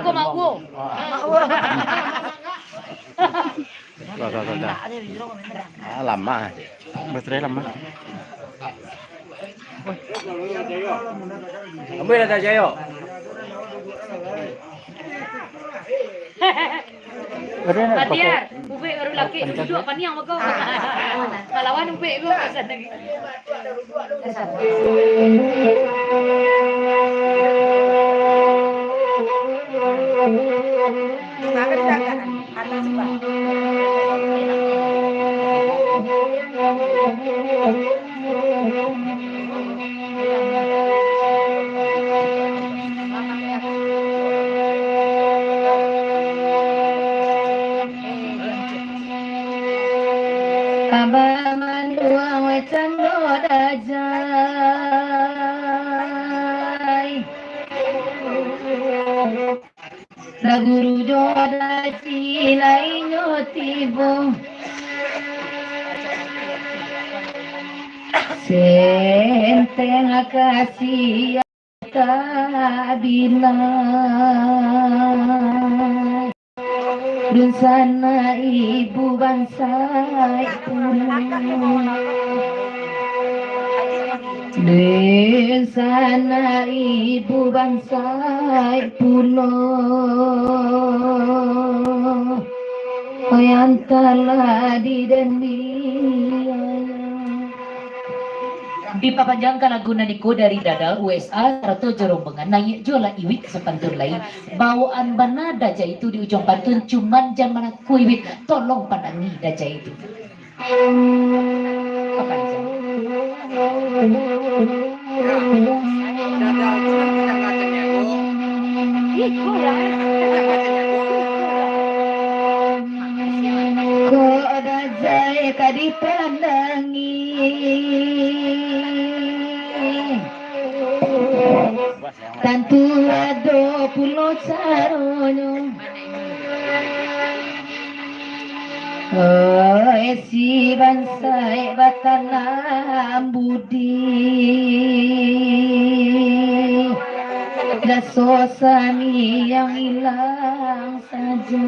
Ko mak uwo. Ko mak uwo. Sudah, sudah, sudah. Ah, lama. Baterai lama. Ambil dah, Jayo. Batiar, ubek baru laki, duduak paniang bako. Malawan ubek ko, pesan lagi. Abah manduang we cando dajai. Lah guru jo daji lainyo tibo. Senteng kasiah tak bila. Dunsanak ibu bansaik pulo. Di sana ibu bansaik pulo, yang telah dideni. Dipapanjangkan lagu nan iko dari Dada U S A sarato jo rombongan, naiak juo lah iwik sapantun lai. Bawaan bana Dajah itu di ujuang pantun, cuman jan manakui wik, tolong pandangi Dajah itu. Kok Dajah ka dipandangi, tantu ado pulo caronyo. Oi, si bansaik batanam budi, raso sani yang ilang sajo.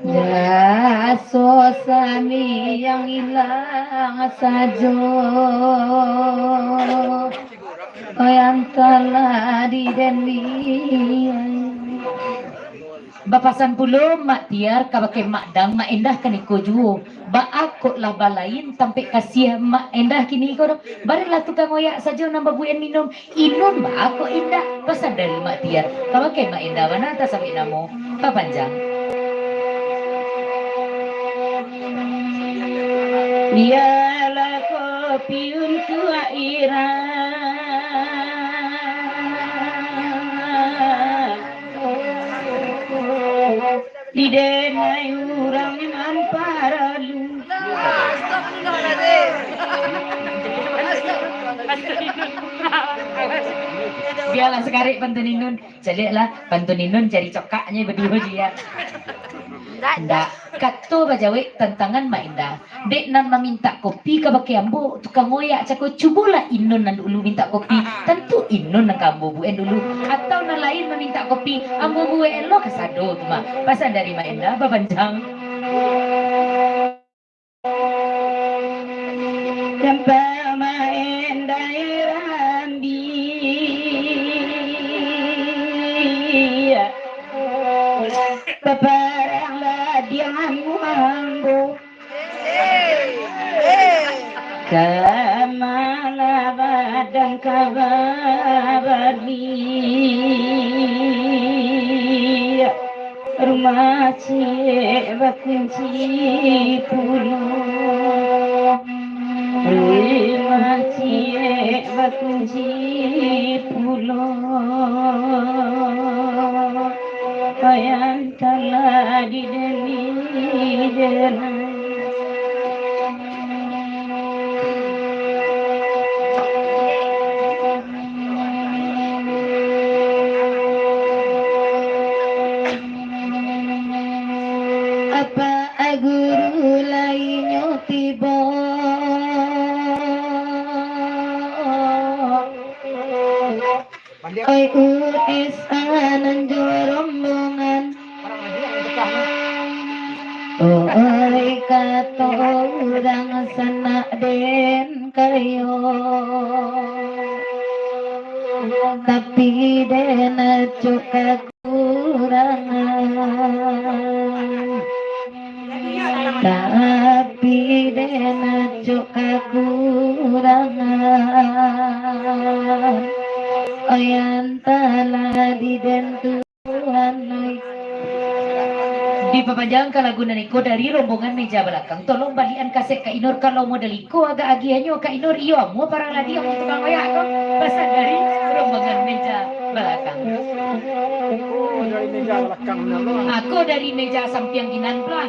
Raso sani yang ilang sajo. Yang telah dideni. Bapasan pulo Mak Tiar kabake Mak Dang, Mak Endah kaniko juo. Baa kok lah balain tampek kasiah Mak Endah kiniko doh? Barilah tukang oyak sajo nan babuek minum. Inun baa kok indak? Pasan dari Mak Tiar kabake Mak Endah, bana tasabik namo. Papanjang. Bialah kopi untuak Ira, didenai urang nan paralu. Bialah sakarek pantun Inun. Caliaklah, pantun Inun cari cokaknyo baduo jo, ya. Ndak. Kato bajawek tantangan Mak Endah. Dek nan mamintak kopi kabake ambo, tukang oyak cako, cubolah Inun nan dulu mintak kopi. Tantu Inun nan ka ambo buek dulu. Atau nan lain mamintak kopi, ambo buek lo kasado tu mah. Pasan dari Mak Endah, bapanjang. Jampa main daerah ambiak, baparang ladiang ambo. Kamalah badan kababariak. Rumah ciek bakunci pulo, rumah ciek bakunci pulo, payah talah dideni denai. Apak guru lainyo tibo, oi, U S A nan jo rombongan. Oi, kato urang sanak den kayo, tapi den acok kakurangan. Tapi den acok kakurangan. Oi, antalah di den tu. Dipapanjangkan lagu nan iko dari rombongan meja balakang. Tolong balian kaset Kak Inur, kalau model iko agak agiahnyo Kak Inur, iyo, amuah parang ladiang di tukang oyak ko. Pasan dari rombongan meja balakang. Oh, dari meja balakang, namo? Ako dari meja sampiang kinan pulo.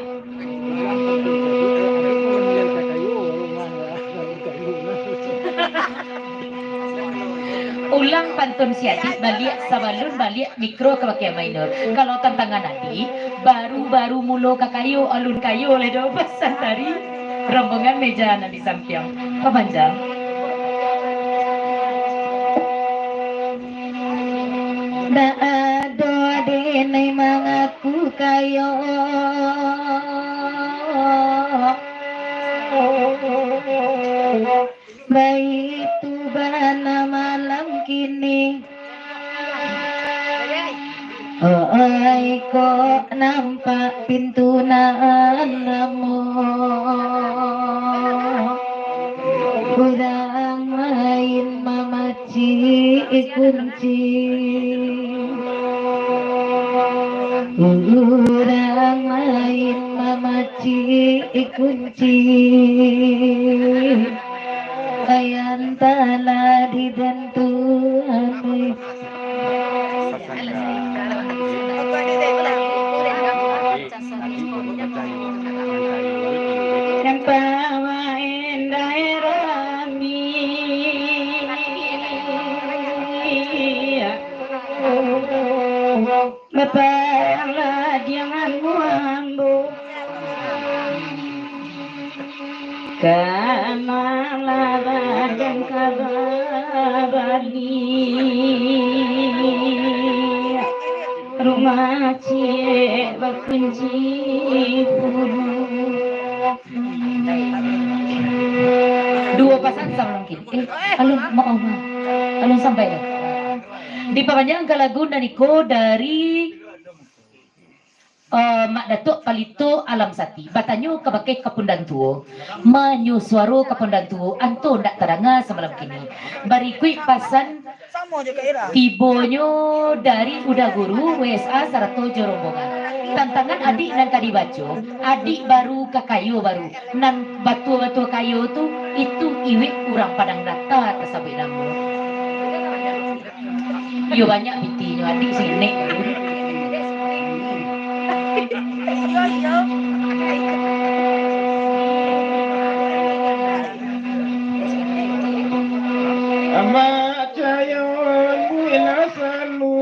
Ulang pantun si adik baliak, sabalun baliak mikro ka bakeh mainur. Kalau tantangan adik, baru-baru mulo ka kayo, alun kayo lai doh, pasan dari rombongan meja nan di sampiang. Papanjang. Ndak ado dek nan mangaku kayo. Bana malam kini, oi, kok nampak pintu nan lamo, urang lain mamacik kunci. Urang lain mamacik kunci, ayam talah dibantu amai. Nampak main daerah mi. Bapa yang lah jangan muambo. Kamalah badan kababali. Rumah ciek bakunci pulo. Duo pasan sabalun kini. Eh, alun, maoh, maoh. Alun sampai doh. Dipapanjangkan lagu nan iko dari, eh, Mak Datuak Palito Alam Sati. Batanyo kabake Kapundan Tuo. Manyo suaro Kapundan Tuo, anto ndak tadanga samalam kini. Barikuik pasan tibonyo dari Uda Guru, W S A sarato jo rombongan. Tantangan adiak nan ka dibaco, adiak baru ka kayo baru. Nan batua-batua kayo tu, itu iwik urang Padang Data tasabuik namo. Iyo, banyak pitinyo, adiak sinek. Amak cayo ambuilah salu.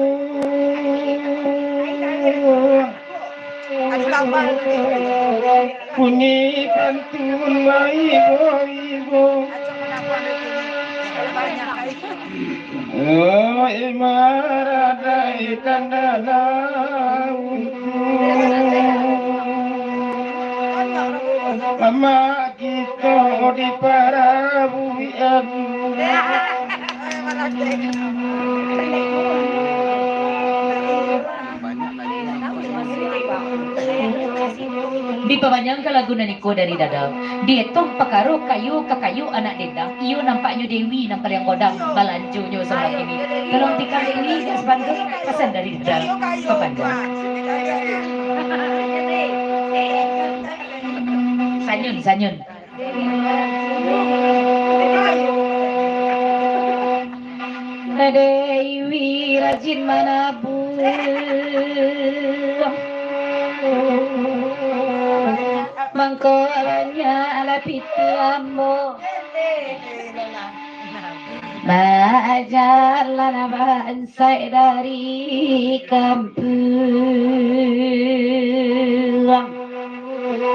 Bunyi pantun baibo-ibo. Oh, imaradai tanda lautku. Amak kito di parabuian. Dipapanjangkan lagu nan iko dari Dadau. Dietong pakaro kayo ka kayo anak dendang, iyo nampaknyo Dewi nan paliang godang balanjonyo samalam kini. Tolong tikam Dewi, gas bantu, pasan dari Dadau. Papanjang. Sanyun, sanyun. Dewi rajin manabuang, mangko banyaklah pitih ambo. Bajalan bansaik dari kampuang.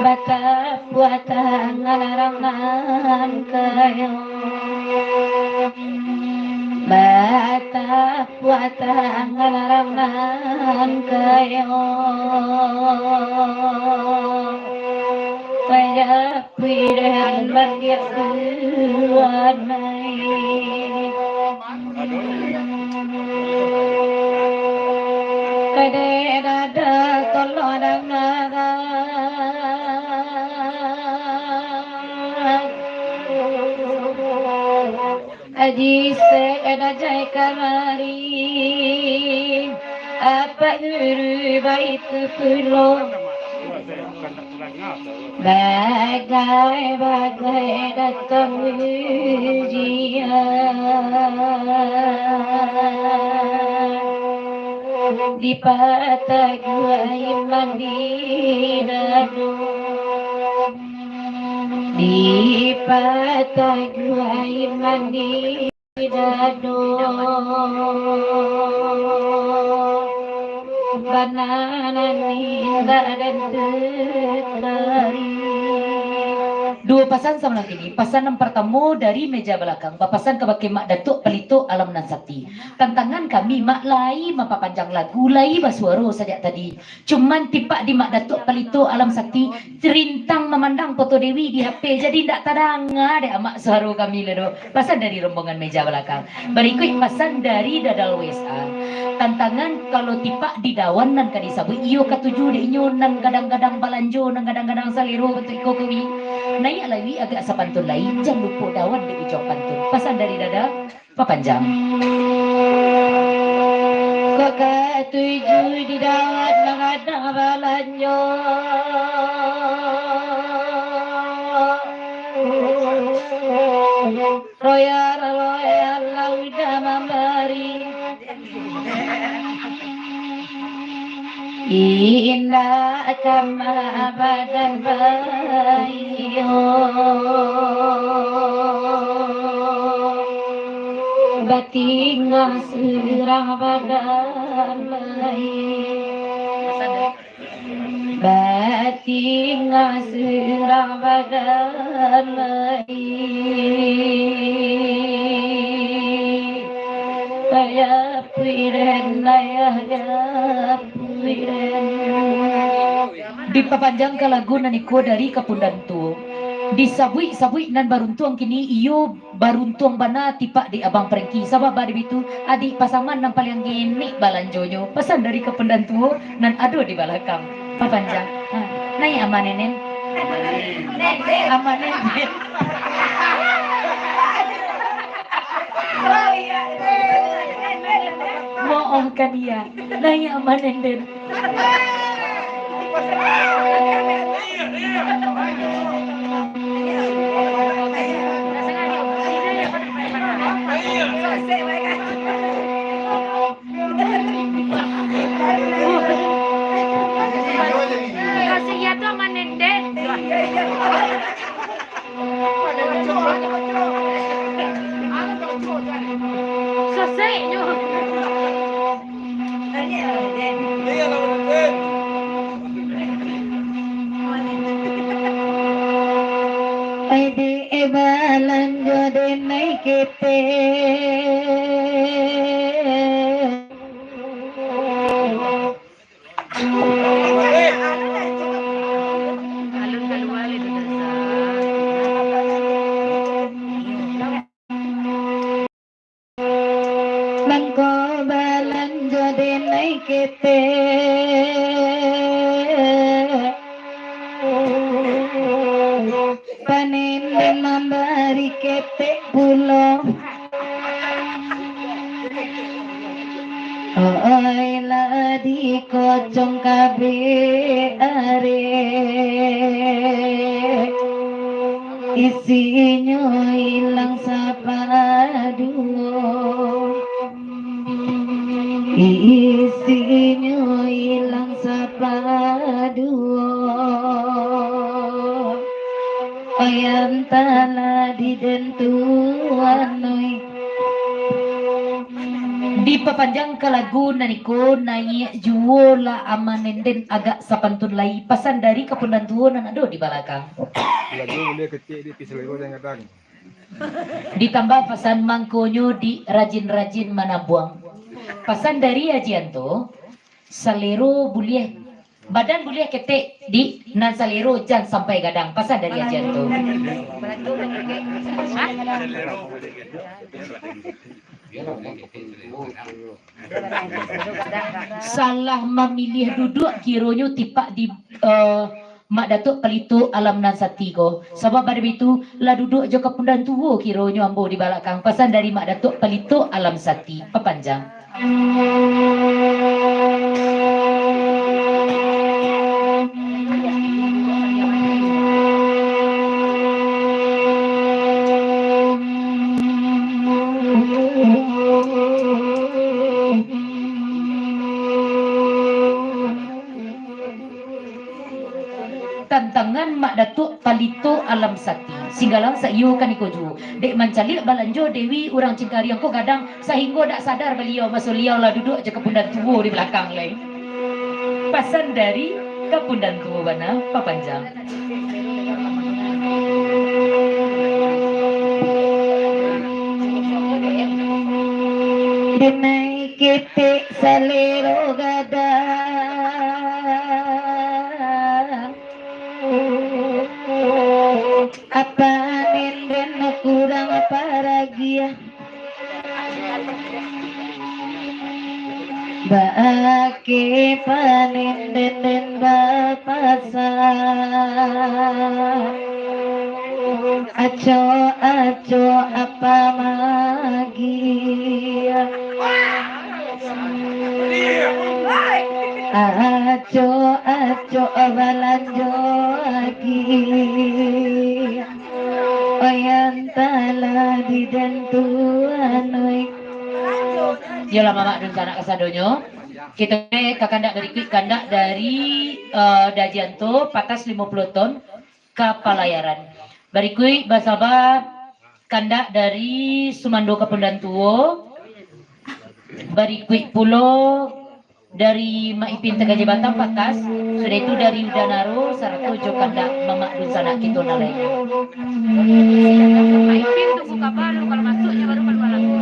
Batapuak tangan urang nan kayo. Batapuak tangan urang nan kayo. Raja pilihan bagi Tuhan. Kadek dada tolong dangakan. Aji Sek dajai kamari, Apak Guru baitu pulo. Bagai-bagai datang ujian, dipataguah iman di dado, dipataguah iman di dado, bana nan indak dan tari. Duo Pasan samalam kini, pasan nan partamo dari meja balakang, bapasan kabake Mak Datuak Palito Alam Nan Sati. Tantangan kami, Mak, lai mapapanjang lagu, lai basuaro sajak tadi. Cuman tipak di Mak Datuak Palito Alam Sati, rintang mamandang foto Dewi di H P, jadi indak tadanga dek Amak suaro kami lai doh. Pasan dari rombongan meja balakang. Barikuik pasan dari Dadal W S A. Tantangan kalau tipak di dawan nan ka disabuik, iyo katuju dek inyo nan gadang-gadang balanjo, nan gadang-gadang salero bantuak iko kuwi. Naiak lai agak sapantun lai, jan lupo dawan di ujuang pantun. Pasan dari Dadal, papanjang. Kok katuju di dawan nan gadang balanjo. Royal, royal, lah udah mambari. Indak ka mabadan bayo. Batingah surang badan lai. Batingah surang badan lai. Ayapuik den, ayah, ayapuik den. Dipapanjang ka lagu nan iko dari Kapundan Tuo. Disabuik-sabuik nan baruntuang kini, iyo baruntuang bana tipak dek Abang Prengki, sabab bari bitu, adiak Pasaman nan paliang genek balanjonyo. Pasan dari Kapundan Tuo nan ado di balakang. Papanjang. Ha, naiak Aman Nenden. Aman Nenden. Maafkan iya. Naiak Aman Nenden. Kasih ya tu sama Nenden. Selesai nyo. Ai dek, eh, balanjo den ai ketek. Mangko balanjo den ai ketek. Panenden mambari ketek pulo. Oi, lah dikocong kabeh arek. Isinyo ilang sapaduo. Isinyo ilang sapaduo. Oi, antahlah di den tuan, oi. Dipapanjang ka lagu nan iko, naiak juo lah Aman Nenden agak sapantun lai, pasan dari Kapundan Tuo nan ado di balakang. Lagu buliah ketek di, tapi salero jan gadang. Ditambah pasan mangkonyo di rajin-rajin manambuang. Pasan dari Ajianto, salero buliah, badan buliah ketek di, nan salero jan sampai gadang. Pasan dari Ajianto. Salah mamiliah duduak kironyo tipak di, eh, Mak Datuak Palito Alam Nan Sati ko. Sabab bari bitu, lah duduak jo Kapundan Tuo kironyo ambo di balakang. Pasan dari Mak Datuak Palito Alam Sati. Papanjang. Tantangan Mak Datuak Palito Alam Sati. Singgalang saiyo kaniko juo. Dek mancaliak balanjo Dewi urang Cingkariang ko gadang, sahinggo dak sadar baliau, maso liau lah duduak jo Kapundan Tuo di balakang lai. Pasan dari Kapundan Tuo bana, papanjang. Denai ketek salero gadang, apa nenden kurang paragiah. Baa ke panen den den bapasan. Acok-acok apa magiah. Acok-acok balanjo agiah. Oyan talah didantuan, oi. Iyolah, mamak dunsanak kasadonyo. Kito ka kandak barikuik, kandak dari, eh, Dajianto, patas limo puluah ton, ka Palayaran. Barikuik basaba kandak dari Sumando Kapundan Tuo. Barikuik pulo dari Mak Ipin Takaja Batam, patas, sudah itu dari Udanaro, sarato jo kandak mamak dunsanak kito nan lain. Mak Ipin tunggu kabar dulu, kalau masuknya baru kaluar lagu.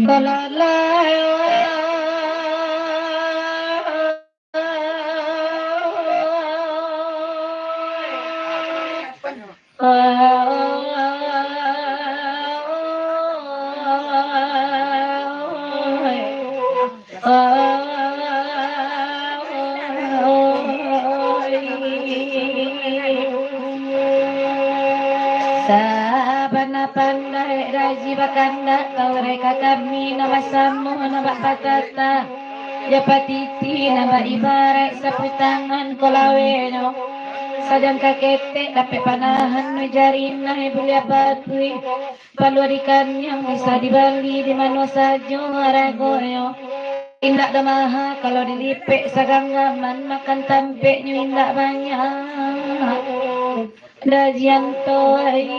Kalau lah Sabana pandai Daji bakandak, kau reka kami nan basamo, nan bak patata. Jo patiti nan bak ibaraik saputangan ko lawenyo. Sadangkan ketek dapek panahan, jarinah buliah batuih. Paluah dikaniang bisa dibali di mano sajo aragonyo. Indak doh maha kalau dilipek saganggaman, makan tampeknyo indak banyak. Dajianto ai.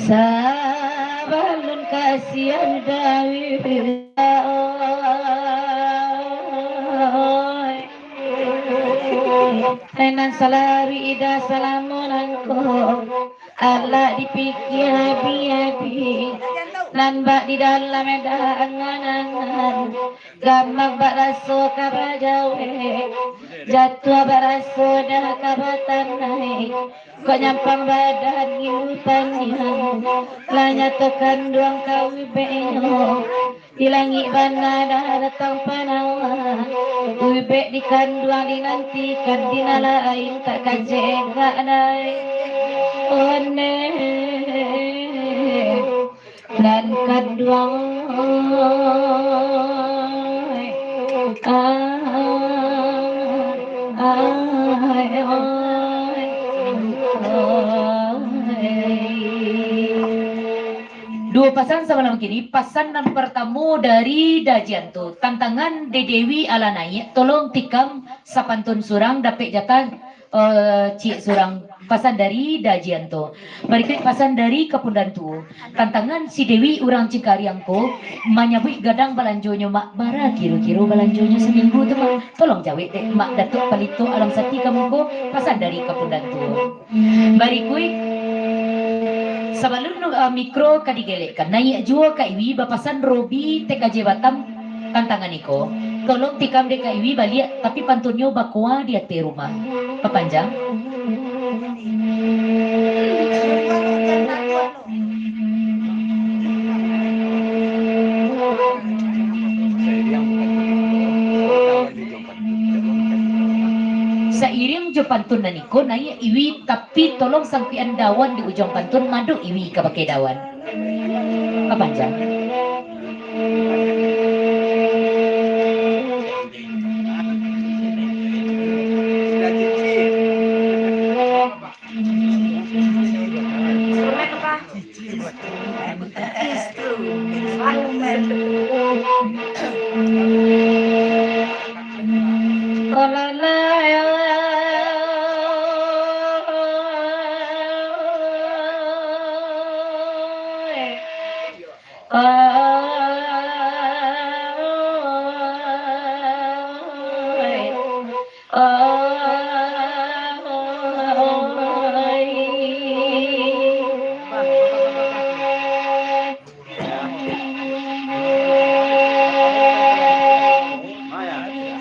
Sabalun kasian Dawi, oi. Nan salalu ida salamo nangko. Alah dipikia abih-abih, nan bak di dalam eda angan-angan, gamak bak raso ka bajawek, jatuah bak raso dah ka batanai, kok nyampang badan ngilu panjang, lah nyato kanduang ka ubeknyo. Di langik bana dah datang panawa, ubek di kanduang dinantikan, di nan lain tak kacegak dai. One nan kanduang, ai, ai, ai, ai. Duo pasan samalam kini, pasan nan partamo dari Dajianto, tantangan Dedewi Alanaiak, tolong tikam sapantun surang, dapek jatah, eh, ciek surang, pasan dari Dajianto. Barikuik pasan dari Kapundan Tuo, tantangan si Dewi urang Cingkariang ko, manyabuik gadang balanjonyo, Mak, bara kiro-kiro balanjonyo saminggu tu, Mak? Tolong jawek dek Mak Datuak Palito Alam Sati ka muko, pasan dari Kapundan Tuo. Barikuik, sabalun, uh, mikro ka digelekkan, naiak juo ka Iwi bapasan Robi T K J Batam tantangan iko. Tolong tikam dek ka Iwi baliak, tapi pantunnyo bakoa di ateh rumah. Papanjang. Sairiang jo pantun nan iko, naiak Iwi, tapi tolong sangkuikan dawan di ujuang pantun, madok Iwi ka pakai dawan. Papanjang.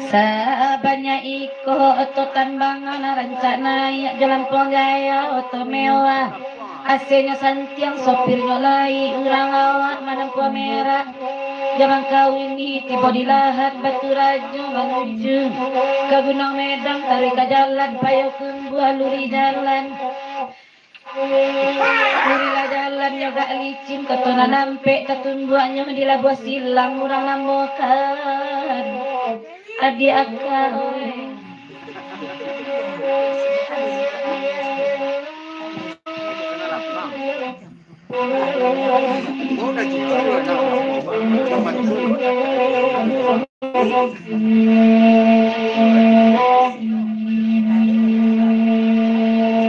Sabanyak iko oto tambangan, rancak naiak jo lampuang gaya oto mewah. Asenyo santiang, sopirnyo lai urang awak manampuah merak. Jaman kawin ni tibo di Lahat Batu Rajo manuju ka Gunuang Medang, taruih ka jalan Payokumbuah, lurih jalan. Urilah jalannyo agak licin, koto nan ampek tatumbuaknyo di labuah silang urang namokan. Adiak akak, oi.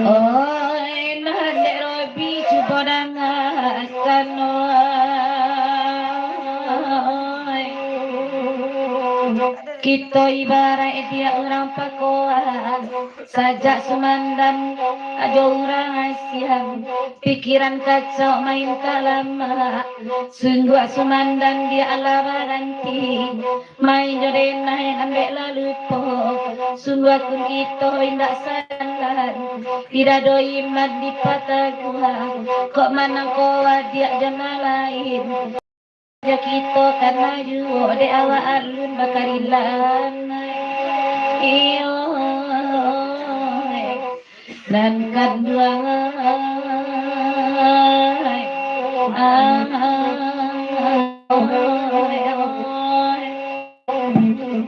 Oi, nan dek Robi cubo dangakan, oi. Kito ibarat diak urang pakoan, sajak sumandan ajo urang asiang, pikiran kacau main ka lamak. Sungguah sumandan diak lah baranti, main jo denai ambek lah lupo. Sungguah kun kito indak salah, tidak ado iman dipataguah. Kok manangko adiak jo nan lain, jo kito kana juo dek awak alun bakarilan. Iyo. Nan kaduo,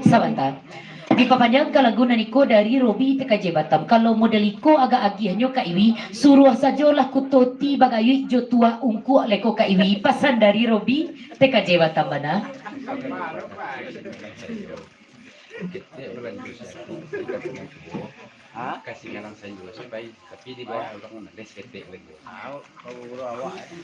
sabanta. Dipapanjangkan lagu nan iko dari Robi T K J Batam. Kalau model iko agak agiahnyo Kak Iwi, suruah sajolah Kuto Ti bagayuik jo tuah ungkuak leko Kak Iwi. Pasan dari Robi T K J Batam bana.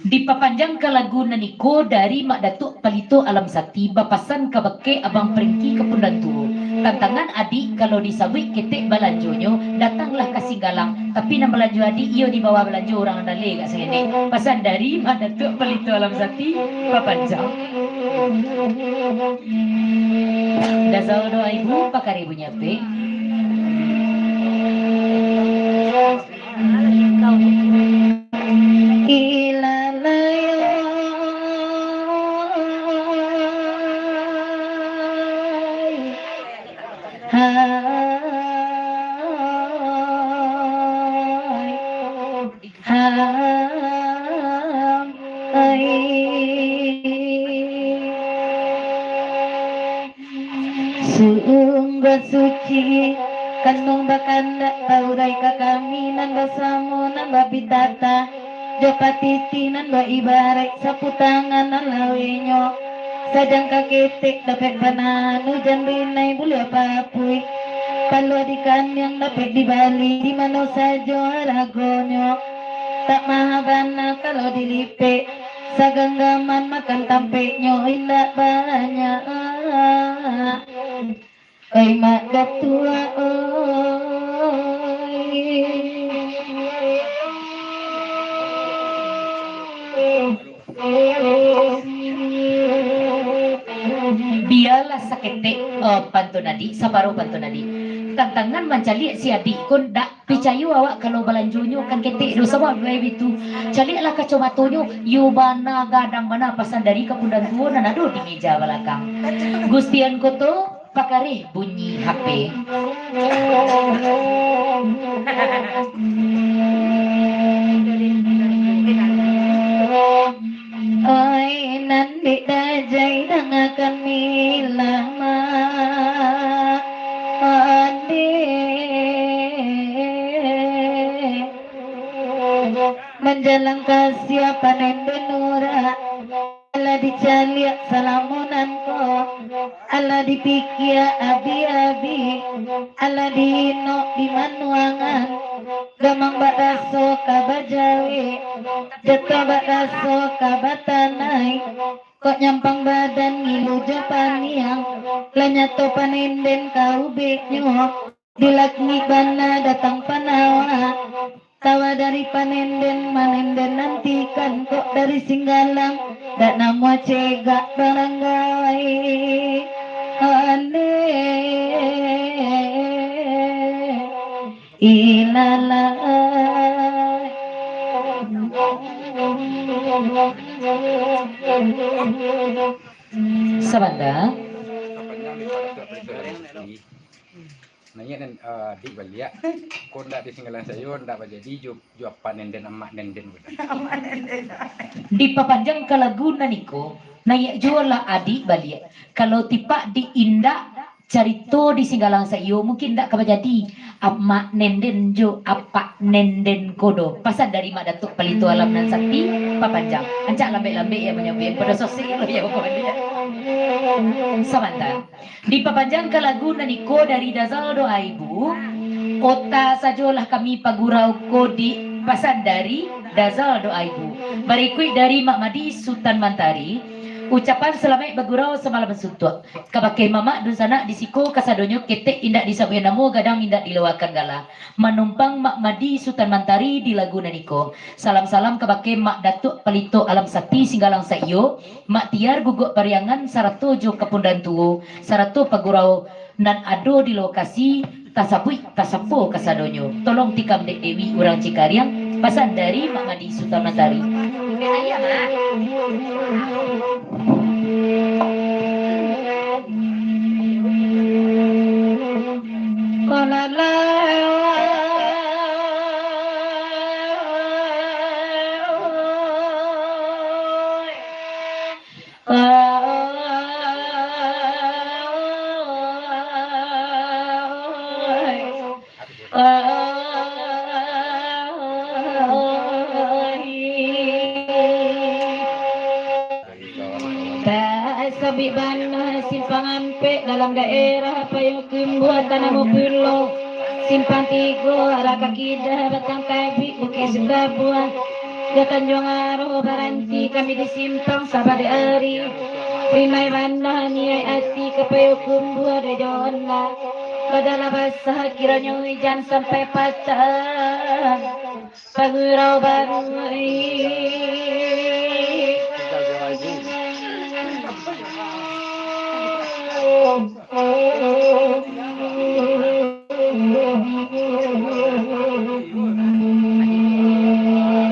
Dipapanjangkan lagu nan iko dari Mak Datuak Palito Alam Sati, bapasan kabake Abang Prengki Kapundan Tuo. Tantangan adik, kalau disabuik ketek balanjonyo, datanglah ka Singgalang, tapi nan balanjo adik iyo di bawah balanjo urang nan daleh agak saketek. Pasan dari Mak Datuak Palito Alam Sati, bapanjang. Dasau doa ibu, pakari bunyi ape? Ilalai, hai, hai. Sungguah suci, kanduang bakandak, taurai ka kami nan basamo, nan bapitata, jo patiti nan baibaraik sapu tangan nan lawenyo. Sajangka ketek dapek panahan ujan rinai buliah papuik, paluah di kandiang dapek dibali di mano sajo haragonyo. Tak maha bana kalau dilipek, saganggaman makan tampeknyo indak banyak. Ai Mak Datuak, oi. Bialah saketek, eh, pantun adik, saparuah pantun adik. Tantangan mancaliak si adik ko ndak picayo awak kalau balanjonyo kan ketek do, sabab bae bitu. Caliaklah kacomatonyo, iyo bana gadang bana, pasan dari Kapundan Tuo nan ado di meja balakang. Gustian Koto, pakareh bunyi H P. Oi, nan dek dajai dangakan milah, Mak. Ande. Manjalang ka sia panen den urak. Lah dicaliak salamunan ko, Alah dipikia abi-abi, alah diinok di manuangan, gamang bak raso ka bajawek, jatuah bak raso ka batanai, kok nyampang badan ngilu jo paniang, lah nyato panenden ka ubeknyo. Di langik bana datang panawa, tawa dari panenden, manenden nantikan kok dari Singgalang, dak namuah cegak barang gawai. Ane, ilalah. Sabanta. Naiak nan, ah, adik baliak. Ko ndak di Singgalang Sayo, ndak bajadi jo, jo apak nenden, amak nenden ko. Dipapanjang ka lagu nan iko, naiak juo lah adik baliak. Kalau tipak di indak carito di Singgalang Sayo, mungkin ndak ka bajadi amak nenden jo apak nenden ko doh. Pasan dari Mak Datuak Palito Alam nan Sakti, papanjang. Ancak lambek-lambek ya manyabuik, pado sosik lo ya pokoknyo. Sabanta. Dipapanjang ka lagu nan iko dari Dazal Doa Ibu. Ota sajolah kami pagurau ko di pasan dari Dazal Doa Ibu. Barikuik dari Mak Madi Sutan Mantari. Ucapan salamaik bagurau samalam suntuak. Kabakeh mamak dunsanak di siko kasadonyo ketek indak disabuik namo gadang indak dilawakan gala. Manumpang Mak Madi Sutan Mantari di lagu nan iko. Salam-salam kabakeh Mak Datuak Palito Alam Sakti Singgalang Saiyo, Mak Tiar Guguk Pariangan sarato jo Kapundan Tuo, sarato pagurau nan ado di lokasi, tasabuik, tasapo kasadonyo. Tolong tikam dek Dewi urang Cikariang, pasan dari Mak Madi Sutan Mantari. Tak sabik bana Simpang Ampek dalam daerah Payokumbuah Tanah Mupulo. Simpang Tigo arah ka kida Batang Tabik Bukik Sikabuah. Di Tanjuang Aro baranti kami di simpang sabalik ari. Rimai bana niaik ati ka Payokumbuah dek jo Honda. Badalah basah kironyo ujan sampai patang. Pagurau baru.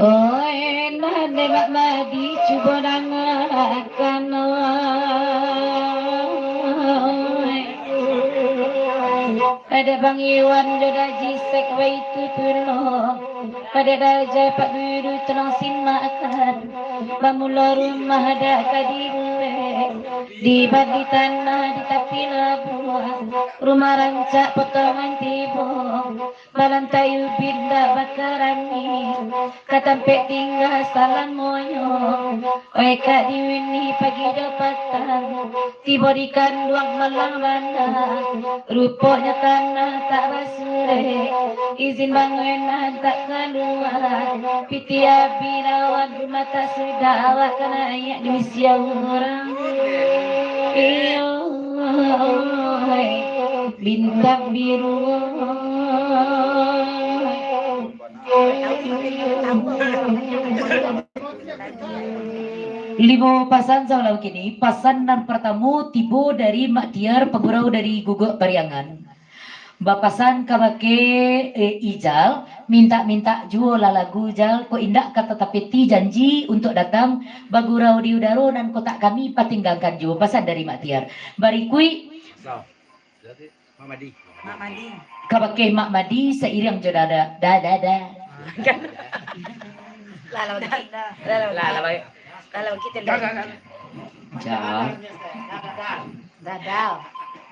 Oi, nah, dek Mak Madi, cubo dangakan, oi. Kadek Bang Iwan jo Daji Sek, baitu pulo. Kadek Daja Pak Dudu, tolong simakkan. Bamulo rumah dak ka dibuek. Di badi tanah di tapi labuah. Rumah rancak potongan tibo. Balantai ubin dak bakarami. Ka tampek tingga salamonyo. Oi kak diwini pagi jo patang. Tibo di kanduang malang bana, ruponyo tanah tak basurek. Izin bangunan tak kalua, piti abi lawan rumah tak sudah, awak ka naiak di misi urang. Iyo, bintang biru. Limo pasan sabalah kini, pasan nan partamo tibo dari Mak Tiar, pagurau dari Guguk Pariangan. Bapasan kabake, eh, Ijal, mintak-mintak juo lah lagu, Jal, kok indak ka tatapeti janji untuak datang bagurau di udaro nan kotak kami patinggangkan juo, pasan dari Mak Tiar. Barikuik, Mak Madi. Mak Madi. Kabake Mak Madi sairiang jo dada, da, da, da. Lalau dikit. Lalau dikit. Lalau dikit. Dadal. Dadal.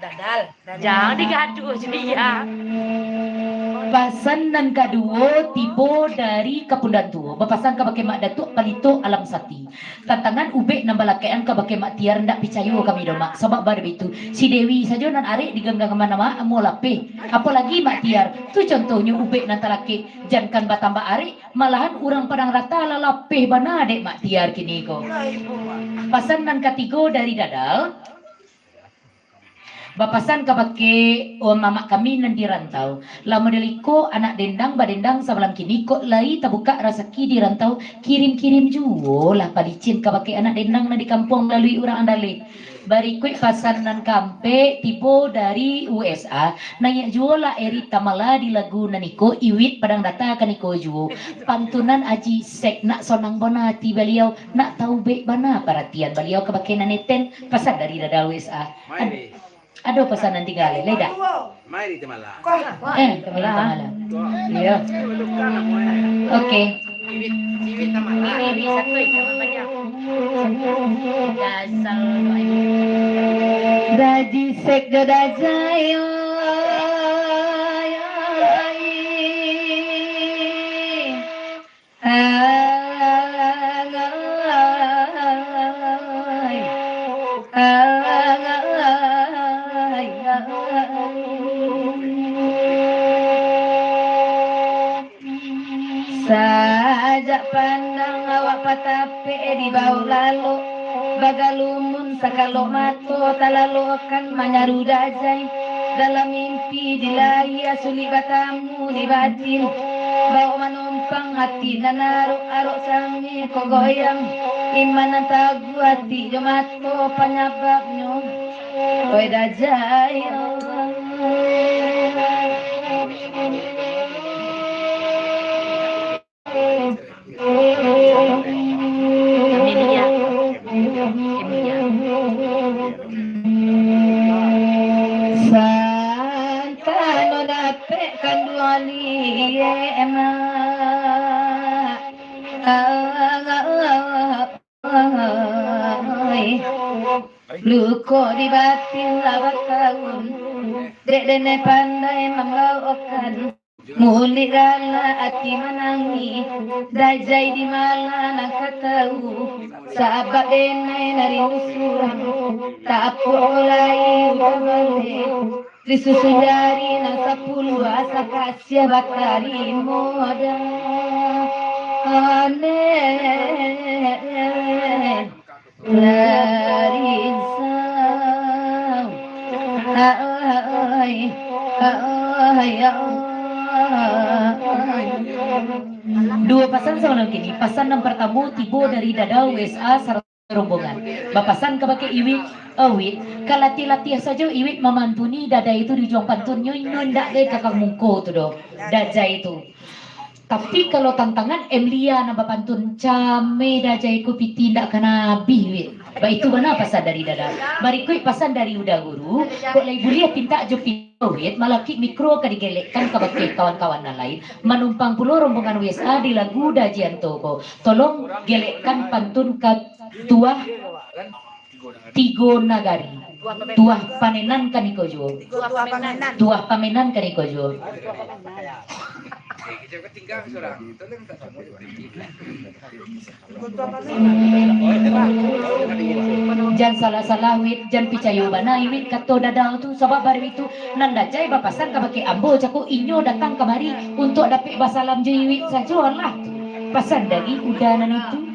Dadal. Jangan digaduh je, iya. Pasan nan kaduo tibo dari Kapundan Tuo, bapasan kabake Mak Datuak Palito Alam Sati. Tantangan ubek nan balakek-an kabake Mak Tiar, ndak picayo kami doh, Mak. Sabab baitu, si Dewi sajo nan arek diganggang ka mano, Mak, amuah lapeh. Apolagi Mak Tiar, tu contohnyo ubek nan talakek, jankan batambah arek, malahan urang Padang Rata lah lapeh bana dek Mak Tiar kini ko. Pasan nan katigo dari Dadal. Bapasan kabake, oh, mamak kami nan di rantau. Lah model iko, anak dendang badendang sabalah kini, kok lai tabukak rasaki di rantau, kirim-kirim juo lah palicin kabake anak dendang nan di kampuang malalui urang andaleh. Barikuik pasan nan kaampek tibo dari U S A, naiak juo lah Eri Tamala di lagu nan iko, Iwit Padang Data kan iko juo. Pantunan Aji Sek nak sonang bona ati baliau, nak taubek bana paratian baliau kabake nan neten. Pasan dari Dadal U S A. Ad-, ado pasan nan tingga lai, lai dak? Mai di Tamala. Eh, Tamala, Tamala. Iyo. Oke. Iwit, Iwit Tamala. Iwit satu, jangan banyak. Dasar doa. Daji Sek jo Dajai, oi, oi. Sajak pandang awak patapek di bawah lalok, bagalumun sakalok mato talalokan manyaru Dajai. Dalam mimpi di lahia sulik batamu di batin, baok manumpang ati nan arok-arok sami ko goyang, iman nan taguah ati jo mato panyababnyo. Oi Dajai, oi. Amin, ya. Amin, ya. Santano dapek kanduang liek, Mak. Ai. Luko di batin lah bataun, dek denai pandai mambaokan. Mulik galak ati manangih, Dajai di malah nan ka tau. Sabab denai nari usuran, tapuak lai udah baleh. Disusun jari nan sapuluah, asa kasiah batarimo dah. Aneh. Larisau. Ai, ai, ai. Duo pasan sabalun kini. Pasan nan partamo tibo dari Dadal U S A sarato rombongan. Bapasan kabake Iwit, "Awit, ka latiah-latiah sajo Iwit mamantuni Dajai tu di ujuang pantunnyo, inyo indak lai ka, ka muko tu doh, Dajai tu." Tapi kalau tantangan, M Lia nan bapantun, cameh Dajai ko piti indak kana abih, weh. Baitu bana pasan dari Dadal. Barikuik pasan dari Uda Guru, kok lai buliah pintak jo piti, weh, malakik mikro ka digelekkan kabake kawan-kawan nan lain. Manumpang pulo rombongan W S A di lagu Dajianto ko. Tolong gelekkan pantun ka Tuah Tigo Nagari. Tuah Pamenan kaniko juo. Tuah Pamenan kaniko juo. Jan salah-salah, Wit, jan picayo bana, Iwit, kato Dadal tu, sabab bari tu, nan Dajai bapasan kabake ambo, cako inyo datang kamari untuak dapek basalam jo Iwit sajo lah. Pasan dari Uda nan itu.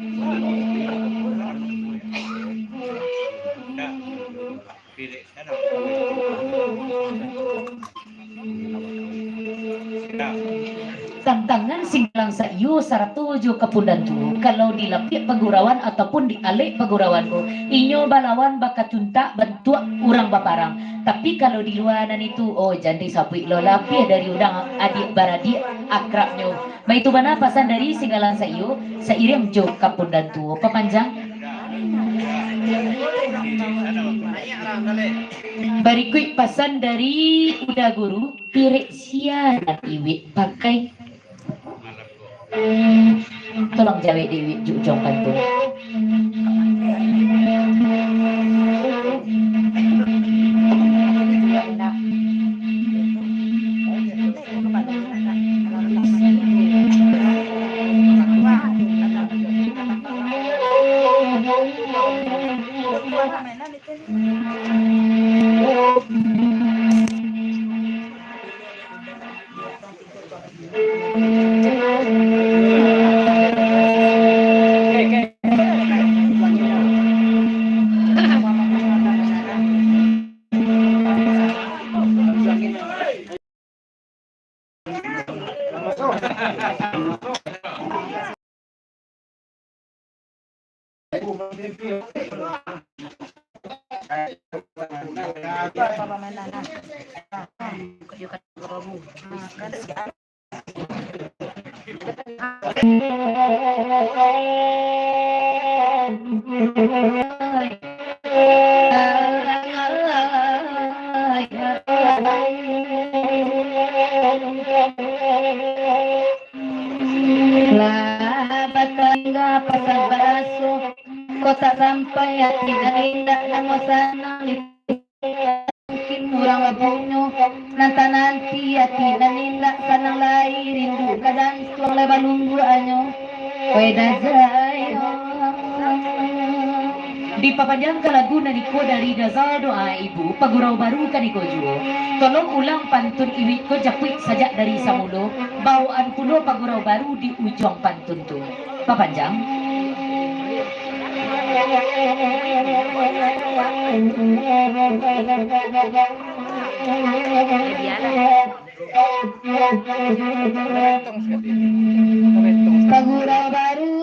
Tantangan Singgalang Saiyo sarato jo Kapundan Tuo, kalau di lapiak pagurauan ataupun di alek pagurauan ko, inyo balawan bakacuntak bantuak urang baparang. Tapi kalau di lua nan itu, oh, jan disabuik lo, labiah dari urang adiak baradiak akrabnyo. Baitu bana pasan dari Singgalang Saiyo, sairiang jo Kapundan Tuo. Papanjang. Barikuik pasan dari Uda Guru, pirek sia nan Iwit pakai? Tolong jawek dek Iwit jo ujuang pantunnyo. Lah batangga pasan baraso, kok tak sampai ati nan indak, namo sanang di mungkin urang bapunyo, nan tananti ati nan indak, sanang lai rindu ka jantuang lai balungguanyo. Weh dazai. Dipapanjangkan lagu nan iko dari Dazal Doa Ibu, pagurau baru kaniko juo. Tolong ulang pantun iwik ko japuik sajak dari samulo, bawaan pulo pagurau baru di ujuang pantun tu. Papanjang. Pagurau baru.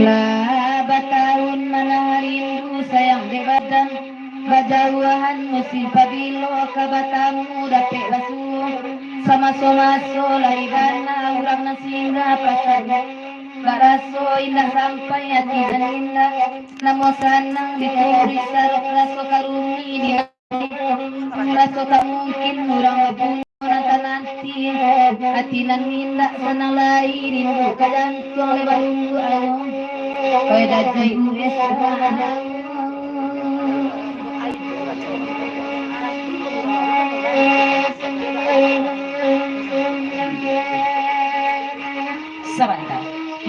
Lah batahun manahan rindu sayang dek badan, bajauahan musim pabilo ka batamu dapek basuo. Samaso-maso lai bana urang nan singgah pasan, baraso indak sampai ati nan indak, namo sanang dituruik sarok raso karuni di Raso tak mungkin urang bapunyo nan tananti, ati nan indak sanang lai rindu ka jantuang lai balungguak ayo. Koi dajai uwes. Sabanta.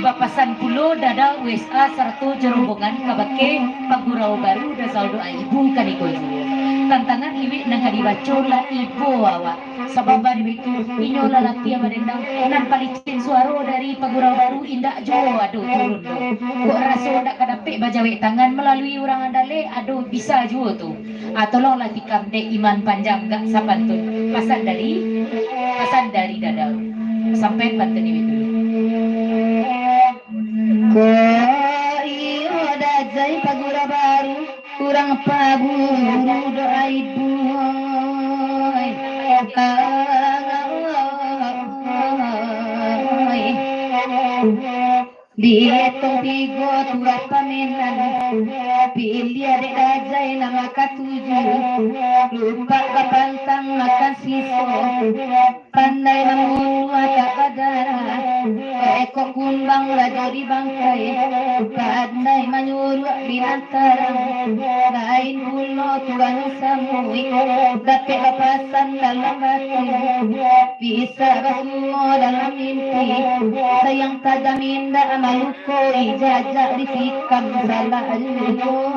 Bapasan pulo Dada U S A sarato jo rombongan kabake pagurau baru Dazal Doa Ibu kaniko juo. Tantangan iwik nan ka dibaco lah ibo awak. Sabab baitu, inyo lah latiah badendang, nan palicin suaro dari pagurau baru indak juo ado turun doh. Kok raso ndak ka dapek bajawek tangan malalui urang andaleh, ado bisa juo tu. Ah, tolonglah tikam dek Iman Panjang gak sapantun. Pasan dari, pasan dari Dada. Sampai pantun ini dulu. Ko iyo dajai pagurau baru, urang paguru doa ibu. Dietong tigo turah pamenan, piliah dek dajai nama katuju, lupak bapantang makan siso, pandai mambunuah tak badarah, ekok kumbang rajo di bangkai, pandai manyuruak binatang, lain pulo turah samuik, dapek bapasan dalam batin, bisa basuo dalam mimpi, sayang tajam indak malu Koi jajak ditikam salah juo.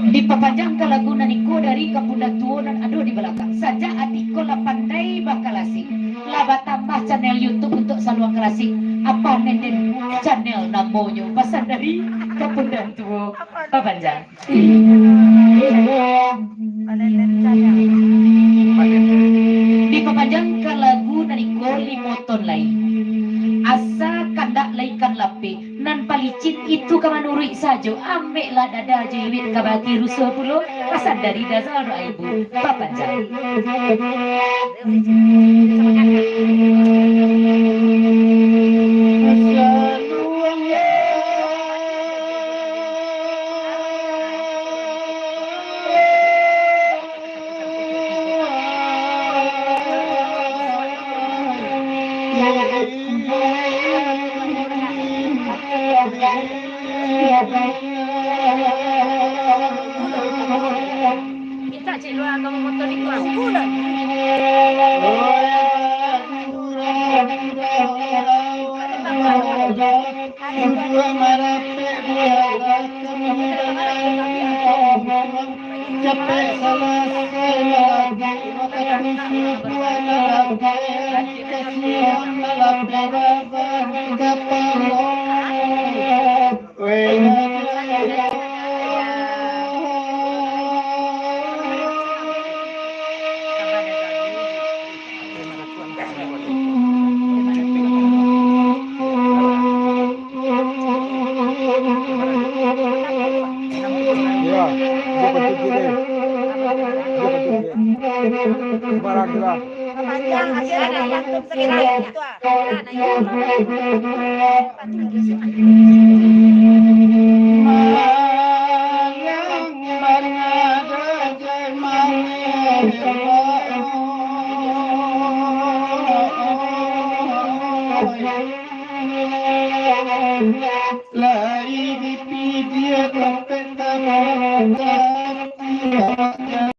Dipapanjangkan lagu nan iko dari Kapundan Tuo nan ado di balakang. Sajak adik ko lah pandai bakalasik, lah batambah channel YouTube untuak saluang kalasik. Apa nenden channel namonyo? Pasan dari Kapundan Tuo. Papanjang. Dipapanjangkan lagu nan iko limo ton lai. Asa kandak lai kan lapeh. Nan palicin itu ka manuruik sajo, ambeklah dada jo iwik ka bagi rusuah pulo, pasan dari Dazal Doa Ibu, papanjang. Mintak cek lua ka motor di tuang. Capek salasai lalaki, wakatu subuah lalaki, kasihan lalaki, babah kapalo. Weh, Iya, dia bertujuh deh. Dia bertujuh. Barang gerak. Lai dipidia dompet tamu, tapi awaknyo.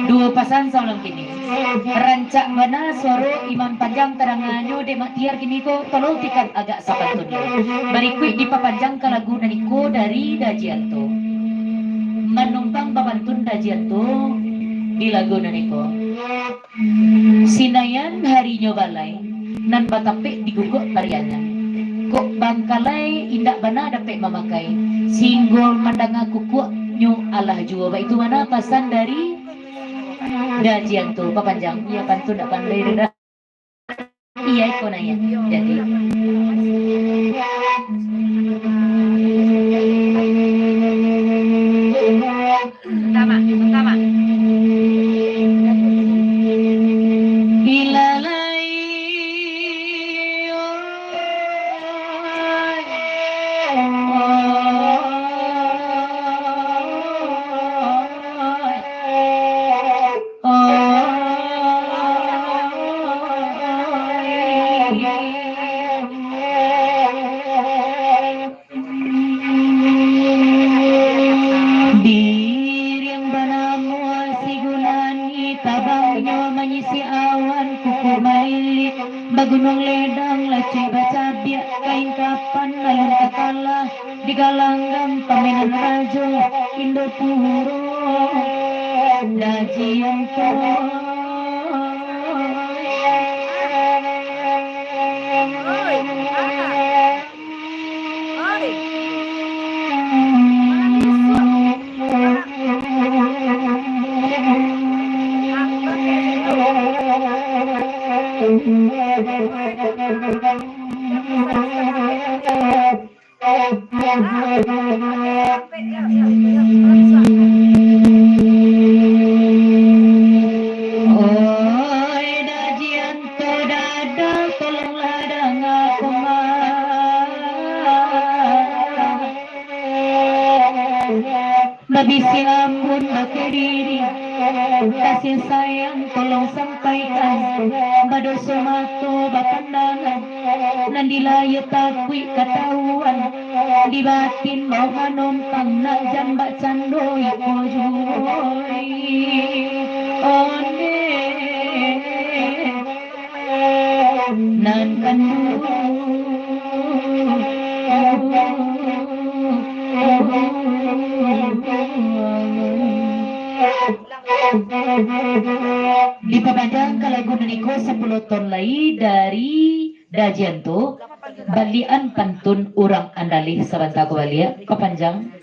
Duo pasan sabalun kini. Rancak bana suaro Imam Panjang tadanganyo dek Mak Tiar kini ko, tolong tikan agak sapantunnyo. Barikuik dipapanjang ka lagu nan iko dari Dajianto. Manumpang bapantun Dajianto di lagu nan iko. Sinayan harinyo balai, nan batapek di guguak pariangan. Kok bangkalai indak bana dapek mamakai, singgo mandanga kukuaknyo alah juo. Baitu bana pasan dari Dajianto. Papanjang, iyo pantun ndak pandai doh. Iya, iko nanya. Jadi. Pertama, pertama. Ilalai, Diriang banamo Sigunani, tabangnyo manyisik awan, kuku malilik, bagunuang ledang, lacuik bacabiak, kain kapan alun takalah, digalanggang pamainan rajo Indopuro. Dajianto. Oi, Dajianto Dadang, tolonglah danga ko, Mak. Babisiak ambun bakediri, kasiah sayang tolong sampaikan, badoso mato bapandangan, nan dilayie takuik katahuan, di batin baok manompang, nak jan bakcando iko juo. Ondeh. Nan kanduang. Dipapanjang ka lagu nan iko sapuluah ton lai dari Dajianto, baliakan pantun urang Andaleh sabanta ko baliak, papanjang.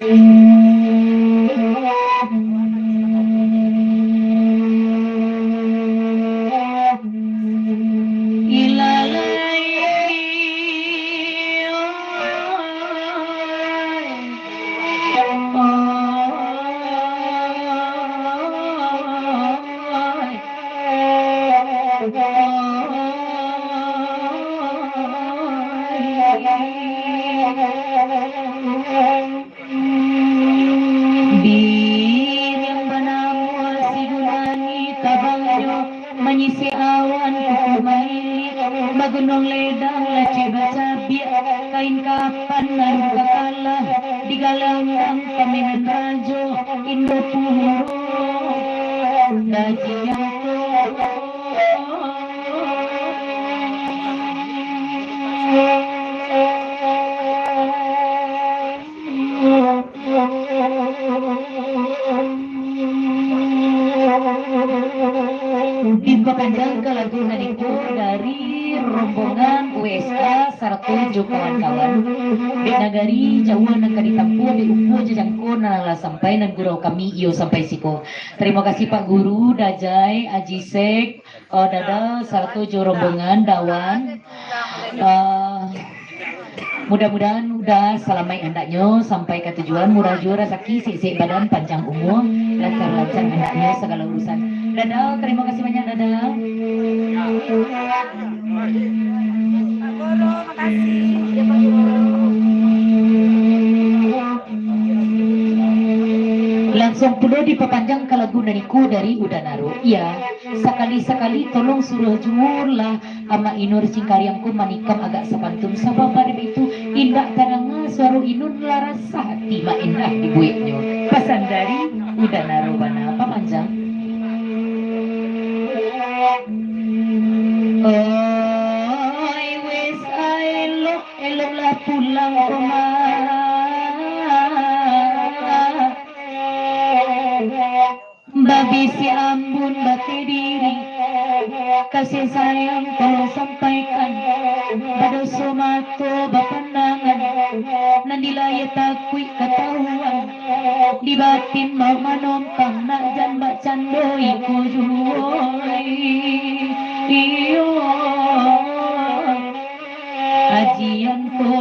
Diriang banamo si Gunani, tabangnyo manyisik awan kuku mailik, bagunong ledang lacik bacabiak, kain kapan alun kakalah, digalanggang pamenan rajo, Indo Puro, Dajiang. Dipapanjang ka lagu nan iko dari rombongan W S A sarato jo kawan-kawan. Dek nagari jauah nan ka ditampuah, dek umua jo jangko nan lah sampai, nan gurau kami iyo sampai siko. Tarimo kasih Pak Guru, Dajai, Aji Sek, eh, Dada, sarato jo rombongan, Dawan. Eh, mudah-mudahan udah salamaik andaknyo sampai ka tujuan, murah juo rasaki, sik-sik badan, panjang umua, lancar-lancar andaknyo sagalo urusan. Dada, tarimo kasih banyak, Dada. Langsuang pulo dipapanjang ka lagu nan iko dari Uda Naro. Iya, sakali-sakali tolong suruah juolah Amak Inur Cingkariang ko manikam agak sapantun, sabab ari itu indak tadanga suaro inun, lah rasah ati mak indah dibueknyo. Pasan dari Uda Naro bana pamanjang. Oi, wis ae lo. Eloklah pulang ko, Mak. Babisiak ambun bateh diri, kasih sayang tolong sampaikan. Badoso mato bapandangan, nan di layia takuik katahuan. Di batin bak manompang, nak jan bak cando iko juo. Iyo. Ajian ko.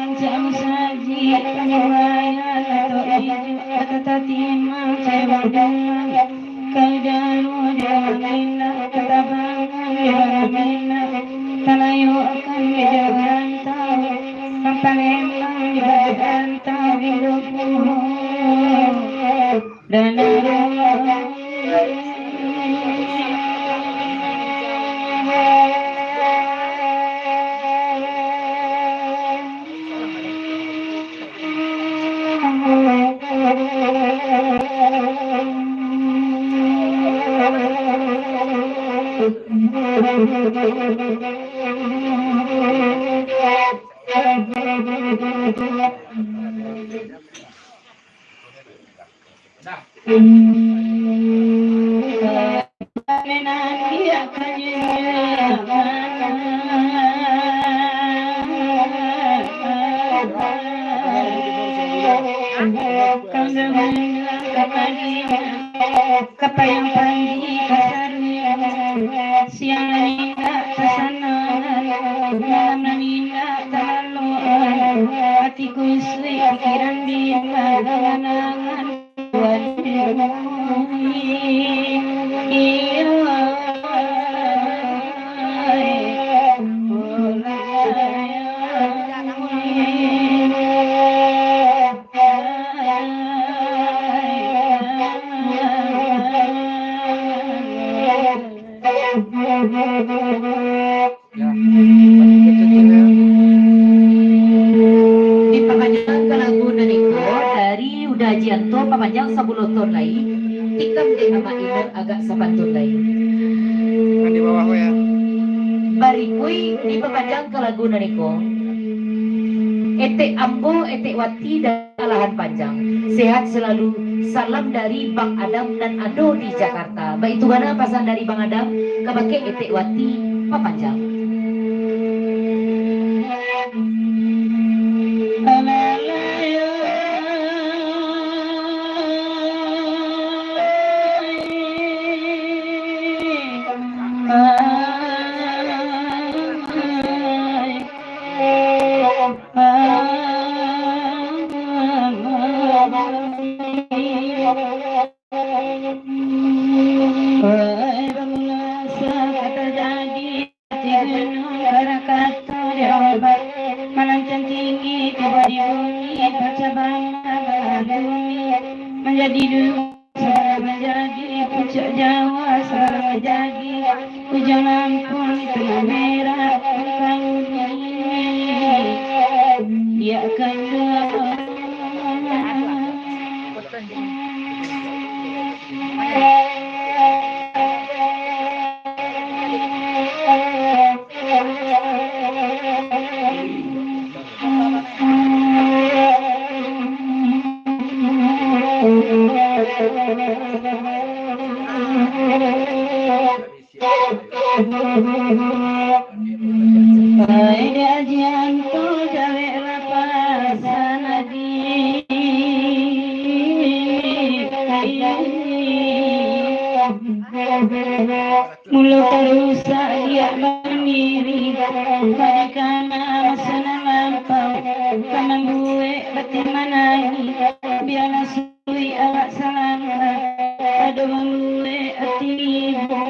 Kancam saji panyambayan atau ijuk, kata tatimang cewek dengan, kadaru dewa minah, katabangan dewa minah, talayuakan di jalan rantau, pampalembang di badan rantau, di lubuk. Kapayang pagi kasari, siang nan indak tasanangan, malam nan indak talaloan, ati kusuik pikiran bimbang, angan-angan Tuhan. Iyo. Dipapanjang ka lagu nan iko dari Uda Ajianto, papanjang sapuluah ton lai, tikam dek Amak Inok agak sapantun lai. Nan di bawah ko, ya. Barikuik dipapanjang ka lagu nan iko. Etek ambo, Etek Wati dari Alahan Panjang. Sehat selalu. Salam dari Bang Adam nan ado di Jakarta. Baitu bana pasan dari Bang Adam kabake Etek Wati papanjang. Malam cantinggi tibo di bumi, pacah bana bumi, manjadi duo, sabana manjadi puncak Jawa, sabana manjadi ujung Lampung, tangah merah kauni. Ya kandang. Ai, di ajian tu jawek lapah sanadi. Mulo tarusak diak bamiri, badi kana masa nan lampau, ka mambuek batin manangih, bialah suik awak salangkah, ado mambuek ati ibo.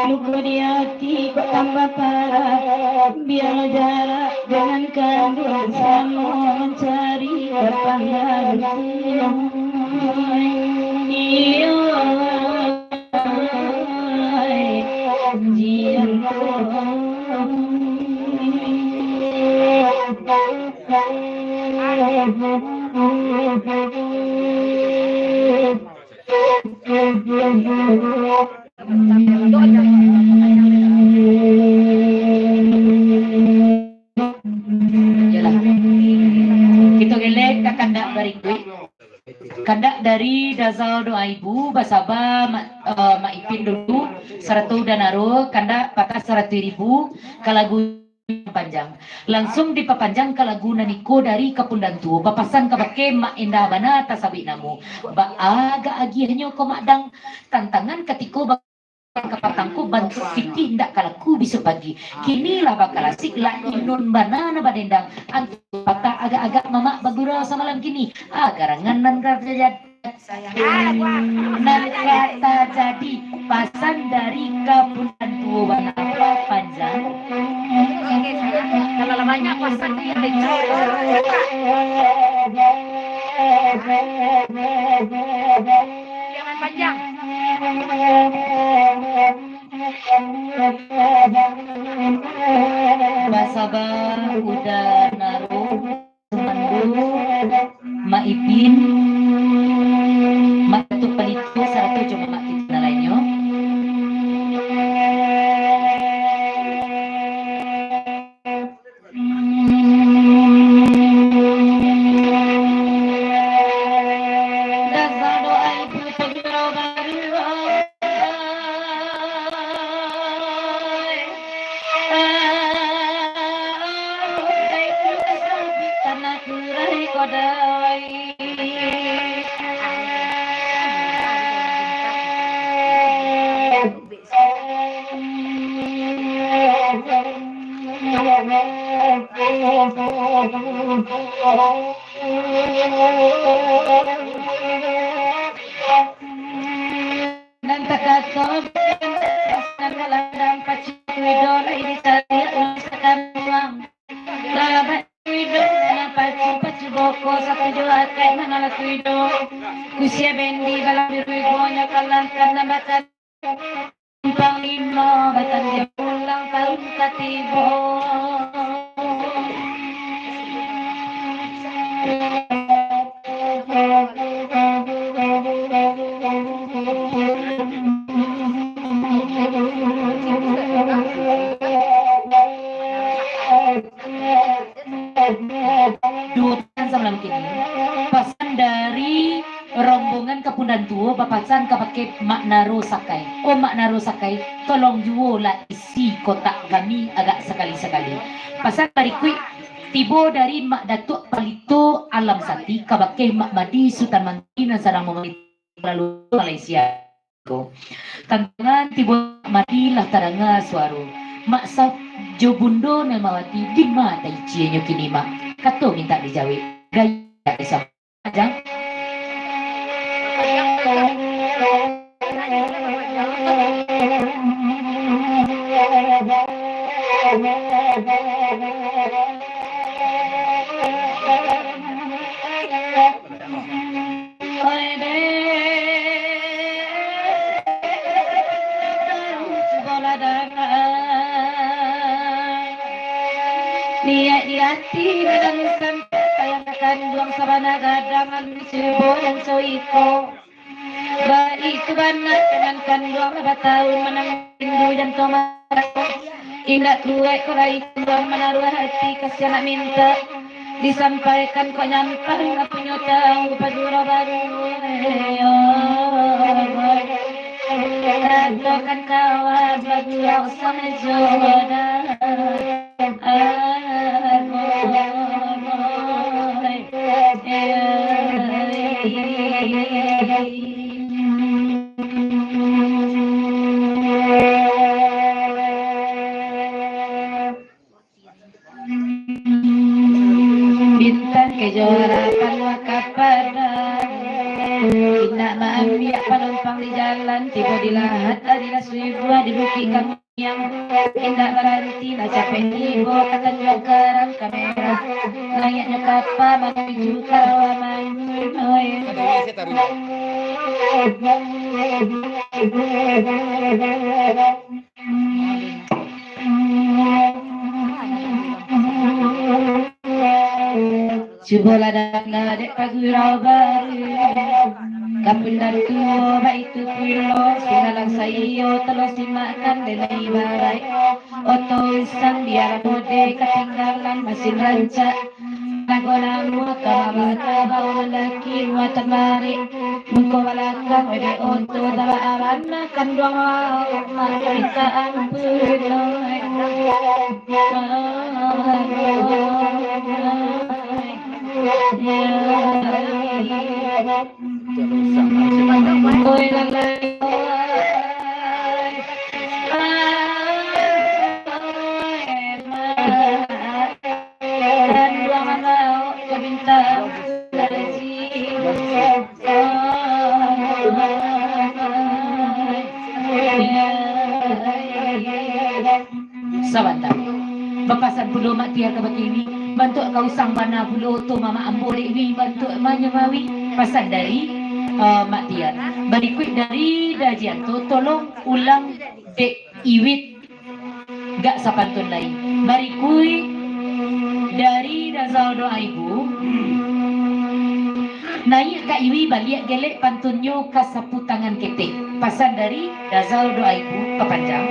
Luko di ati kok tambah parah, bialah jarak jangan kanduang, samo mancari kapangganti. Iyo, jian ko. Yolah. Kito gelek ka kandak barikuik. Kandak dari Dazau Doa Ibu, basaba Mak, eh, Mak Ipin dulu, sarato Uda Naro, kandak patah saratus ribu, ka lagu panjang. Langsuang dipapanjang ka lagu nan iko dari Kapundan Tuo, bapasan kabake Mak Endah bana tasabuik namo. Baagak agiahnyo ko Mak Dang, tantangan katiko ba-, kapatang ko bantuak pitih ndak ka laku bisuak pagi. Kini lah bakalasik, lah inun bana nan badendang, antu patah agak-agak mamak bagurau samalam kini. Agarangan nan ka tajadi. Nan ka tajadi, pasan dari Kapundan Tuo bana panjang. Kalau lah banyak pasan tu yang jangan panjang. Basaba Uda Naro. Sumando, Mak Ipin, Mak Datuk Palito, sarato jo mamak kito nan lainnyo. Nan takato, nan kalandang pacu ido, lai dicaliak ulih sakaruang. Lah batu ido, nan pacu, pacu boko, satuju akai, nan alah tu ido. Kusia bendi, balang biru igonyo, kalangkan nan baca Simpang limo batang tibo. Duo pasan samalam kini, pasan dari rombongan Kapundan Tuo bapasan kabake Mak Naro Sakai. Oh, Mak Naro Sakai, tolong juo lah isi kotak kami agak sakali-sakali. Pasan barikuik tibo dari Mak Datuak Palito Alam Sati kabake Mak Madi Sutan Manggi nan sadang mamalito lalu Malaysia. Ko. Tantangan tibo mati lah tadanga suaro. Mak Saf jo Bundo Nelmawati, dima taicinyo kini, Mak? Kato mintak dijawek. Gaya disambung. Ajang. Niat di ati nan sampai sayang kanduang sabana gadang anu sibuan soiko. Baitu bana, nan kanduang lah batahun manang rindu jan tomat. Indak kuaik ko lai kanduang manaruah hati kasiah nak mintak disampaikan kok nyampah nan punyo tahu pagurau baru. Katokan kawan bagurau sajo dah. Bintang Kejora panuah ka padang, indak maambiak panumpang di jalan, tibo di lahat, tadi lah subuah di Bukik Kami. Yang indak baranti, lah capek tibo ka Tanjuang Karang ka Merah. Naiaknyo kapa manuju ka Rawamangun, oi. Cubolah danga dek pagurau baru, Kapundan Tuo baitu pulo, sinalang saiyo tolong simakkan dek nan ibaraik oto usang, biar mode katinggalan masin rancak. Lagu lamo ka mama ka bawa laki muatan barek, muko balakang dek oto tabaa bana kanduang lauk, mako minta ampun, oi. Sabanta. Bapasan pulo Mak Tiar kabake Wi, bantuak ka usang bana pulo oto mamak ambo dek Wi, bantuak manyamawi. Pasan dari, eh, Mak Tiar. Barikuik dari Dajianto, tolong ulang dek Iwit gak sapantun lai. Barikuik dari Dazal Doaibu. Naiak ka Iwi baliak gelek pantunnyo ka sapu tangan ketek. Pasan dari Dazal Doaibu papanjang.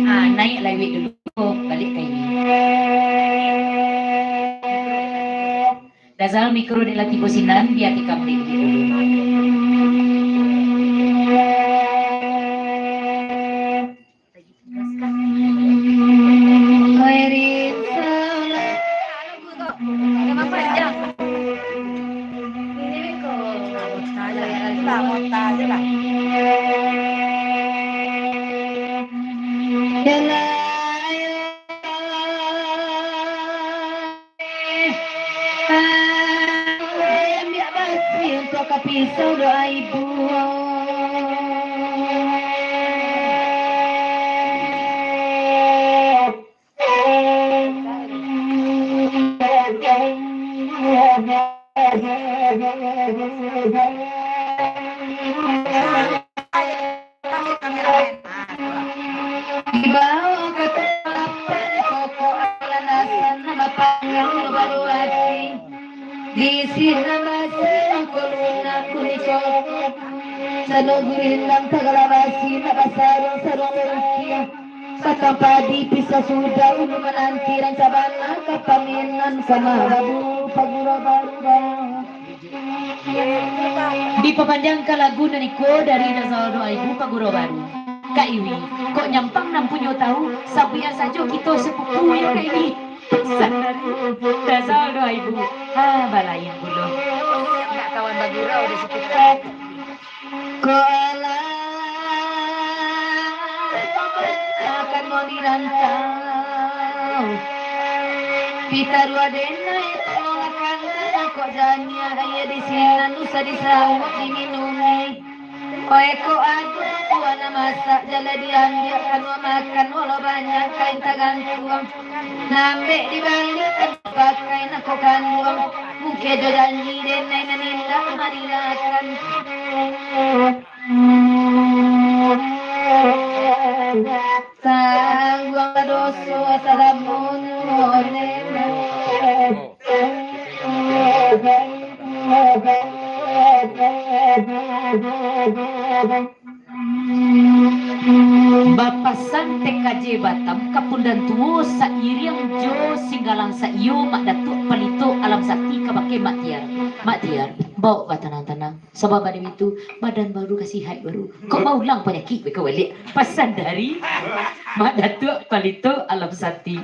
Ah, naiak lai Iwi dulu, baliak ka Iwi. Dazal, mikro dek lah tibo sinan, bia tikam dek dulu. Ambiak basi untuak ka pisau, Doaibu. Isi nama sila koluna kunicok. Sano gurindang sagala basi nak basarung-sarung mungkin. Batang padi pisah sudah ulu mananti rancak bana ka paminan sama labu paguro baru. Dipapanjangkan lagu nan iko dari Nazal Doa Ibu Paguro Baru. Kak Iwi, kok nyampang nan punyo tahu, sabuikan sajo kito sapupu yo Kak Iwi. Sadari Nazal Doa Ibu. Ha, balain pulo. Nak kawan bagurau di situ. Ko alah akan mau dirantau. Pitaruah denai tolong akan kok janiah aia di sinan usah disawak diminumi. Oe ko aduh, tuan masak jalai diambiak kanua makan walau banyak kain tagantuang. Nambek dibalikan pakai nako kanduang. Mungkin jo janji denai nan indak marilakan. Tangguang doso salamonyo denai. Bapasan T K J Batam ka Pundan Tuo sairiang jo Singgalang Saiyo Mak Datuak Palito Alam Sati kabake Mak Tiar. Mak Tiar, baok batanang-tanang. Sabab badem itu, badan baru ka sihat baru. Kok baulang panyakik beko baliak. Pasan dari Mak Datuak Palito Alam Sati.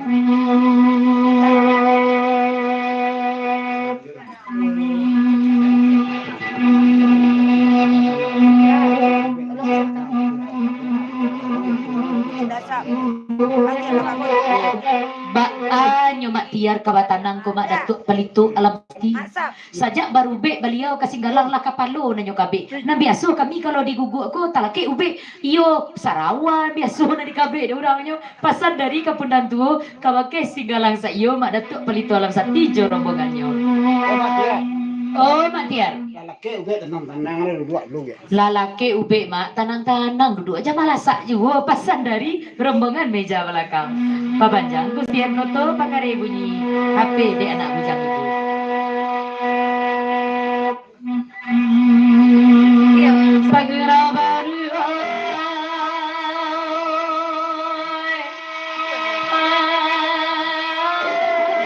Baa nyo Mak Tiar ka batanang ko Mak Datuak Palito Alam Sati. Sajak barubek baliau ka Singgalang lah kapalo nanyo kabek. Nan biaso kami kalau diguguk ko talakek ubek, iyo sarawa biaso nan dikabek dek urang nyo. Pasan dari Kapundan Tuo kabake Singgalang Saiyo Mak Datuak Palito Alam Sati jo rombongannyo. Oh, Mak Tiar. Oh, Mak Tiar. Lalakek ubek tanang-tanang lah duduak dulu, ya. Lalakek ubek, Mak, tanang-tanang duduak, jan malasak juo, pasan dari rombongan meja balakang. Papanjang kusian koto, pakari bunyi H P dek anak bujang itu. Pagurau baru, oi.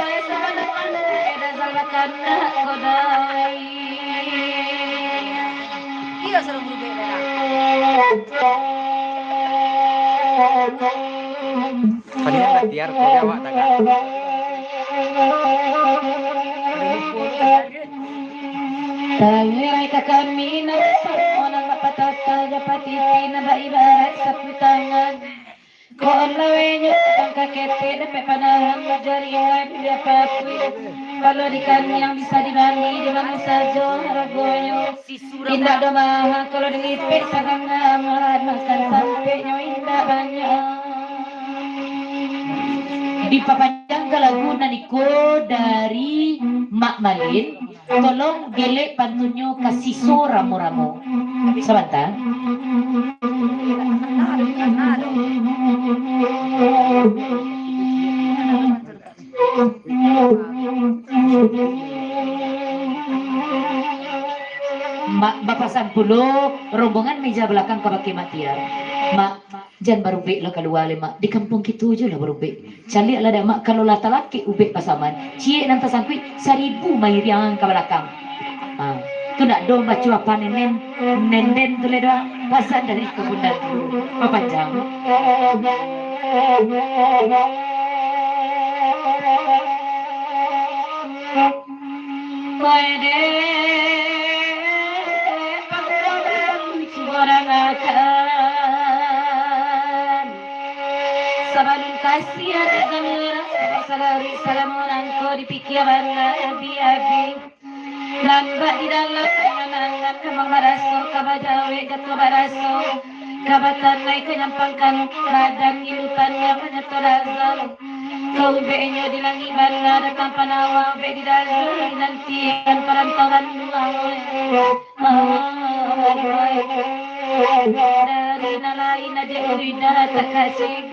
Oi, sabanangan, eda salah kanak kodai. Iyo, suruh berubah dah. Kalian dah tiar, kau jawab tak, Kak? Tangirai ka kami, nan samo nan bak patata, jo patiti nan bak ibarat sapu tangan. Ko om lawenyo, tangka ketek dapek panahan, jari irai buli apapun. Kalau di kaniang bisa dibali, di mano sajo haragonyo. Indak doh maha, kalau dilipek sagangam, alat makan sampeknyo indak banyak. Dipapanjangkan lagu nan iko dari Mak Malin. Tolong gelek pantunnyo ka siso ramo-ramo. Sabanta. Mak, bapasan pulo rombongan meja balakang kabake Mak Tiar. Mak, jan barubek lah kalua lai, Mak. Di kampuang kito jo lah barubek. Caliak lah dek Mak, kalau lah talakek ubek pasaman, ciek nan tasangkuik saribu mairiang ka balakang. Ha, tu ndak doh baco apo nenden, nenden tu lai doh, pasan dari Kapundan Tuo. Papanjang. Oi dek, pangurang subarang akan. Sabalun kasian dek kami urang, sadari salam urang ko dipikia bana abi-abi. Nan bak di dalam panangan, memang baraso ka bajawek jatuah baraso, ka batanai ka nyampangkan badan, ilutan yang manyato razal. Ka ubeknyo di langik bana, datang panawa ubek di dalam, dinantikan parantauan luang. Dari nan lain aja ulu indah tak kasih.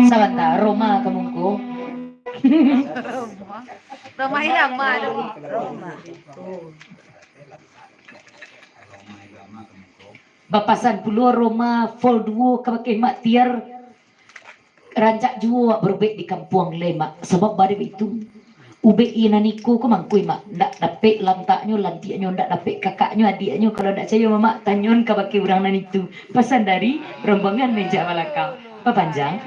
Sabanta, Roma ka mungko. Roma. Roma Irama tu. Roma. Bapasan pulo Roma Vol duo kabake Mak Tiar. Rancak juo awak barubek di kampuang lai, Mak. Sabab baa dek itu, ubek inan iko ko mangko, Mak. Ndak dapek lantaknyo, lantiaknyo, ndak dapek kakaknyo, adiaknyo. Kalau ndak cayo, Mamak, tanyoan kabake urang nan itu. Pasan dari rombongan meja balakang. Bapanjang.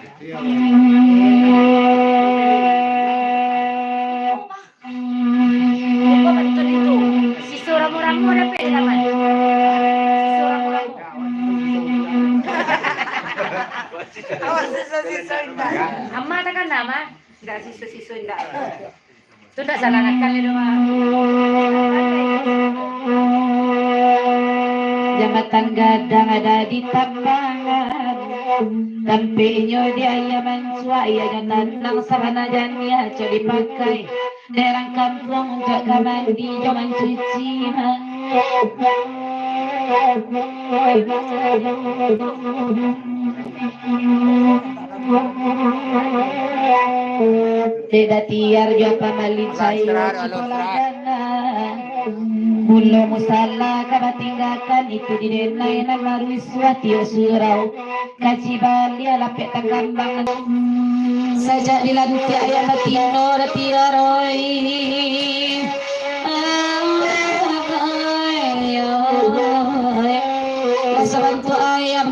Rupo bantuak itu. Siso ramu-ramu dapek di taman. Siso ramu-ramu. Awak siso-siso indak. Ama takana, Ma? Indak siso-siso indak. Tu ndak salah nakal itu, Ma. Jambatan gadang ada di tapangan. Tampeknyo di aia mancuak, ianyo tanang sabana janiah, cok dipakai dek urang kampuang untuak ka mandi jo mancuci, Mak. Dek Datiar jo pamalin sayo cikolah dana. Pulo musala ka batinggakan, itu di denai nan marusuah tiok surau. Kaci baliak lapek takambang. Sajak dilantiak ayam batino Datiar, oi. Ai, oi. Rasa bantuak ayam